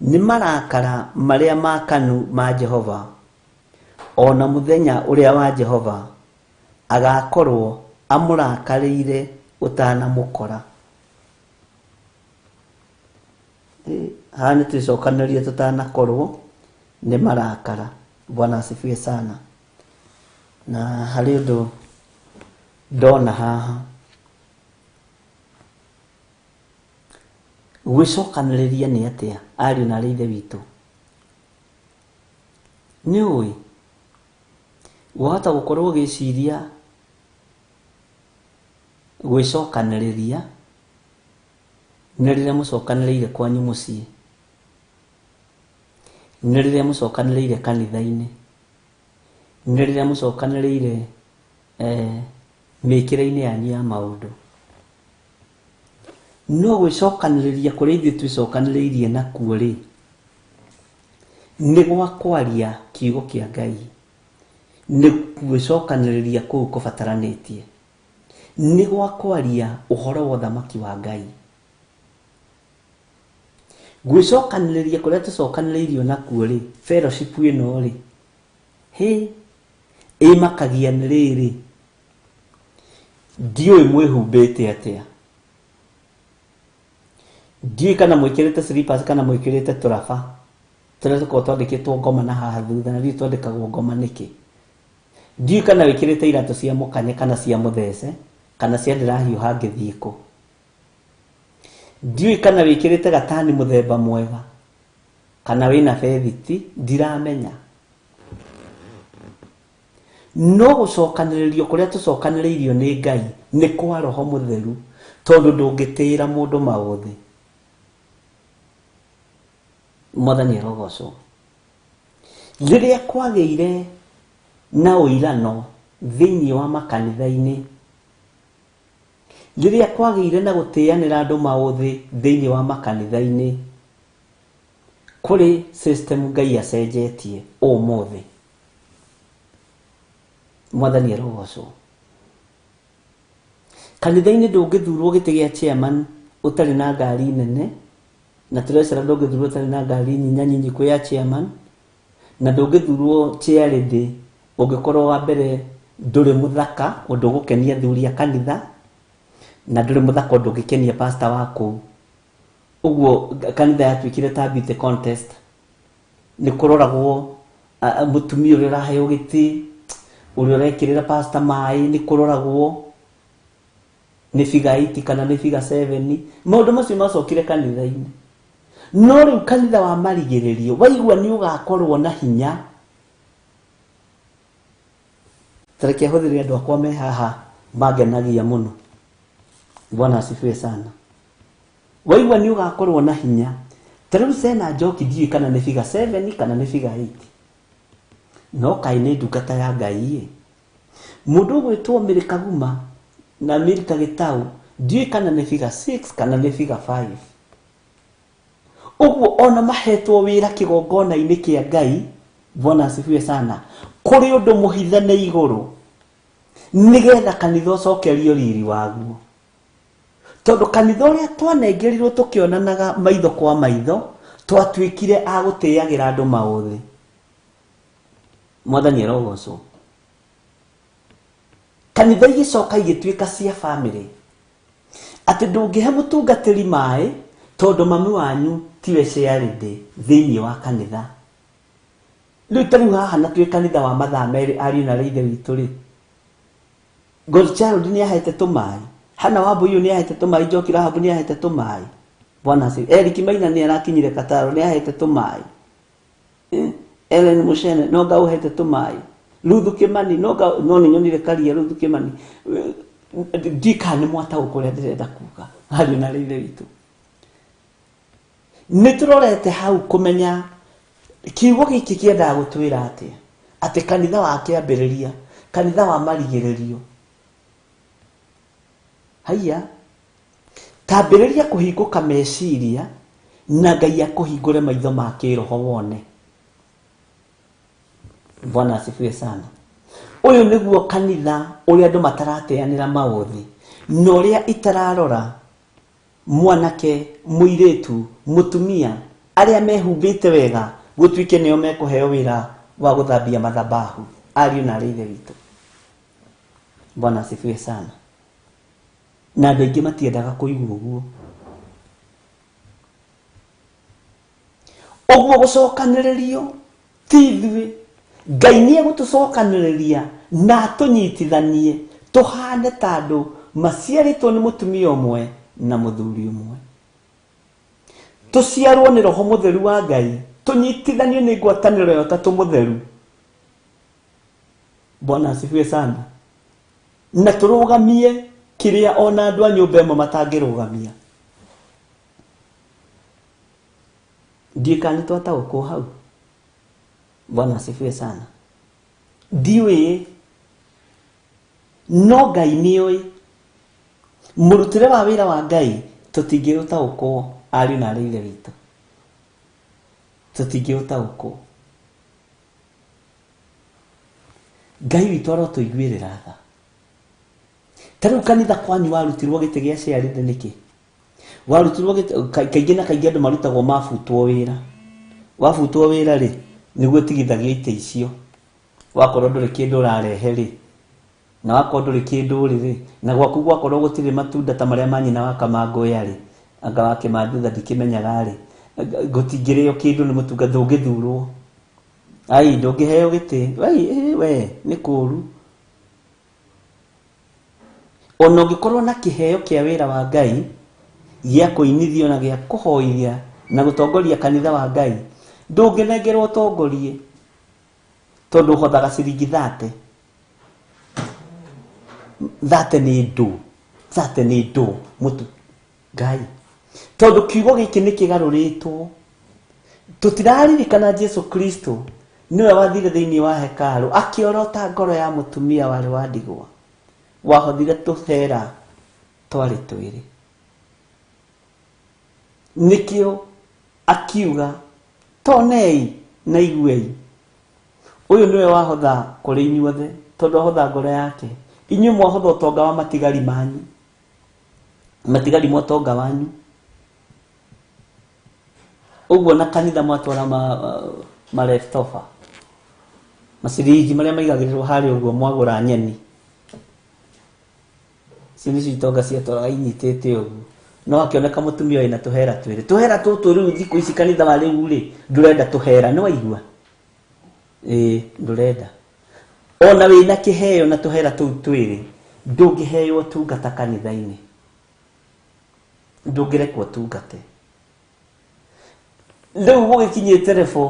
Speaker 1: nĩ marakara marĩa makanu ma Jehova, o na mũthenya ũrĩa wa Jehova agakorwo amũrakarĩire ũtanamũkora. Haha nĩ twĩcokanĩrĩrie tũtanakorwo nĩ marakara. Bwana asifiwe sana. Na harĩ ũndũ ndona haha, gwĩcokanĩrĩria nĩ atĩa ariũ na arĩ ithe witũ? Nĩ ũĩ wahota gũkorwo ũgĩciria gwĩcokanĩrĩria nĩ rĩrĩa mũcokanĩrĩire kwanyu mũciĩ, nĩ rĩrĩa mũcokanĩrĩire kanitha-inĩ, nĩ rĩrĩa mũcokanĩrĩire mĩkĩre-inĩ yanyu ya maũndũ. No gwĩcokanĩrĩria kũrĩa ithuĩ twĩcokanĩrĩirie nakuo rĩ, nĩ gwa kwaria kiugo kĩa Ngai, nĩ gwĩcokanĩrĩria kũu kũbataranĩtie, nĩ gwa kwaria ũhoro wa ũthamaki wa Ngai. Gwĩcokanĩrĩria kũrĩa tũcokanĩrĩirio nakuo rĩ, fellowship ĩno rĩ, hĩ, ĩmakagia nĩ rĩrĩ, ndiũĩ mwĩhumbĩte atĩa. Ndiũĩ kana mwĩkĩrĩte slippers kana mwĩkĩrĩte tũraba tũrĩa tũkoragwo twandĩkĩtwo ngoma na haha thutha, na ndiũĩ twandĩkagwo ngoma nĩkĩ. Ndiũĩ kana wĩkĩrĩte iratũ cia mũkanye kana cia mũthece kana cia ndĩrahiũha ngĩthiĩ kũ. Ndiũĩ kana wĩkĩrĩte gatani mũthemba mwega kana wĩna bethiti, ndiramenya. No gũcokanĩrĩrio kũrĩa tũcokanĩrĩirio nĩ Ngai nĩ kwa Roho Mũtheru, tondũ ndũngĩtĩĩra mũndũ maũthĩ. Mwathani arogocwo. Rĩrĩa kwagĩire na ũirano thĩinĩ wa makanitha-inĩ, rĩrĩa kwagĩire na gũtĩanĩra andũ maũthĩ thĩinĩ wa makanitha-inĩ, kũrĩ system Ngai acenjetie ũmũthĩ. Mwathani arogocwo. Kanitha-inĩ ndũngĩthurwo gĩtĩ gĩa chairman ũtarĩ na ngari nene, na tũrecera ndũngĩthurwo ũtarĩ na ngari nyinya nyinyi kwĩ ya chairman, na ndũngĩthurwo chair lady ũngĩkorwo wa mbere ndũrĩ mũthaka ũndũ ũgũkenia athuri a kanitha, na ndũrĩ mũthaka ũndũ ũngĩkenia pastor wa kũu. Ũguo kanitha yatuĩkire ta beauty contest. Nĩ kũroragwo mũtumia ũrĩa ũraheo gĩtĩ, ũrĩa ũrekĩrĩra pastor maĩ, nĩ kũroragwo nĩ figure 8 kana nĩ figure 7. Maũndũ macio macokire kanitha-inĩ. No rĩu kanitha wa marigĩrĩrio waigua nĩ ũgakorwo na hinya. Tareke hũthĩre andũ akwa me haha mangenagia mũno. Bwana asifiwe sana. Waigua nĩ ũgakorwo na hinya. Ta rĩu Sena Njoki ndiũĩ kana nĩ figure 7 kana nĩ figure 8. No kaĩ nĩ ndungata ya Ngai ĩ. Mũndũ ũgwĩtwo Mary Kaguma na Milka Gĩtau ndiũĩ kana nĩ figure 6 kana nĩ figure 5. Ũguo ona mahetwo wĩra kĩgongona-inĩ kĩa Ngai, Bwana asifiwe sana, kũrĩ ũndũ mũhithe nĩ igũrũ nĩgetha kanitha ũcokerio riri waguo. Tondũ kanitha ũrĩa twanengerirwo tũkĩonanaga maitho kwa maitho, twatuĩkire a gũtĩagĩra andũ maũthĩ. Mwathani arogocwo. Kanitha igĩcoka igĩtuĩka cia family. Atĩ ndũngĩhe mũtungatĩri maĩ tondũ mami wanyu tiwe chairlady thĩinĩ wa kanitha. Rĩu ta rĩu haha na twĩ kanitha wa mathaa merĩ ariũ na ithe witũ rĩ, God Child nĩ ahete tũmaĩ, Hana Wambũyũ nĩ ahete tũmaĩ, Njoki Rahabu nĩ ahete tũmaĩ, Bwana asifiwe. Eric Maina nĩ arakinyire Kataro nĩ ahete tũmaĩ, Ellen Mushene no nga ũhete tũmaĩ, Ruthu Kimani no nga no nĩ nyonire karia Ruthu Kimani. Ndika nĩ mwataũkwo ũrĩa ndĩrenda kuga ariũ na ithe witũ. Nĩ tũrorete hau kũmenya kiugo gĩkĩ kĩendaga gũtwĩra atĩa, atĩ kanitha wa kĩambĩrĩria, kanitha wa marigĩrĩrio. Haiya, tambĩrĩria kũhingũka meciria na Ngai akũhingũre maitho ma kĩroho wone. Bwana asifiwe sana. Ũyũ nĩguo kanitha ũrĩa andũ matarateanĩra maũthĩ, na ũrĩa itararora mwanake, mũirĩtu, mũtumia arĩa mehumbĩte wega gũtuĩke nĩo mekũheo wĩra wa gũthambia mathabahu, ariũ na arĩ ithe witũ. Bwana asifiwe sana. Na andũ aingĩ matiendaga kũigua ũguo. Ũguo gũcokanĩrĩrio ti ithuĩ, Ngai nĩ egũtũcokanĩrĩria na atũnyitithanie tũhane ta andũ maciarĩtwo nĩ mũtumia ũmwe na mũthuri ũmwe. Tũciarwo nĩ Roho Mũtheru wa Ngai, tũnyitithanio nĩ ngwatanĩro ya Ũtatũ Mũtheru. Bwana asifiwe sana. Na tũrũgamie kĩrĩa ona andũ a nyũmba ĩmwe matangĩrũgamia. Ndiũĩ kana nĩ twataũkwo hau. Bwana asifiwe sana. Ndiũĩ, no Ngai nĩoĩ. Mũrutĩre wa wĩra wa Ngai tũtingĩũtaũkwo ariũ na arĩ ithe witũ. Tũtingĩũtaũkwo. Ngai witũ arotũiguĩrĩra tha. Ta rĩu kanitha kwanyu warutirwo gĩtĩ gĩa chairlady nĩkĩ? Warutirwo gĩtĩ, kaingĩ na kaingĩ andũ marutagwo mabutwo wĩra. Wabutwo wĩra rĩ, nĩguo ũtigithagio itĩ icio. Wakorwo ndũrĩ kĩndũ ũrarehe rĩ, na wakorwo ndũrĩ kĩndũ ũrĩ rĩ, na gwaku gwakorwo gũtirĩ matunda ta marĩa ma nyina wa Kamangũya rĩ, Anga wa Kĩmathi ndikĩmenyaga rĩ, gũtingĩrĩo kĩndũ nĩ mũtunga, ndũngĩthurwo, ai ndũngĩheo gĩtĩ, ai we nĩ kũũru. Ona ũngĩkorwo na kĩheo kĩa wĩra wa Ngai gĩa kũinithio na gĩa kũhoithia na gũtongoria kanitha wa Ngai, ndũngĩnengerwo ũtongorie tondũ ũhothaga ciringi 30. 30 nĩ ndũ, 30 nĩ ndũ mũtu Ngai, tondũ kiugo gĩkĩ nĩ kĩgarũrĩtwo. Tũtiraririkana Jesu Kristo nĩwe wathire thĩinĩ wa hekarũ akĩorota ngoro ya mũtumia warĩ wa ndigwa wahothire tũhera twarĩ twĩrĩ. Nĩkĩo akiuga tonei na iguei, ũyũ nĩwe wahotha kũrĩ inyuothe, tondũ ahotha ngoro yake. Inyuĩ mwahotha ũtonga wa matigari manyu, matigari ma ũtonga wanyu. Ũguo na kanitha mwatwara ma leftover, maciringi marĩa maigagĩrĩrwo harĩa ũguo mwagũra nyeni, icio nĩcio itonga ciatwaraga inyitĩte ũguo. No akĩoneka mũtumia wĩna tũhera twĩrĩ. Tũhera tũtũ rĩu thikũ ici kanitha wa rĩu rĩ, ndũrenda tũhera, nĩ waigua? Ĩĩ, ndũrenda. Ona wĩna kĩheo na tũhera tũu twĩrĩ, ndũngĩheo ũtungata kanitha-inĩ, ndũngĩrekwo ũtungate. Rĩu gũgĩkinyĩte level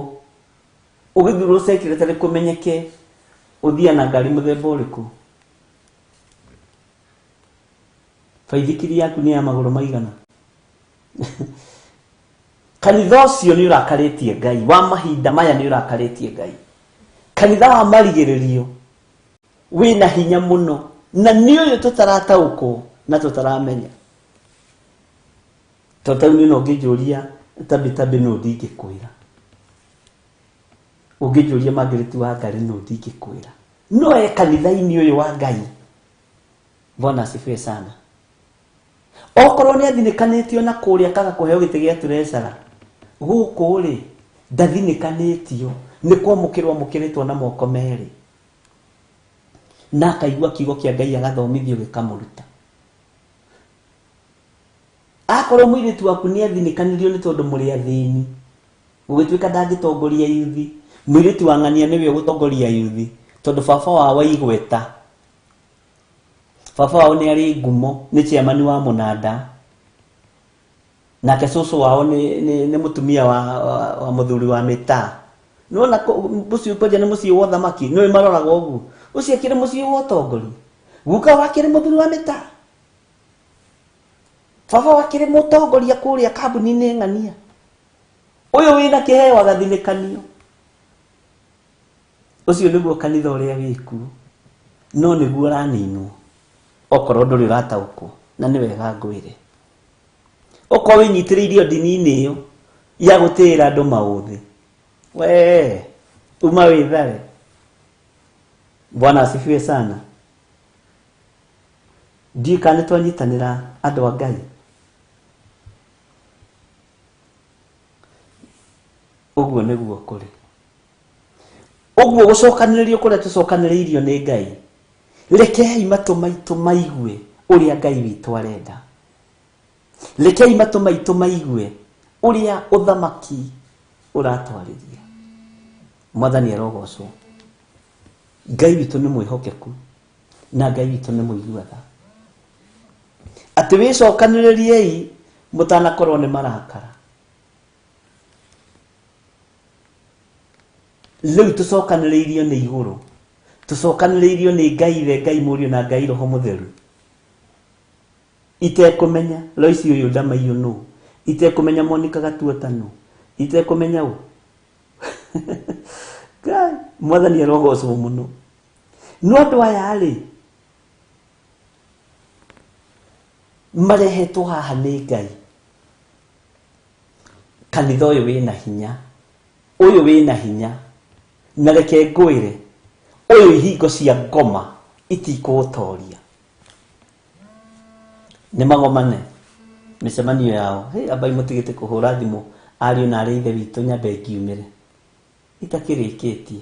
Speaker 1: ũgĩthurwo secretary kũmenyeke ũthiaga na ngari mũthemba ũrĩkũ, baithikiri yaku nĩ ya magũrũ maigana. Kanitha ũcio nĩ ũrakarĩtie Ngai wa mahinda maya, nĩ ũrakarĩtie Ngai. Kanitha wa marigĩrĩrio wĩna hinya mũno, na nĩ ũyũ tũtarataũkwo na tũtaramenya. Tondũ ta rĩu niĩ no ũngĩnjũria Tabi Tabi nũ ndingĩkwĩra, ũngĩnjũria Margaret Wangari nũ ndingĩkwĩra, no e kanitha-inĩ ũyũ wa Ngai. Bwana asifiwe sana. Okorwo nĩ athinĩkanĩtio na kũrĩa akaga kũheo gĩtĩ gĩa treasurer, gũkũ rĩ ndathinĩkanĩtio, nĩ kwamũkĩrwo amũkĩrĩtwo na moko merĩ, na akaigua kiugo kĩa Ngai agathomithio gĩkamũruta. Akorwo mũirĩtu waku nĩ athinĩkanirio nĩ tondũ mũrĩ athĩni, gũgĩtuĩka ndangĩtongoria yuthi, mũirĩtu wa ng'ania nĩwe ũgũtongoria yuthi, tondũ baba wao aigweta, baba wao nĩ arĩ ngumo, nĩ chairman wa mũnanda, nake cũcũ wao nĩ mũtumia wa mũthuri wa mĩtaa. Nĩwona ũcio kwanja nĩ mũciĩ wa ũthamaki, nĩwe maroraga ũguo, ũcio akĩrĩ mũciĩ wa ũtongoria, guka wake nĩ mũthuri wa mĩtaa, baba wake nĩ mũtongoria kũrĩa kambuni-inĩ ng'ania, ũyũ wĩna kĩheo agathinĩkanio. Ũcio nĩguo kanitha ũrĩa wĩkuo, no nĩguo ũraninwo, okorwo ndũrĩ ũrataũkwo, na nĩ wega ngwĩre. Okorwo wĩnyitĩrĩirie ndini-inĩ ĩyo ya gũtĩĩra andũ maũthĩ, we uma wĩthare. Bwana asifiwe sana. Ndiũĩ kana nĩ twanyitanĩra andũ a Ngai. Ũguo nĩguo kũrĩ. Ũguo gũcokanĩrĩrio kũrĩa tũcokanĩrĩirio nĩ Ngai, rekei matũ maitũ maigue ũrĩa Ngai witũ arenda. Rekei matũ maitũ maigue ũrĩa ũthamaki ũratwarĩria. Mwathani arogocwo. Ngai witũ nĩ mwĩhokeku na Ngai witũ nĩ mũigua tha. Atĩ wĩcokanĩrĩriei mũtanakorwo nĩ marakara. Rĩu tũcokanĩrĩirio nĩ igũrũ, tũcokanĩrĩirio nĩ Ngai Ithe, Ngai Mũriũ na Ngai Roho Mũtheru. Itekũmenya Loisi ũyũ Ndamaiyũ nũ, itekũmenya Monica Gatuota nũ, itekũmenya ũ. Ngai, Mwathani arogocwo mũno. No andũ aya rĩ, marehetwo haha nĩ Ngai. Kanitha ũyũ wĩna hinya, ũyũ wĩna hinya, na reke ngwĩre, ũyũ ihingo cia ngoma itikũũtoria. Nĩ magomane mĩcemanio yao. Hey, ambai mũtigĩte kũhũra thimũ ariũ na arĩ ithe witũ, nyambe ngiumĩre itakĩrĩkĩtie.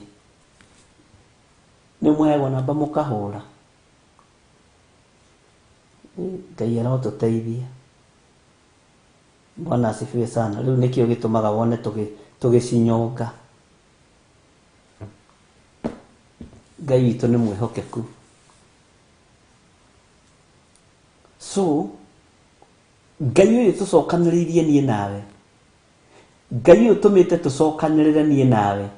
Speaker 1: Nĩ mũheagwo namba mũkahũra. Ngai arotũteithia. Bwana asifiwe sana. Rĩu nĩkĩo gĩtũmaga wone tũgĩcinyonga. Ngai witũ nĩ mwĩhokeku. So Ngai ũyũ tũcokanĩrĩirie niĩ nawe, Ngai ũyũ tũmĩte tũcokanĩrĩre niĩ nawe,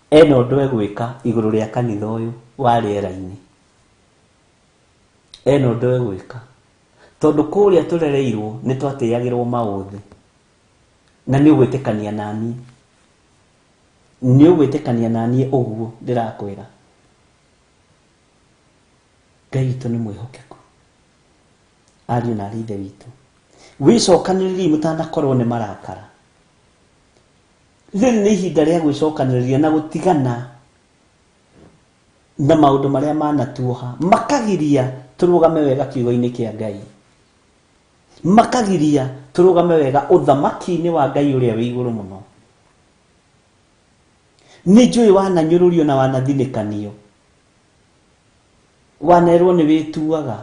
Speaker 1: ena ũndũ egwĩka igũrũ rĩa kanitha ũyũ wa rĩera-inĩ. Ena ũndũ egwĩka. Tondũ kũrĩa tũrereirwo nĩ twatĩagĩrwo maũthĩ. Na nĩ ũgwĩtĩkania naniĩ. Nĩ ũgwĩtĩkania naniĩ ũguo ndĩrakwĩra. Ngai witũ nĩ mwĩhokeku. Ariũ na arĩ ithe witũ. Wĩcokanĩrĩriei mũtanakorwo nĩ marakara. Rĩrĩ nĩ ihinda rĩa gwĩcokanĩrĩria na gũtigana na maũndũ marĩa manatuoha makagiria tũrũgame wega kiugo-inĩ kĩa Ngai, makagiria tũrũgame wega ũthamaki-inĩ wa Ngai ũrĩa wĩ igũrũ mũno. Nĩ njũĩ wananyũrũrio na wanathinĩkanio, wanerwo nĩ wĩtuaga,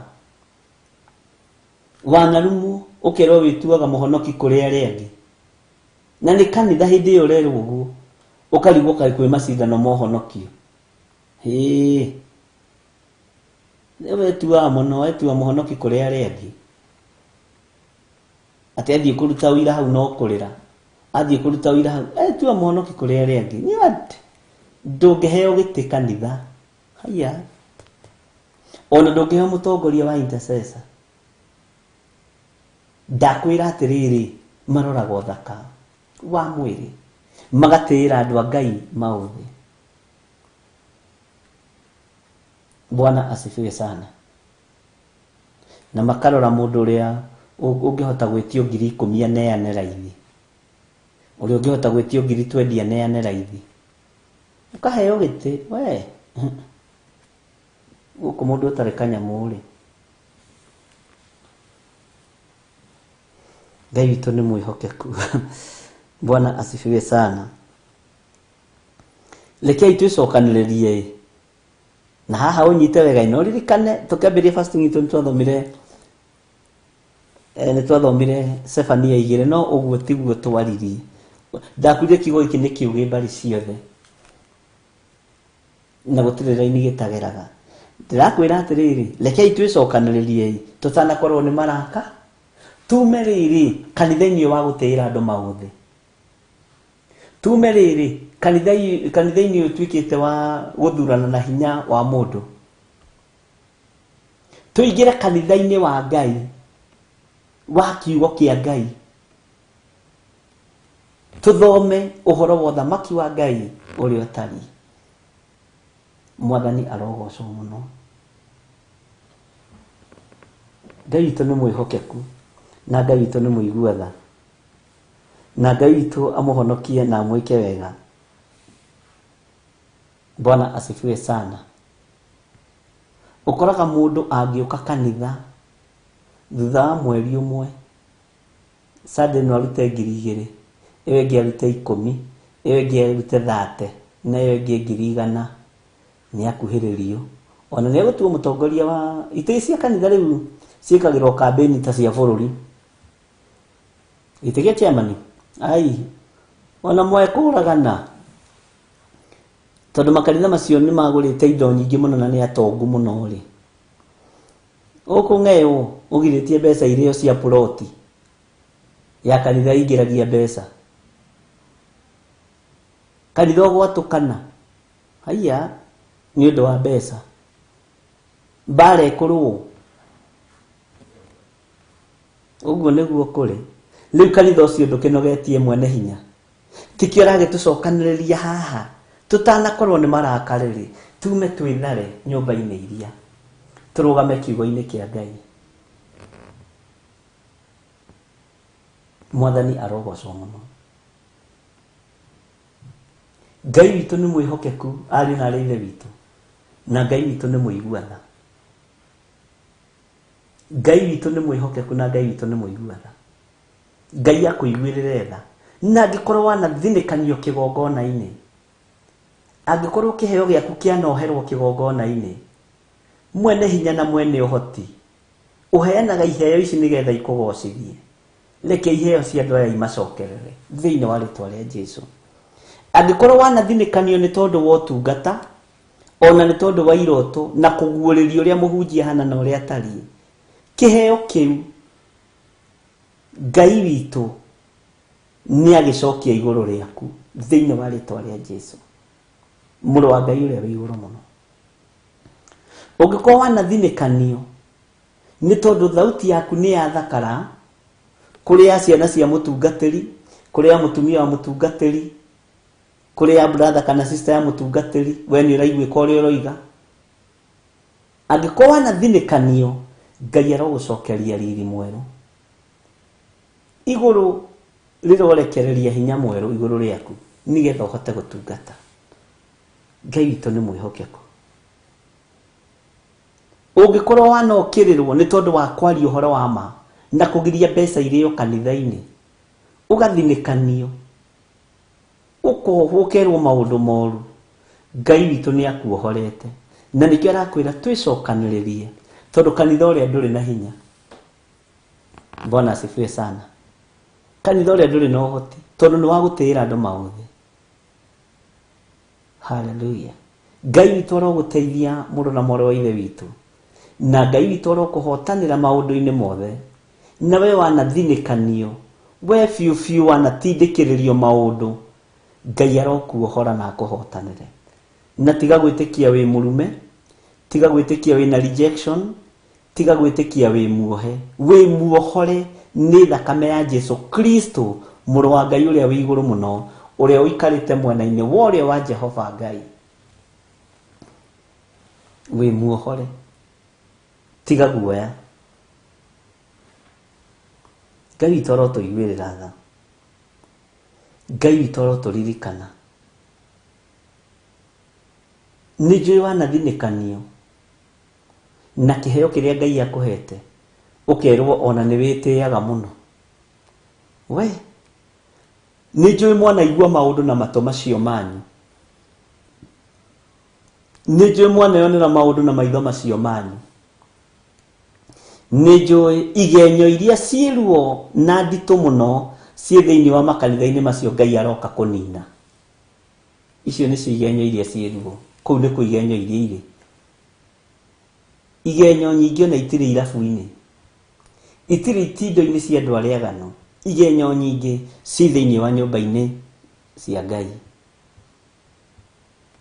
Speaker 1: wanarumwo ũkerwo wĩtuaga mũhonoki kũrĩ arĩa angĩ, na nĩ kanitha hĩndĩ ĩyo ũrerwo ũguo ũkarigwo kaĩ kwĩ macindano ma ũhonokio. Hĩĩ, wetuaga mũno, wetua mũhonoki kũrĩ arĩa angĩ, atĩ athiĩ kũruta ũira hau no kũrĩra, athiĩ kũruta ũira hau etua mũhonoki kũrĩ arĩa angĩ. Nĩ atĩ ndũngĩheo gĩtĩ kanitha, haiya, ona ndũngĩheo mũtongoria wa intercessor. Ndakwĩra atĩrĩrĩ, maroraga ũthaka wa mwĩrĩ, magatĩĩra andũ a Ngai maũthĩ. Bwana asifiwe sana. Na makarora mũndũ ũrĩa ũngĩhota gwĩtio 10,000 aneane raithi, ũrĩa ũngĩhota gwĩtio 20,000 aneane raithi, ũkaheo gĩtĩ we. Gũkũ mũndũ ũtarĩ kanyamũ rĩ. Ngai witũ nĩ mwĩhokeku. Bwana asifiwe sana. Rekei twĩcokanĩrĩrie na haha ũnyite wega no ririkane tũkĩambĩrĩria fasting itũ nĩtwathomire Sefania 2, no ũguo tiguo twaririe. Ndakwĩrire kiugo gĩkĩ nĩ kĩũgĩ mbarĩ ciothe na gũtirĩ raini gĩtageraga. Ndĩrakwĩra atĩrĩrĩ, rekei twĩcokanĩrĩrie tũtanakorwo nĩ maraka, tume rĩrĩ kanitha-inĩ wa gũtĩĩra andũ maũthĩ, tume rĩrĩ kanitha-inĩ ũtuĩkĩte wa gũthurana na hinya wa mũndũ, tũingĩre kanitha-inĩ wa Ngai wa kiugo kĩa Ngai, tũthome ũhoro wa ũthamaki wa Ngai ũrĩa ũtariĩ. Mwathani arogocwo mũno. Ngai witũ nĩ mwĩhokeku na Ngai witũ nĩ mũigua tha, na Ngai witũ amũhonokie na amwĩke wega. Bwana asifiwe sana. Ũkoraga mũndũ angĩũka kanitha thutha wa mweri ũmwe, Sunday no arute 2,000, ĩyo ĩngĩ arute 10, ĩyo ĩngĩ arute 30, na ĩyo ĩngĩ 100,000, nĩ akuhĩrĩrio. Ona nĩ egũtuo mũtongoria wa itĩ cia kanitha. Rĩu ciĩkagĩrwo kambĩni ta cia bũrũri. Gĩtĩ gĩa chairman, ai, ona mwekũragana, tondũ makanitha macio nĩ magũrĩte indo nyingĩ mũno na nĩ atongu mũno rĩ. Ũkũng'eywo ũgirĩtie mbeca iria cia ploti ya kanitha ingĩragia mbeca, kanitha ũgwatũkana, haiya, nĩ ũndũ wa mbeca, mbara ĩkũrũo. Ũguo nĩguo kũrĩ. Rĩu kanitha ũcio ndũkĩnogetie mwene hinya, tikĩo ũragĩtũcokanĩrĩria haha tũtanakorwo nĩ marakara rĩ, tume twĩthare nyũmba-inĩ iria, tũrũgame kiugo-inĩ kĩa Ngai. Mwathani arogocwo mũno. Ngai witũ nĩ mwĩhokeku, ariũ na arĩ ithe witũ, na Ngai witũ nĩ mũigua tha. Ngai witũ nĩ mwĩhokeku na Ngai witũ nĩ mũigua tha. Ngai akũiguĩrĩre tha, na angĩkorwo wanathinĩkanio kĩgongona-inĩ, angĩkorwo kĩheo gĩaku kĩanoherwo kĩgongona-inĩ, mwene hinya na mwene ũhoti ũheanaga iheo ici nĩgetha ikũgocithie. Reke iheo cia andũ aya imacokerere thĩinĩ wa rĩtwa rĩa Jesu. Angĩkorwo wanathinĩkanio nĩ tondũ wa ũtungata, ona nĩ tondũ wa iroto na kũguũrĩrio ũrĩa mũhunjia ahana na ũrĩa atariĩ, kĩheo kĩu Ngai witũ nĩ agĩcokia igũrũ rĩaku thĩinĩ wa rĩtwa rĩa Jesu, mũrũ wa Ngai ũrĩa wĩ igũrũ mũno. Ũngĩkorwo wanathinĩkanio nĩ tondũ thauti yaku nĩ yathakara kũrĩ ya ciana cia mũtungatĩri, kũrĩ ya mũtumia wa mũtungatĩri, kũrĩ ya brother kana sister ya mũtungatĩri, we nĩ ũraiguĩka ũrĩa ũroiga. Angĩkorwo wanathinĩkanio, Ngai arogũcokeria riri mwerũ. Igũrũ rĩrorekereria hinya mwerũ igũrũ rĩaku nĩgetha ũhote gũtungata. Ngai witũ nĩ mwĩhokeku. Ũngĩkorwo wanokĩrĩrwo nĩ tondũ wa kwaria ũhoro wa ma na kũgiria mbeca irĩo kanitha-inĩ, ũgathinĩkanio, ũkohwo, ũkerwo maũndũ moru, Ngai witũ nĩ akuohorete. Na nĩkĩo arakwĩra twĩcokanĩrĩrie, tondũ kanitha ũrĩa ndũrĩ na hinya. Bwana asifiwe sana. Kanitha ũrĩa ndũrĩ na ũhoti, tondũ nĩ wa gũtĩĩra andũ maũthĩ. Hallelujah. Ngai witũ arogũteithia mũrũ na mwarĩ wa ithe witũ, na Ngai witũ arokũhotanĩra maũndũ-inĩ mothe. Na we wanathinĩkanio, we biũ biũ wanatindĩkĩrĩrio maũndũ, Ngai arokuohora na akũhotanĩre. Na tiga gwĩtĩkia wĩ mũrume, tiga gwĩtĩkia wĩna rejection, tiga gwĩtĩkia wĩ muohe. Wĩ muohore nĩ thakame ya Jesu Kristo, mũrũ wa Ngai ũrĩa wĩ igũrũ mũno, ũrĩa ũikarĩte mwena-inĩ wa ũrĩo wa Jehova Ngai. Wĩ muohore, tiga guoya. Ngai witũ arotũiguĩrĩra tha. Ngai witũ arotũririkana. Nĩ njũĩ wanathinĩkanio na kĩheo kĩrĩa Ngai akũhete, ũkerwo ona nĩ wĩtĩaga mũno. We nĩ njũĩ mwanaigua maũndũ na matũ macio manyu, nĩ njũĩ mwaneyonera maũndũ na maitho macio manyu, nĩ njũĩ igenyo iria ciĩ ruo na nditũ mũno ciĩ thĩinĩ wa makanitha-inĩ macio Ngai aroka kũnina. Icio nĩcio igenyo iria ciĩ ruo. Kũu nĩkuo igenyo iria irĩ. Igenyo nyingĩ ona itirĩ irabu-inĩ, itirĩ itindo-inĩ cia andũ arĩa aganu. Igenyo nyingĩ ci thĩinĩ wa nyũmba-inĩ cia Ngai.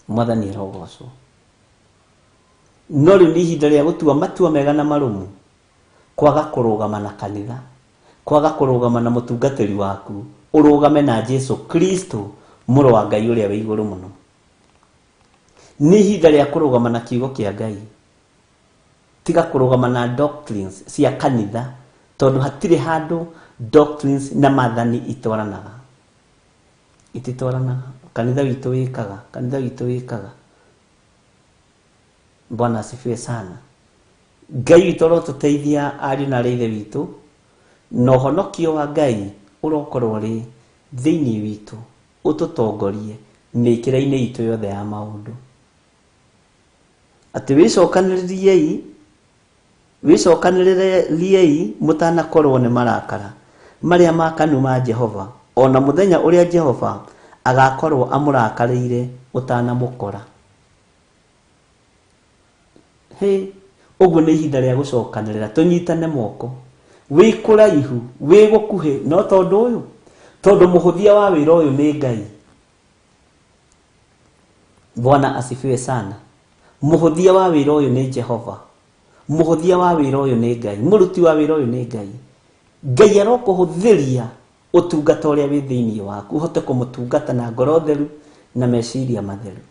Speaker 1: Mwathani arogocwo. No rĩu nĩ ihinda rĩa gũtua matua mega na marũmu, kwaga kũrũgama na kanitha, kwaga kũrũgama na mũtungatĩri waku, ũrũgame na Jesu Kristo, mũrũ wa Ngai ũrĩa wĩ igũrũ mũno. Nĩ ihinda rĩa kũrũgama na kiugo kĩa Ngai. Tiga kũrũgama na doctrines cia kanitha, tondũ hatirĩ handũ doctrines na maathani itwaranaga. Ititwaranaga. Kanitha witũ wĩkaga, kanitha witũ wĩkaga. Bwana asifiwe sana. Ngai witũ arotũteithia ariũ na aarĩ a ithe witũ, na ũhonokio wa Ngai ũrokorwo ũrĩ thĩinĩ witũ, ũtũtongorie mĩkĩra-inĩ itũ yothe ya maũndũ. Atĩ wĩcokanĩrĩriei, wĩcokanĩrĩriei mũtanakorwo nĩ marakara marĩa makanu ma Jehova, ona mũthenya ũrĩa Jehova agakorwo amũrakarĩire ũtanamũkora. Hĩ, ũguo nĩ ihinda rĩa gũcokanĩrĩra, tũnyitane moko. Wĩ kũraihu, wĩ gũkuhĩ, no tondũ ũyũ, tondũ mũhũthia wa wĩra ũyũ nĩ Ngai. Bwana asifiwe sana. Mũhũthia wa wĩra ũyũ nĩ Jehova. Mũhũthia wa wĩra ũyũ nĩ Ngai. Mũruti wa wĩra ũyũ nĩ Ngai. Ngai arokũhũthĩria ũtungata ũrĩa wĩ thĩinĩ waku, ũhote kũmũtungata na ngoro theru na meciria matheru.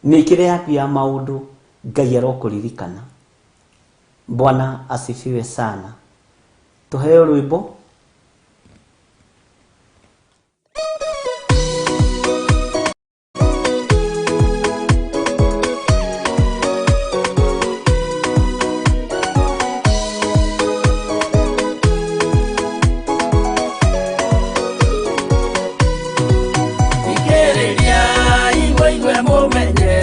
Speaker 1: Mĩkĩre yaku ya maũndũ, Ngai arokũririkana. Bwana asifiwe sana. Tũheo rwĩmbo.
Speaker 2: Thikĩrĩria igwe igwe mũmenye,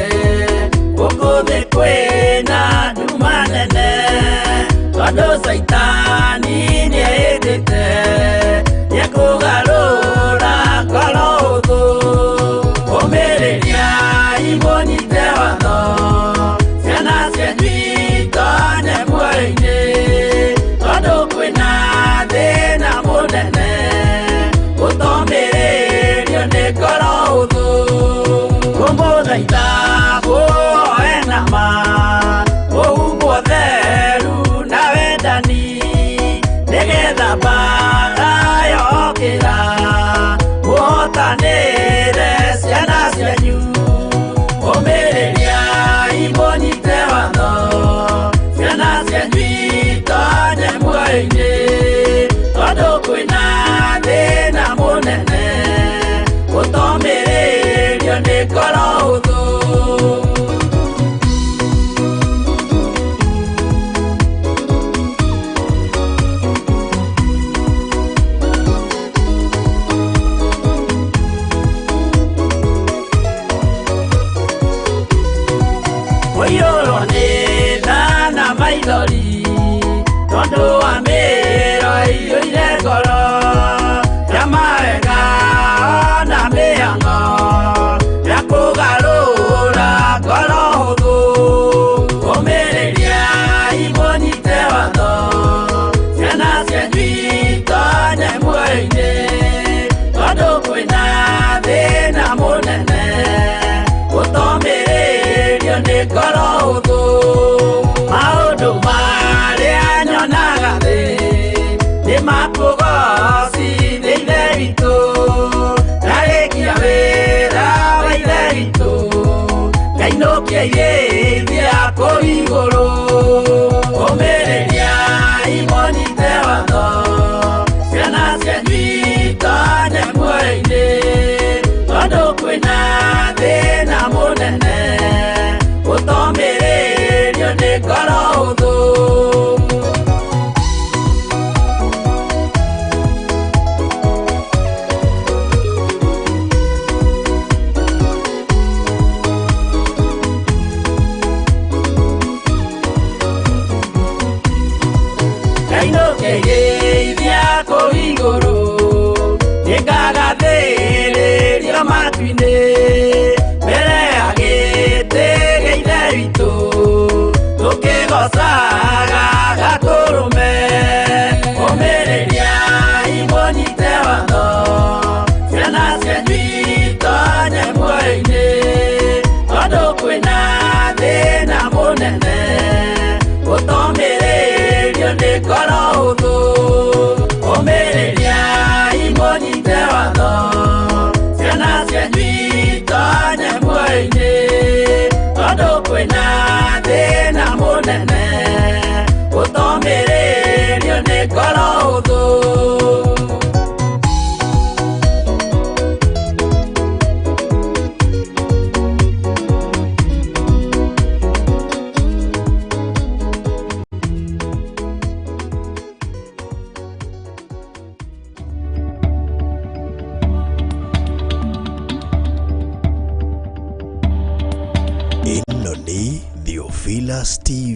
Speaker 2: gũkũ thĩ kwĩna nduma nene, tondũ Caitani nĩehĩtĩte. nĩokĩte nĩekũgarũra ngoro hũthũ ũmĩrĩriai mũnyite watho ciana cianyu itonye muoyo-inĩ tondũ kwĩna thĩna mũnene ũtomĩrĩrio nĩ ngoro hũthũ kũmũthaitha mũhoe na ma mũhumbwo theru na wendani nĩgetha mbaara yokĩra mũhotanĩre ciana cianyu ũmĩrĩriai mũnyite watho ciana cianyu itonye muoyo-inĩ tondũ kwĩna thĩna mũnene ũtomĩrĩrio nĩ ngoro hũthũ. Kũiyũrwo nĩ tha na maithori tondũ wa mĩĩro ĩiyũire ngoro ya mawega na mĩhang'o ya kũgarũra ngoro hũthũ ũmĩrĩriai mũnyite watho ciana cianyu itonye muoyo-inĩ tondũ kwĩna thĩna mũnene ũtomĩrĩrio nĩ ngoro hũthũ maũndũ marĩa nyonaga thĩ nĩ makũgocithia Ithe witũ ndarĩkia wĩra wa Ithe witũ ngainũkia irĩithia kũu igũrũ ũmĩrĩriai mũnyite watho ciana cianyu itonye muoyo-inĩ tondũ kwĩna thĩna mũnene ũtomĩrĩrio nĩ ngoro hũthũ. Ngainũkĩgeithia kũu igũrũ nĩngagathĩrĩrio matu-inĩ mbere ya gĩtĩ gĩa Ithe witũ tũkĩgocaga Gatũrũme ũmĩrĩriai mũnyite watho ciana cianyu itonye muoyo-inĩ tondũ kwĩna thĩna mũnene ũtomĩrĩrio nĩ ngoro hũthũ ũmĩrĩriai mũnyite watho ciana cianyu itonye muoyo-inĩ tondũ kwĩna thĩna mũnene ũtomĩrĩrio nĩ ngoro hũthũ.
Speaker 3: Ĩno nĩ Theophilus TV.